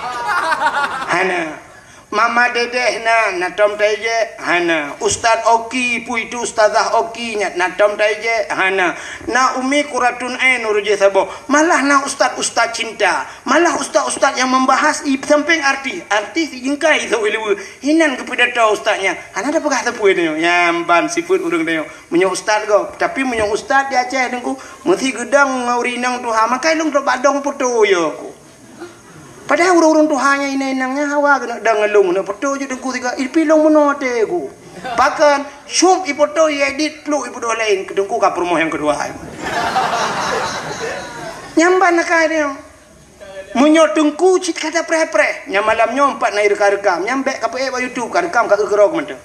Hana. Mama Dedeh na, na tom taijak? Hana. Ustaz Oki, peue itu Ustazah Oki nyan, na tom taijak? Hana. Na Umi Kuratun Ain ureuëng jih saboh. Malah na ustaz-ustaz cinta. Malah ustaz-ustaz nyang membahas i sampéng artis. Artis i jeungkai sôk i luweue. Inan geupidato ustaz nyan. Hana tapeugah sapeue tanyoe. Nyan ban sifeuet ureuëng tanyoe. Meunyoe ustaz gob. Tapi meunyoe ustaz di Aceh Teungku, meusi geudong ngon ureuëng inong tuha. Maka lôn trok bak dong poto yo ku. Padahai ureuëng-ureuëng tuha nyan inong-inong nyan hawa keuneuk dong ngon lôn, keuneuk poto jeuet Teungku sigoe. Ipi lôn meunoe até ku. Pakon, syup ipoto, iedit, pluek ipeuduek laén, keu Teungku ka peurumoh nyang keudua. Nyan ban akai tanyoe. Meunyoe Teungku cit ka tapreh-preh, nyan malam nyoe pat na irekam-rekam, nyan bék kapeuék bak YouTube, ka rekam ka eu keudroe mantong.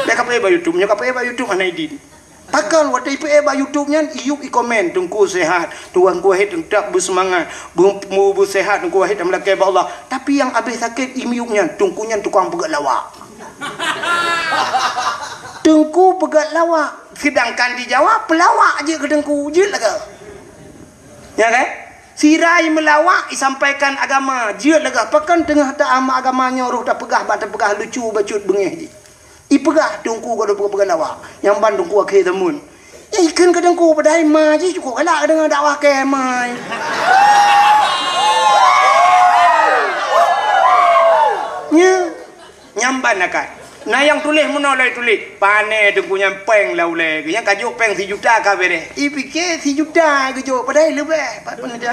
Bék kapeuék bak YouTube, meunyoe kapeuék bak YouTube hana idin. Pakon watée ipeuék bak YouTube nyan, iyup ikomen, "Teungku sehat, Tuhan kuahet teutap beuseumangat, beu-, beu-, beusehat, Teungku wahet dan meulakée bak Allah." Tapi nyang abéh sakét imiyup nyan, Teungku nyan tukang peugét lawak. Teungku peugét lawak, sedangkan di Jawa peulawak jeuet keu Teungku, jeuet lagée. Ya kan? Sira i meulawak isampaikan agama, jeuet lagée pakon teungoh ta-, ama agama nyoe roh tapeugah bak tapeugah lucu bacut beungéh jih. Ipeugah Teungku ka deuh peugah lawak, nyang ban Teungku akhé zaman. Ya ikheun keu Teungku padahai ma jih cukôp galak deungoe dakwah keu ma. Nya. Nyang ban akai. Na nyang tuléh meunoe lé tuléh, "Pané Teungku nyan péng lam ulée geuh, nyang ka jok péng sijuta ka beureh." Ipike sijuta geujok, padahai leubeh. Pat pun dia.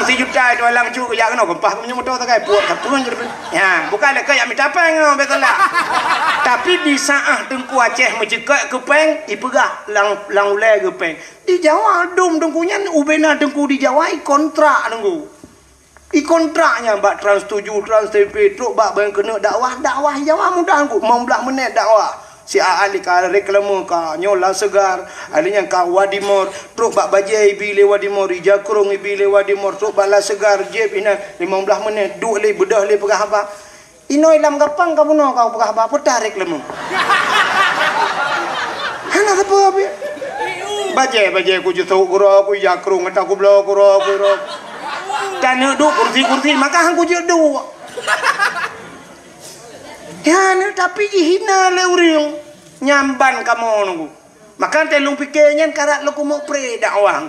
Sijuta itu alang cuk jak keunoe keumpah meunyoe moto sagai puak sapeue nyoe. Ya, bukan lé keu jak mita péng nyoe, beutôi lah. Tapi di saat Teungku Aceh meuceukeuk keu péng, ipeugah lam, lam ulée geuh péng. Di Jawa dum Teungku nyan ubena Teungku di Jawa i kontrak Teungku. I kontrak nyan bak Trans tujuh, Trans T V, trok bak ban keuneuk dakwah, dakwah Jawa mudah Teungku, limong blah menit dakwah. Si A Ali ka reklame ka nyoe La Segar, Ali nyan ka Wadi Mor, trok bak bajée ibi lé Wadi Mor, ija krong ibi lé Wadi Mor, trok bak La Segar, jép inan limong blah menit, duek lé beudôh lé peugah haba. Inoe lam gapang ka bunoe ka peugah haba, peue tarek lé mu. Hana sapeue pih. Bajée, bajée ku jisok keudroe, ku ija krong ata ku bloe keudroe, keudroe. Dan neuk duek kursi-kursi, maka han ku jeuet duek. Ya, neuk tapi jihina lé ureuëng. Nyan ban kamoe Teungku. Maka teuh lôn pike nyan karab lôn keumeuk pré dakwah.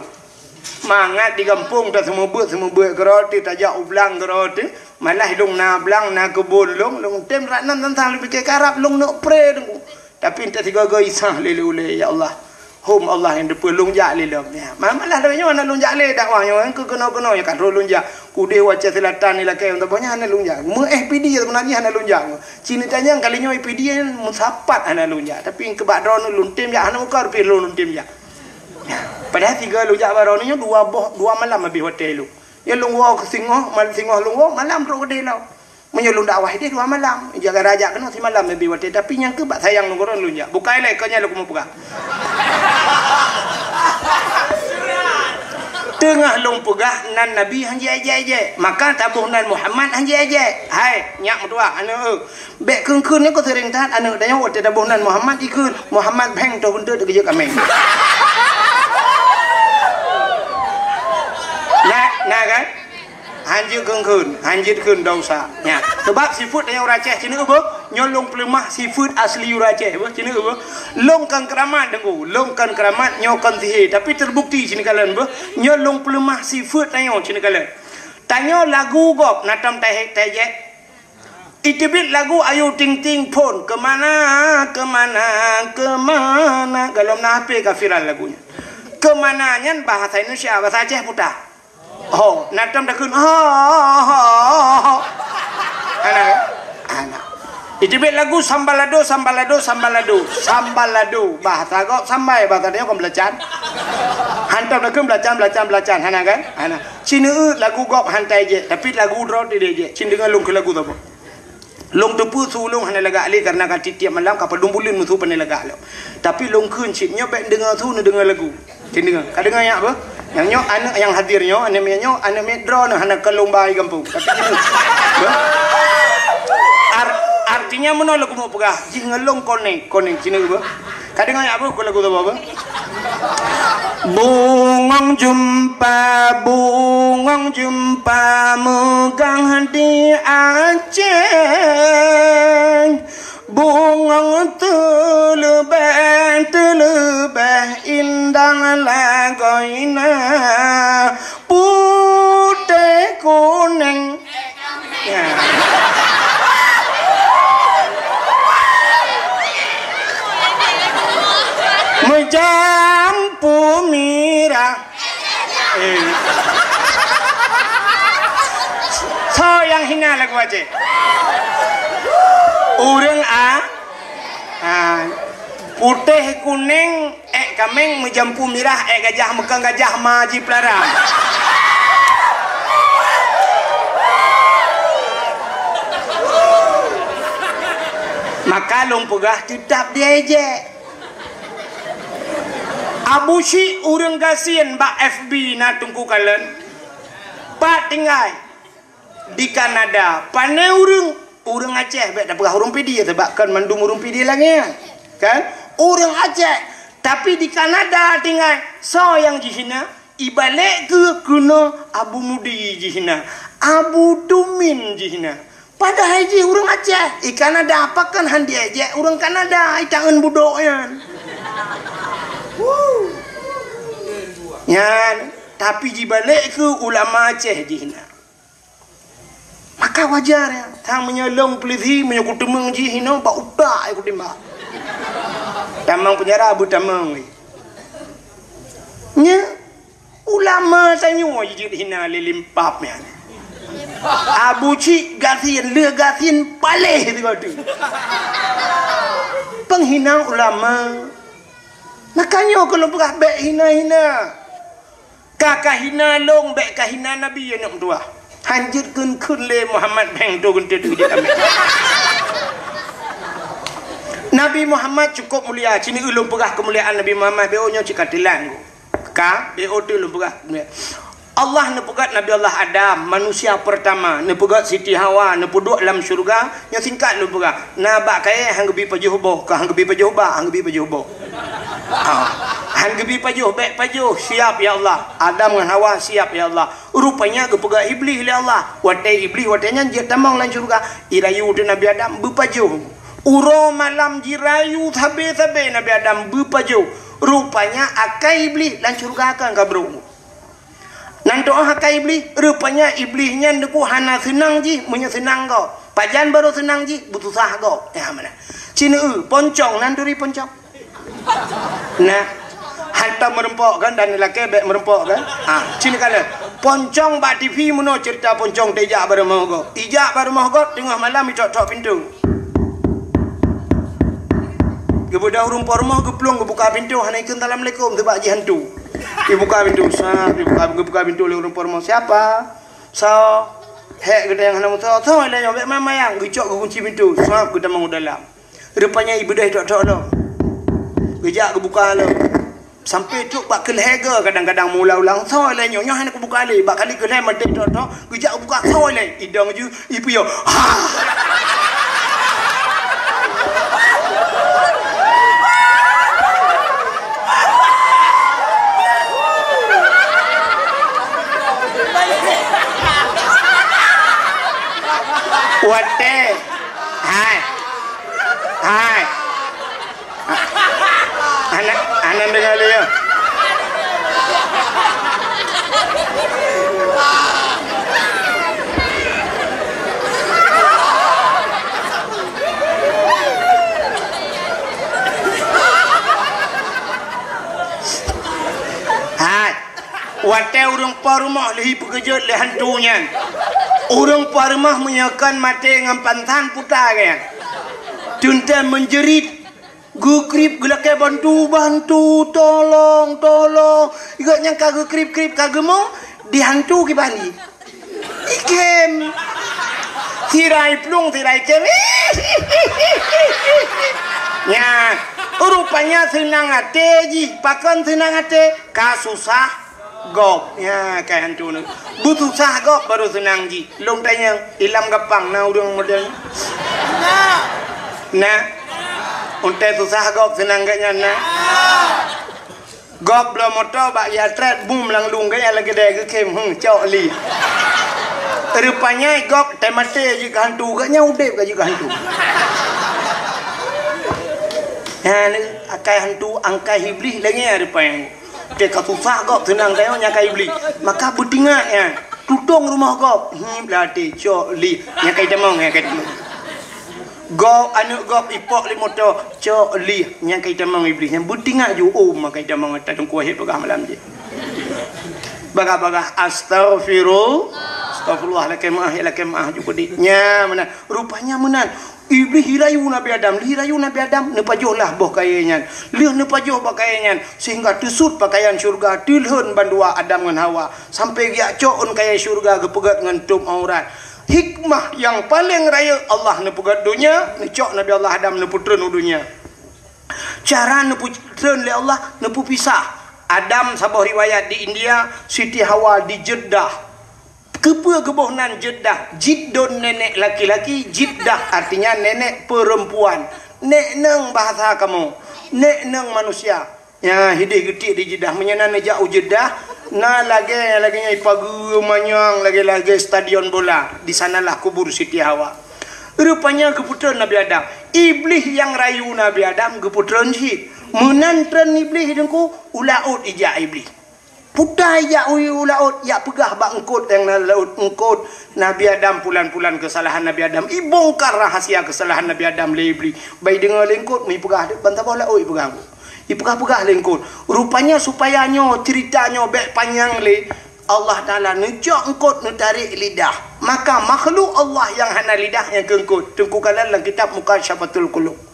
Mangat di gampông taseumeubeuet-seumeubeuet keudroe teuh, tajak u blang keudroe teuh, malah lôn na blang, na keubon lôn, lôn tem rat nan tantang lôn pike karab lôn neuk pré Teungku. Tapi entah sigoe-goe isah lé ulée, ya Allah. Hom Allah nyang teupeue lôn jak lé lom. Ya, ma-, malah lagée nyoe hana lôn jak lé dakwah nyoe, keu keunoe-keunoe nyang ka troh lôn jak. Keudeh u Aceh Selatan ilakée, untuk boh nyan hana lôn jak. Meu-eh P D sebenarnya hana lôn jak. Cit neutanyong kali nyoe P D meusapat hana lôn jak, tapi keu bak droeneuh lôn tem jak, hana muka rupie lôn, lôn tem jak. Padahai sigoe lôn jak bak droeneuh nyoe dua boh, dua malam habéh watée lôn. Ya lôn woe keu singoh, mal-, singoh lôn woe, malam trok keudeh lom. Nyoe lôn dakwah idéh dua malam. Jaga rajak keunoe simalam leubeh watée, tapi nyang keuh bak sayang lôn keudroe lôn jak. Bukai lé, kon nyan lôn keumeung peugah. Teungoh lôn peugah nan Nabi han jiék-jék. Maka taboh nan Muhammad han jiék-jék. Hai, nyak meutuah, aneuk eu. Bék kheun-kheun nyoe keu seuring that aneuk tanyoe watée taboh nan Muhammad jikheun, Muhammad bheng toh geunteut geujeuet kaméng. Na, na kan? Hanjeuet kheun-kheun, hanjeuet kheun dosa. Nya, sebab sifeuet tanyoe ureueng Aceh, ci neueu beuh, nyoe lôn peuleumah sifeuet asli ureueng Aceh beuh, ci neueu beuh. Lôn kon keuramat deungoe, lôn kon keuramat, nyoe kon sihé, tapi terbukti ci neukalon beuh, nyoe lôn peuleumah sifeuet tanyoe ci neukalon. Tanyoe lagu gob na tom tahe-, tajek. Iteubiet lagu Ayu Ting Ting phon, "Kemana, kemana, kemana?" Golom na H P ka viral lagu nyan. "Kemana" nyan bahasa Indonesia, bahasa Aceh puta. Ho, na tom takheun, ho, ho, ho, ho. Hana, hana. Iteubiet lagu Sambalado, Sambalado, Sambalado. Sambalado, bahasa gob sambai, bahasa dia kon belacan. Han tom takheun belacan, belacan, belacan. Hana kan? Hana. Ci neueu lagu gob han tajek, tapi lagu droe teuh jijek. Ci neudeungoe lôn keu lagu saboh. Lôn teupeue su lôn hana lagak lé, karena ka tiep-tiep malam ka padum buleuen meusu pane lagak lom. Tapi lôn kheun cit nyoe bék neudeungoe su, neudeungoe lagu. Ci neudeungoe. Ka deungoe nyak beuh? Nyang nyoe aneuk nyang hadir nyoe, aneuk miet nyoe, aneuk miet droeneuh hana keu lôn ba i gampông. Tapi ci neudeungoe. Beuh? Ar-, artinya meunoe lôn keumeung peugah, jih ngon lôn konek, konek ci neudeungoe beuh. Ka deungoe nyak beuh, keu lagu saboh beuh? Bungong jeumpa, bungong jeumpa meugang di Aceh. Bungong teuleubeh, teuleubeh indah lagoina, putéh kunéng. Ya. Meujampu mirah. Eh. Soe nyang hina lagu Aceh? Ureueng a-, a, putéh kunéng. Ék kaméng meujampu mirah, ék gajah meukang gajah ma jipeulara. Maka lôn peugah teutab diék-jék. Abu Syik ureueng gasien bak F B na Teungku kalon. Pat tinggai? Di Kanada, pane ureueng? Ureueng Aceh, bék tapeugah ureueng Pidie, sabab kon mandum ureueng Pidie langét, kan? Ureueng Aceh, tapi di Kanada tinggai, soe nyang jihina? Ibalek keu keunoe Abu Mudi jihina, Abu Tumin jihina. Padahai jih ureueng Aceh, i Kanada pakon han diék-jék ureueng Kanada, i taeun budok nyan. Nyan, tapi jibalek keu ulama Aceh jihina. Maka wajar ya, sang meunyoe lôn peulisi, meunyoe kuteumeung jih inoe bak utak ya kutimbak. Tamong peunjara beutamong lé. Nya, ulama tanyoe jijeuet hina lé limpab nyan. Abu Cik gasien, lheueh gasien paléh sigoe teuk. Peunghina ulama. Maka nyoe keuneuk peugah bék hina-hina. Ka kahina lôn, bék kahina Nabi, aneuk meutuwah. Hanjeuet kheun-kheun lé Muhammad, beng tu geunteut jeuet kami. Nabi Muhammad cukôp mulia, ci neulôn peugah keumuliaan Nabi Muhammad, B O nyoe cit ka teulat. Ka, B O teuk lôn peugah. Allah neupeugét Nabi Allah Adam, manusia pertama, neupeugét Siti Hawa, neupeuduek lam syeuruga, nyoe singkat lôn peugah. Na bak kayée han geubi pajoh boh, ka han geubi pajoh bak, han geubi pajoh boh. Ha. Han geubi pajoh, bék pajoh, siap ya Allah. Adam ngon Hawa siap ya Allah. Rupanya geupeugah Iblih lé Allah. Watée Iblih watée nyan jeuet tamong lam syeuruga, irayu teuh Nabi Adam beupajoh. Uroe malam jirayu sabe-sabe Nabi Adam beupajoh. Rupanya akai Iblih lam syeuruga kan ka brok. Nan teu'oh akai Iblih, rupanya Iblih nyan deuku hana seunang jih meunyoe seunang gob. Pajan barô seunang jih, beususah gob. Ya, mana? Ci neulheueh, poncong, nan turi poncong. Nah, hantom meureumpok kan, dan lakée bék meureumpok kan? Ha, ci neukalon. Poncong bak T V meunoe ceurita poncong teujak bak rumoh gob. Ijak bak rumoh gob, teungoh malam itok-tok pintoe. Geubeudôh ureuëng po rumoh geuplueng geubuka pintoe, hana ikheun assalamualaikum, sabab jih hantu. Ibuka pintoe, sat, ibuka, geubuka pintoe lé ureuëng po rumoh. "Siapa?" "Soe?" Hék geutanyoe hana meusoe-soe lé nyoe, bék mayang-mayang, geucok geukunci pintoe, sab geutamong u dalam. Rupanya ibeudôh tok-tok lom. Geujak geubuka lom. Sampai trok bak keulhèe geu kadang-kadang mula ulang soe lé nyoe, nyoe hana kubuka lé. Bak kali keulhèe maté tok-tok, geujak geubuka soe lé. Idong ju, ipiôh. Ha! Watèe. Hai. Hai. Hana, hana deungoe lé, ya. Hai. Watèe ureueng po rumoh lheuh peukeujot lé hantu nyan. Ureueng po rumoh meunyoe kon maté ngon pansan puta geuh nyan. Teuntèe menjerit, geukrieb geulakèe bantu, "Bantu, tolong, tolong." Gobnyan ka geukrieb-krieb ka geumong, di hantu kiban jih. Ikhém. Sira iplueng, sira ikhém. Nyan, rupanya seunang até jih. Pakon seunang até? Ka susah gob. Nyan, kai hantu nyoe. Beususah gob baru seunang jih. Lôn tanyong, ilam gampang na ureueng model nyoe? Na. Untèe susah gob seunang gobnyan na. Gob bloe moto bak geutreuk bum lam lueng gaya lagèe dai geukhém, hmm, cok li. Rupanya gob teumaté jih keu hantu, gobnyan udép ka jih keu hantu. Nyan akai hantu, angkai iblih lagèe nyan rupanya. Teuka susah gob seunang tayong nyan akai iblih. Maka beutingak nyan, tutong rumoh gob. Hmm, latih cok li. Nyan akai tamong, nyan akai tamong. Gob, aneuk gob ipok lé moto, cok li, nyan ka itamong iblih, nyan beutingak ju, oh, maka itamong ata teungku wahé peugah malam jih. Bagah-bagah, astaghfirullah, astaghfirullah, lakèe meu'ah, ya lakèe meu'ah, ju keudéh. Nyan meunan, rupanya meunan. Iblih irayu Nabi Adam, lheuh irayu Nabi Adam, neupajoh lah boh kayèe nyan. Lheuh neupajoh boh kayèe nyan, sehingga teusut pakaian syeuruga, teulhon bandua Adam ngon Hawa, sampai geujak cok ôn kayèe syeuruga geupeugèt ngon tôb aurat. Hikmah nyang paleng rayeuk Allah neupeugèt donya, neucok Nabi Allah Adam neupeutreun u donya. Cara neupeutreun lé Allah, neupeupisah. Adam saboh riwayat di India, Siti Hawa di Jeddah. Keupeue geuboh nan Jeddah? Jiddon nenek laki-laki, Jiddah artinya nenek perempuan. Nek neng bahasa kamoe, nek neng manusia. Nyan hidéh geutiek di Jeddah. Meunyoe na neujak u Jeddah, na lagèe, lagèe nyan ipageue manyang lagèe-lagèe stadion bola. Di sanalah kubur Siti Hawa. Rupanya geupeutreun Nabi Adam. Iblih nyang rayu Nabi Adam geupeutreun cit. Meunan treun iblih teungku, u laôt ijak iblih. Puta ijak u, u laôt, jak peugah bak eungkôt nyang na laôt, "Eungkôt, Nabi Adam pulan-pulan keusalahan Nabi Adam." Ibongkar rahasia keusalahan Nabi Adam lé iblih. Bai deungoe lé eungkôt, meuipeugah deuek ban saboh laôt ipeugah. Ipeugah-peugah lé eungkôt. Rupanya supaya nyoe, cerita nyoe bèk panyang lé, Allah Taala neucok eungkôt neutarek lidah. Maka makhluk Allah nyang hana lidah nyang keu eungkôt. Teungku kalon lam kitab Mukasyafatul Qulub.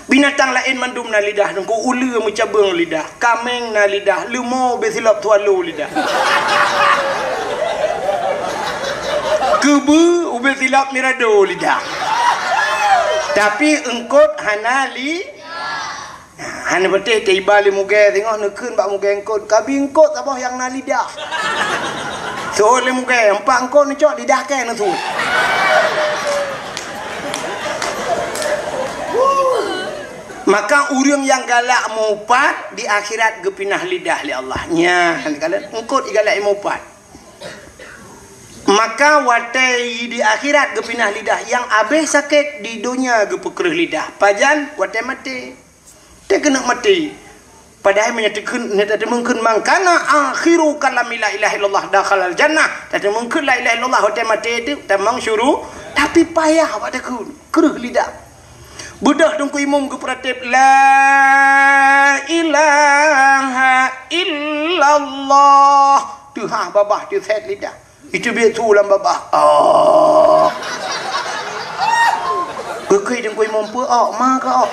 Binatang laén mandum na lidah, teungku uleue meucabeueng lidah, kaméng na lidah, leumo ubé silop swallow lidah. Keubeue ubé silop mirado lidah. Tapi eungkôt hana li-, hana beuteh teuiba lé mugée singoh neukheun bak mugée eungkôt, "Kabi eungkôt saboh nyang na lidah." Seuôt lé mugée, "Empat eungkôt neucok lidah kèe neuseuôt." Maka ureueng nyang galak meuupat di akhirat geupinah lidah lé Allah. Nyan, kalon eungkôt igalak imeuupat. Maka watèe di akhirat geupinah lidah, nyang abéh sakét di donya geupeukreuh lidah. Pajan? Watèe maté. Teuh keuneuk maté. Padahai meunyoe takheun, meunyoe tateumeukeun, "Man kana akhiru kalami la ilaha illallah dakhalal jannah." Tateumeukeun la ilaha illallah watèe maté teuh tamong syuru-, tapi payah bak takheun, kreuh lidah. Beudôh teungku imum geupeuratéb, "La ilaha illallah." Teuhah babah teusét lidah. Iteubiet su lam babah. Oh. Geukheun teungku imum peu, "Oh, ma ka, oh."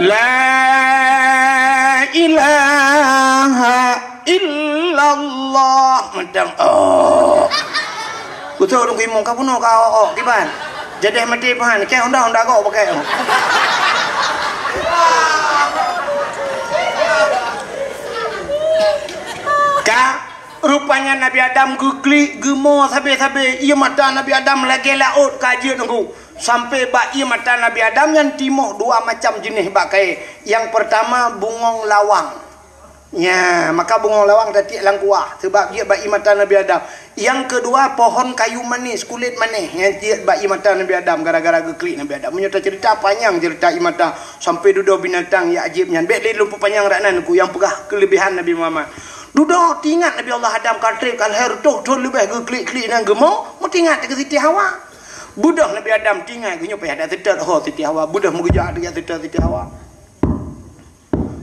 La ilaha illallah. Mantong, oh. Beutôi ureueng imum ka bunoe ka, oh, oh, kiban. Jadi mati pahan, keh honda-honda gok pakai. Ka, rupanya Nabi Adam geuklik, geumo sabe-sabe. Ié mata Nabi Adam lagèe laôt ka jeuet nunggu. Sampai bak ié mata Nabi Adam nyan timoh dua macam jeuneh bak kayèe. Yang pertama bungong lawang. Nya, maka bungong lawang tatiek lam kuah, sebab jeuet bak ié mata Nabi Adam. Yang kedua, pohon kayu manis, kulét manéh, nyang jeuet bak ié mata Nabi Adam, gara-gara geuklik Nabi Adam. Meunyoe taceurita panyang ceurita ié mata, sampai dudoe binatang nyang ajaéb nyan. Bèk lé lôn peupanyang rak nan, ku nyang peugah keuleubèhan Nabi Muhammad. Dudoe teuingat Nabi Allah Adam ka trép ka lahé reutôh thôn leubèh geuklik-klik nyan geumo, meuteuingat keu Siti Hawa. Beudôh Nabi Adam teuingat, geunyoe payah dak seutôt ho Siti Hawa, beudôh meugeujak dak seutôt Siti Hawa.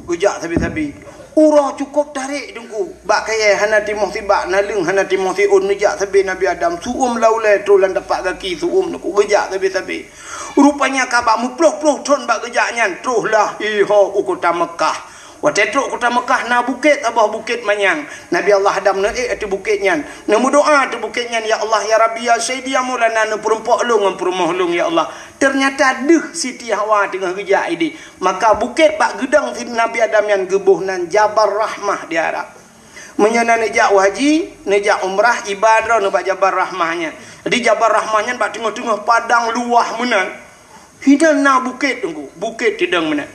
Geujak sabe-sabe. Uroe cukôp tarek teungku. Bak kayèe hana timoh sibak, naleueng hana timoh siôn, neujak sabe Nabi Adam. Su'uem lam ulèe troh lam tapak gaki su'uem teungku. Geujak sabe-sabe. Rupanya ka bak meuploh-ploh thôn bak geujak nyan, troh lah iho u kota Meukah. Watèe trok kota Meukah na bukét, saboh bukét manyang. Nabi Allah Adam neuék ateueh bukét nyan. Neumeudoa ateueh bukét nyan, "Ya Allah, ya Rabbi, ya Sayyidi, ya Maulana, neupeurumpok lôn ngon peurumoh lôn, ya Allah." Teunyata deuh Siti Hawa teungoh geujak idéh. Maka bukét bak geudong Nabi Adam nyan geuboh nan Jabal Rahmah di Arab. Meunyoe na neujak u haji, neujak umrah, iba droeneuh bak Jabal Rahmah nyan. Jadi Jabal Rahmah nyan bak teungoh-teungoh padang luwah meunan. Hinan na bukét teungku, bukét teudong meunan.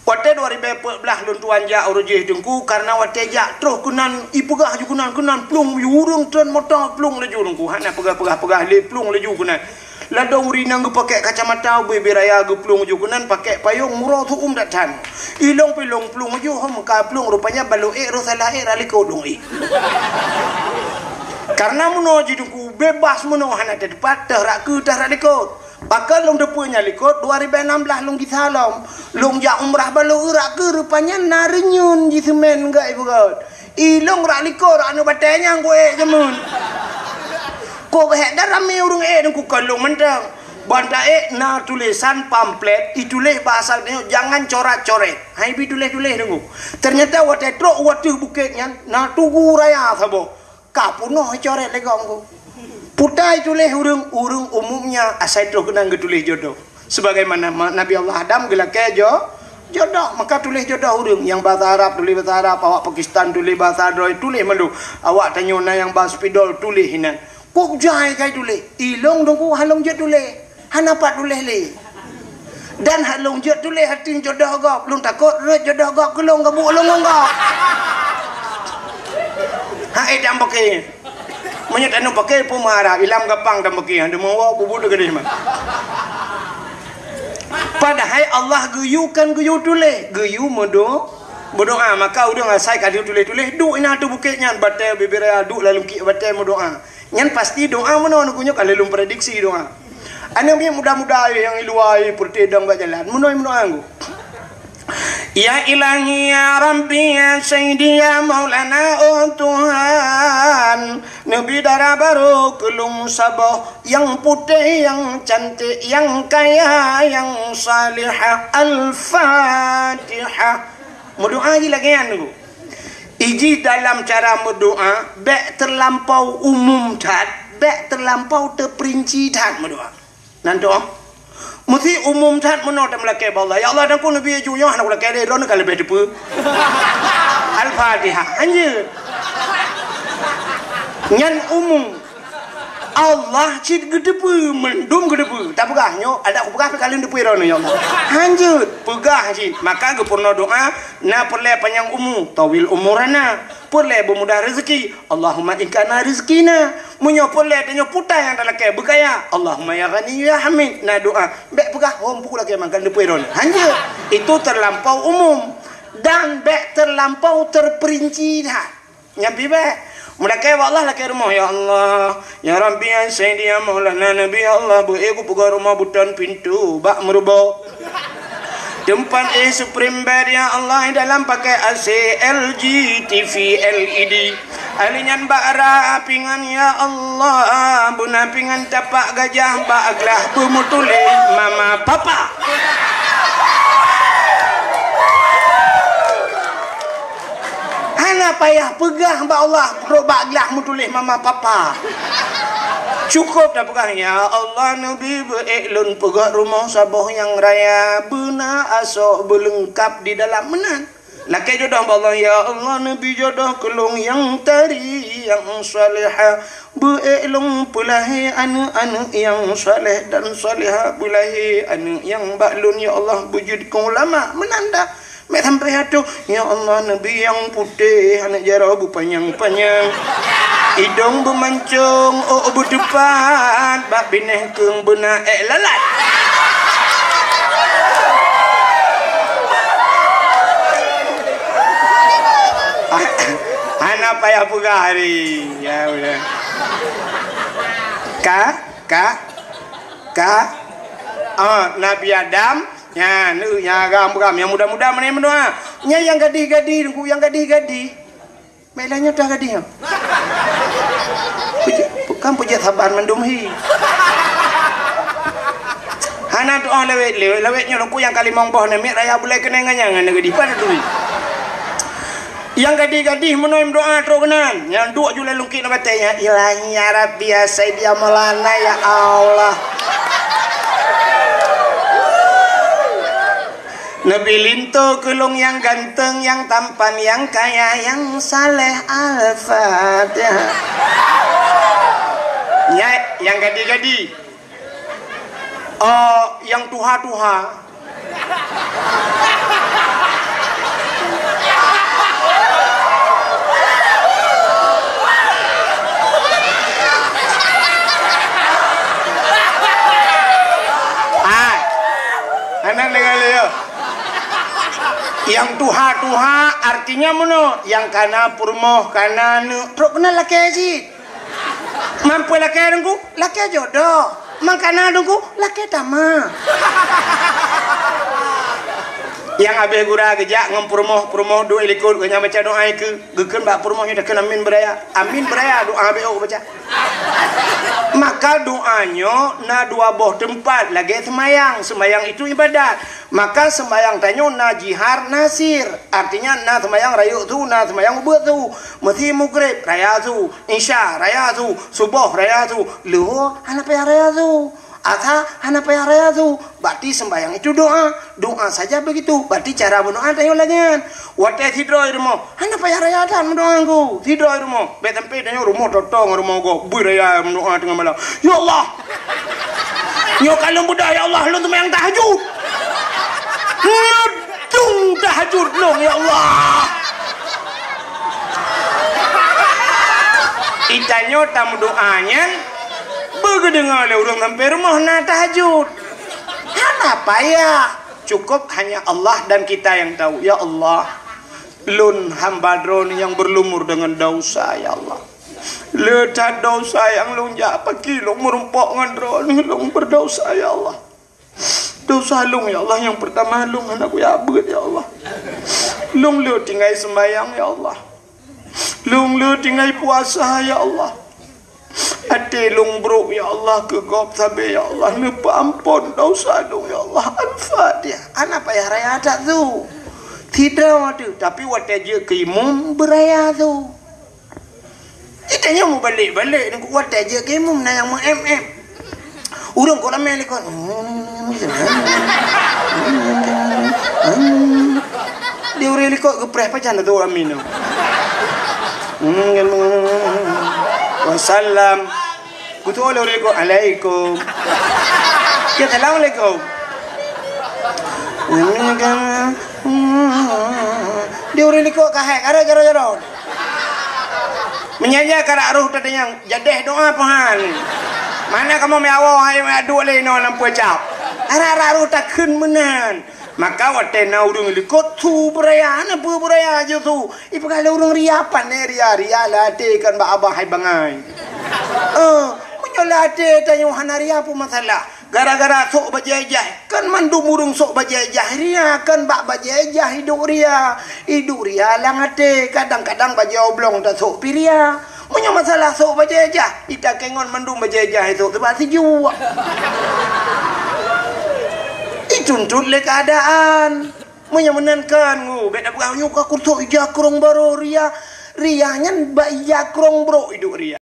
Watèe dua ribèe peuet blah lôn tuan jak uroe jéh teungku, karena watèe jak troh keunan, ipeugah ju keunan, keunan plueng, ureueng treun moto plueng laju teungku, hana peugah-peugah-peugah lé plueng laju keunan. Ladôm ureueng inong geupakék kacamata, ubé-bé raya geuplueng ju keunan, pakék payông, uroe su'uem that that. Ilông pih lông plueng ju, hom ka plueng, rupanya baloe ék, roh salah ék, rak likôt lông ék. Karena meunoe jih teungku, bebas meunoe hana teupat, teuh rak keue, teuh rak likôt. Pakon lôn teupeue nyan likôt, dua ribèe nam blah lôn gisa lom. Lôn jak umrah baloe rak keue, rupanya na reunyeun jiseumén gét ipeugöt. Ilông rak likôt, rak aneuk batèe nyang kuék jameun. Kok beuhék dah ramé ureueng ék teungku, kon lôn mantong. Ban taék na tulésan pamflet, ituléh bahasa Indonesia, jangan coret-coret. Hai bi tuléh-tuléh teungku. Ternyata watèe trok u ateueh bukét nyan, na tugu raya saboh. Ka peunoh icoret lé gob teungku. Peue ta ituléh ureueng, ureueng umumnya asai troh keunan geutuléh jodoh. Sebagaimana ma-, Nabi Allah Adam geulakèe jo-, jodoh, maka tuléh jodoh ureueng. Nyang bahasa Arab tuléh bahasa Arab, awak Pakistan tuléh bahasa droe, tuléh mandum. Awak tanyoe na nyang ba spidol tuléh inan. Kok jai kai tuléh? Ilông teungku hana lôn jeuet tuléh. Hana pat tuléh lé. Dan hana lôn jeuet tuléh ateueh jodoh gob. Lôn takot rhot jodoh gob keu lôn, gabuek lôn ngon gob. Hai dan paké. Meunyoe taneuk paké peue meuharap, ilam gampang dan paké, hana meuwoe bubu teuh gadih mah. Padahai Allah geuyue kan geuyue tuléh, geuyue meudo-, meudoa. Maka ureueng asai ka geuyue tuléh-tuléh, duek inan ateueh bukét nyan, batèe bibiraya duek lam lungkiek batèe meudoa. Nyan pasti doa meunoe, neuk nyoe ka lheueh lôn prediksi doa. Aneuk miet muda-muda nyang i luwa, i peureute dong bak jalan, meunoe meudoa nggu. Ya Ilahi, ya Rabbi, ya Sayyidi, ya Maulana, oh Tuhan, neubi dara barô keu lôn saboh, nyang putéh, nyang cantik, nyang kaya, nyang salihah. Al-Fatihah. Meudoa jih lagèe nyan, Teungku. Ijih dalam cara meudoa, bèk teulampau umum that, bèk teulampau teuperinci that meudoa. Nan doa. Meusti umum that meunoe tameulakèe bak Allah. Ya Allah, dan ku neubi ju nyoe hana kulakèe lé, droeneuh ka leubeh teupeue. Al-Fatihah. Hanjeuet. Nyan umum. Allah cit geuteupeue, mandum geuteupeue. Tapeugah nyoe, adak kupeugah pih ka lheueh teupeue droeneuh, ya Allah. Hanjeuet, peugah cit. Maka geupeurunoe doa, na peureulèe panyang umu, tawil umurana. Peureulèe beumudah rezeki, Allahumma in kana rizqina. Meunyoe peureulèe tanyoe puta nyang talakèe beukaya, Allahumma ya Ghani ya Hamid. Na doa, bèk peugah, hom peue kulakèe mangkan teupeue droeneuh. Hanjeuet, itu terlampau umum. Dan bèk terlampau terperinci that. Nyan pih bèk. Meulakèe bak Allah, lakèe rumoh, "Ya Allah, ya Rabbi, ya Sayyidi, ya Maulana Nabi, ya Allah, beu ék kupeugöt rumoh beuton pintoe bak meurubo. Teumpat éh spring bed, ya Allah, dalam pakai A C, L G, T V, L E D. Ahli nyan bak ra pingan, ya Allah, beuna pingan tapak gajah bak glah beumeutuléh mama papa." Hana Payah peugah bak Allah, trok bak glah meutuléh mama papa. Cukôp tapeugah, "Ya Allah, neubi beu ék lôn peugöt rumoh saboh nyang raya, beuna asoe beuleungkap di dalam." Meunan. Lakée jodoh bak Allah, "Ya Allah, neubi jodoh keu lôn nyang tari nyang salehah, beu ék lôn peulahé aneuëk-aneuëk nyang saleh dan salehah, beulahé aneuëk nyang bak lôn, ya Allah, beujeuet keu ulama." Meunan dah. Mek sampai atoh, "Ya Allah, neubi nyang putéh, aneuëk jaroe beupanyang-panyang, idong beumancong, ôk beuteupat, bak binéh keueng beuna ék lalat." Hana payah peugah hari. Ya, udah. Ka, ka, ka. Ah, Nabi Adam, nyan, eh, nyang agam-agam, nyang muda-muda mana yang berdoa. Nyan yang gadih-gadih, Teungku, yang gadih-gadih. Mek lagée nyoe dah gadih nyoe. Peujeuet, kan peujeuet saban mandum hi. Hana doa lawét, lawét, lawét nyoe lôn ku nyang ka limong boh namiet raya bulai keunong ngon nyang hana gadih. Pada duit. Nyang gadih-gadih meunoe meudoa trok keunan. Nyang duek ju lé lungkit na batée nyan. Ilahi ya Rabbi ya Sayyidi ya Maulana ya Allah. Neubi linto keu lôn nyang ganteng, nyang tampan, nyang kaya, nyang saleh. Al-Fatihah. Nyan, nyang gadih-gadih. Oh, nyang tuha-tuha. Hai. Hana deungoe lé, ya. Nyang tuha-tuha artinya meunoe, nyang kana peurumoh, kana neuk, trok keunan lakée cit. Mampu lakée Teungku, lakée jodoh. Mangkana Teungku, lakée tamah. Nyang habéh gura geujak ngon peurumoh, peurumoh duek likot, geuhnyan baca doa ikeue, geukheun bak peurumoh nyoe takheun amin beuraya. Amin beuraya, doa habéh ôk baca. Maka doa nyoe na dua boh teumpat lagée seumayang. Seumayang itu ibadat. Maka seumayang tanyoe na jihar, na sir. Artinya na seumayang rayeuk su, na seumayang ubeut su. Meusi Maghrib raya su, Isya raya su, Suboh raya su, Luhur hana payah raya su. Asa hana payah raya su. Berarti sembahyang itu doa. Doa saja begitu. Berarti cara berdoa tanyoe lagée nyan. Watée sidroe rumoh, hana payah raya that meudoa ngon sidroe rumoh. Bék sampai tanyoe rumoh totong rumoh gob, beuraya meudoa teungoh malam. Ya Allah. Nyoe ka lôn beudôh ya Allah, lôn seumayang tahajud. Nyoe dung tahajud lôn ya Allah. Itanyoe tameudoa nyan beugeudeungoe lé ureuëng sampai rumoh na tahajud. Hana payah. Cukup hanya Allah dan kita yang tahu. Ya Allah, lôn hamba Droe nyang berlumur dengan dosa, ya Allah. Le that dosa nyang lôn jak paki lôn meurumpok ngon Droe, lôn berdosa, ya Allah. Dosa lôn, ya Allah, nyang pertama lôn hana kuyak beuet, ya Allah. Lôn le tinggai sembahyang, ya Allah. Lôn le tinggai puasa, ya Allah. Até lôn brok, ya Allah, keu gob sabe, ya Allah, neupeuampon dosa lôn, ya Allah. Al-Fatihah. Hana payah raya that su. Sidroe tu, tapi watée jeuet keu imum beuraya su. Itanyoe mubalek-balek nunggu watée jeuet keu imum na nyang meu-em-em. Ureuëng kok ramé likot. Di ureuëng likot geupreh pajan tu amin. Wasallam. Kutu oleh ureuëng likot, "Alaikum." Ya, "Assalamualaikum." Di ureuëng likot ka hai, karot, karot, karot. Meunyan nyan karak roh tatanyong, jadeh doa pahan. Mana kamoe meuawoe hai meuaduk lé inoe lam peucap. Arak-arak roh takheun meunan. Maka watée na ureuëng likot su beuraya, hana peue beuraya jih su. Ipeugah lé ureuëng ria, pane ria, ria lam até kon bak abah hai bangai. Eh, meunyoe lam até tanyoe hana ria peue masalah. Gara-gara sôk bajée jaih, kan mandum ureuëng sôk bajée jaih ria, kan bak bajée jaih iduek ria. Iduek ria lam até, kadang-kadang bajée oblong tasôk pih ria. Meunyoe masalah sôk bajée jaih, ita keu ngon mandum bajée jaih sôk teuba sijuek. Ituntut lé keuadaan. Meunyoe meunan kan, ngu, bék na peugah nyoe ka kusôk ija krong barô ria. Ria nyan bak ija krong brok iduek ria.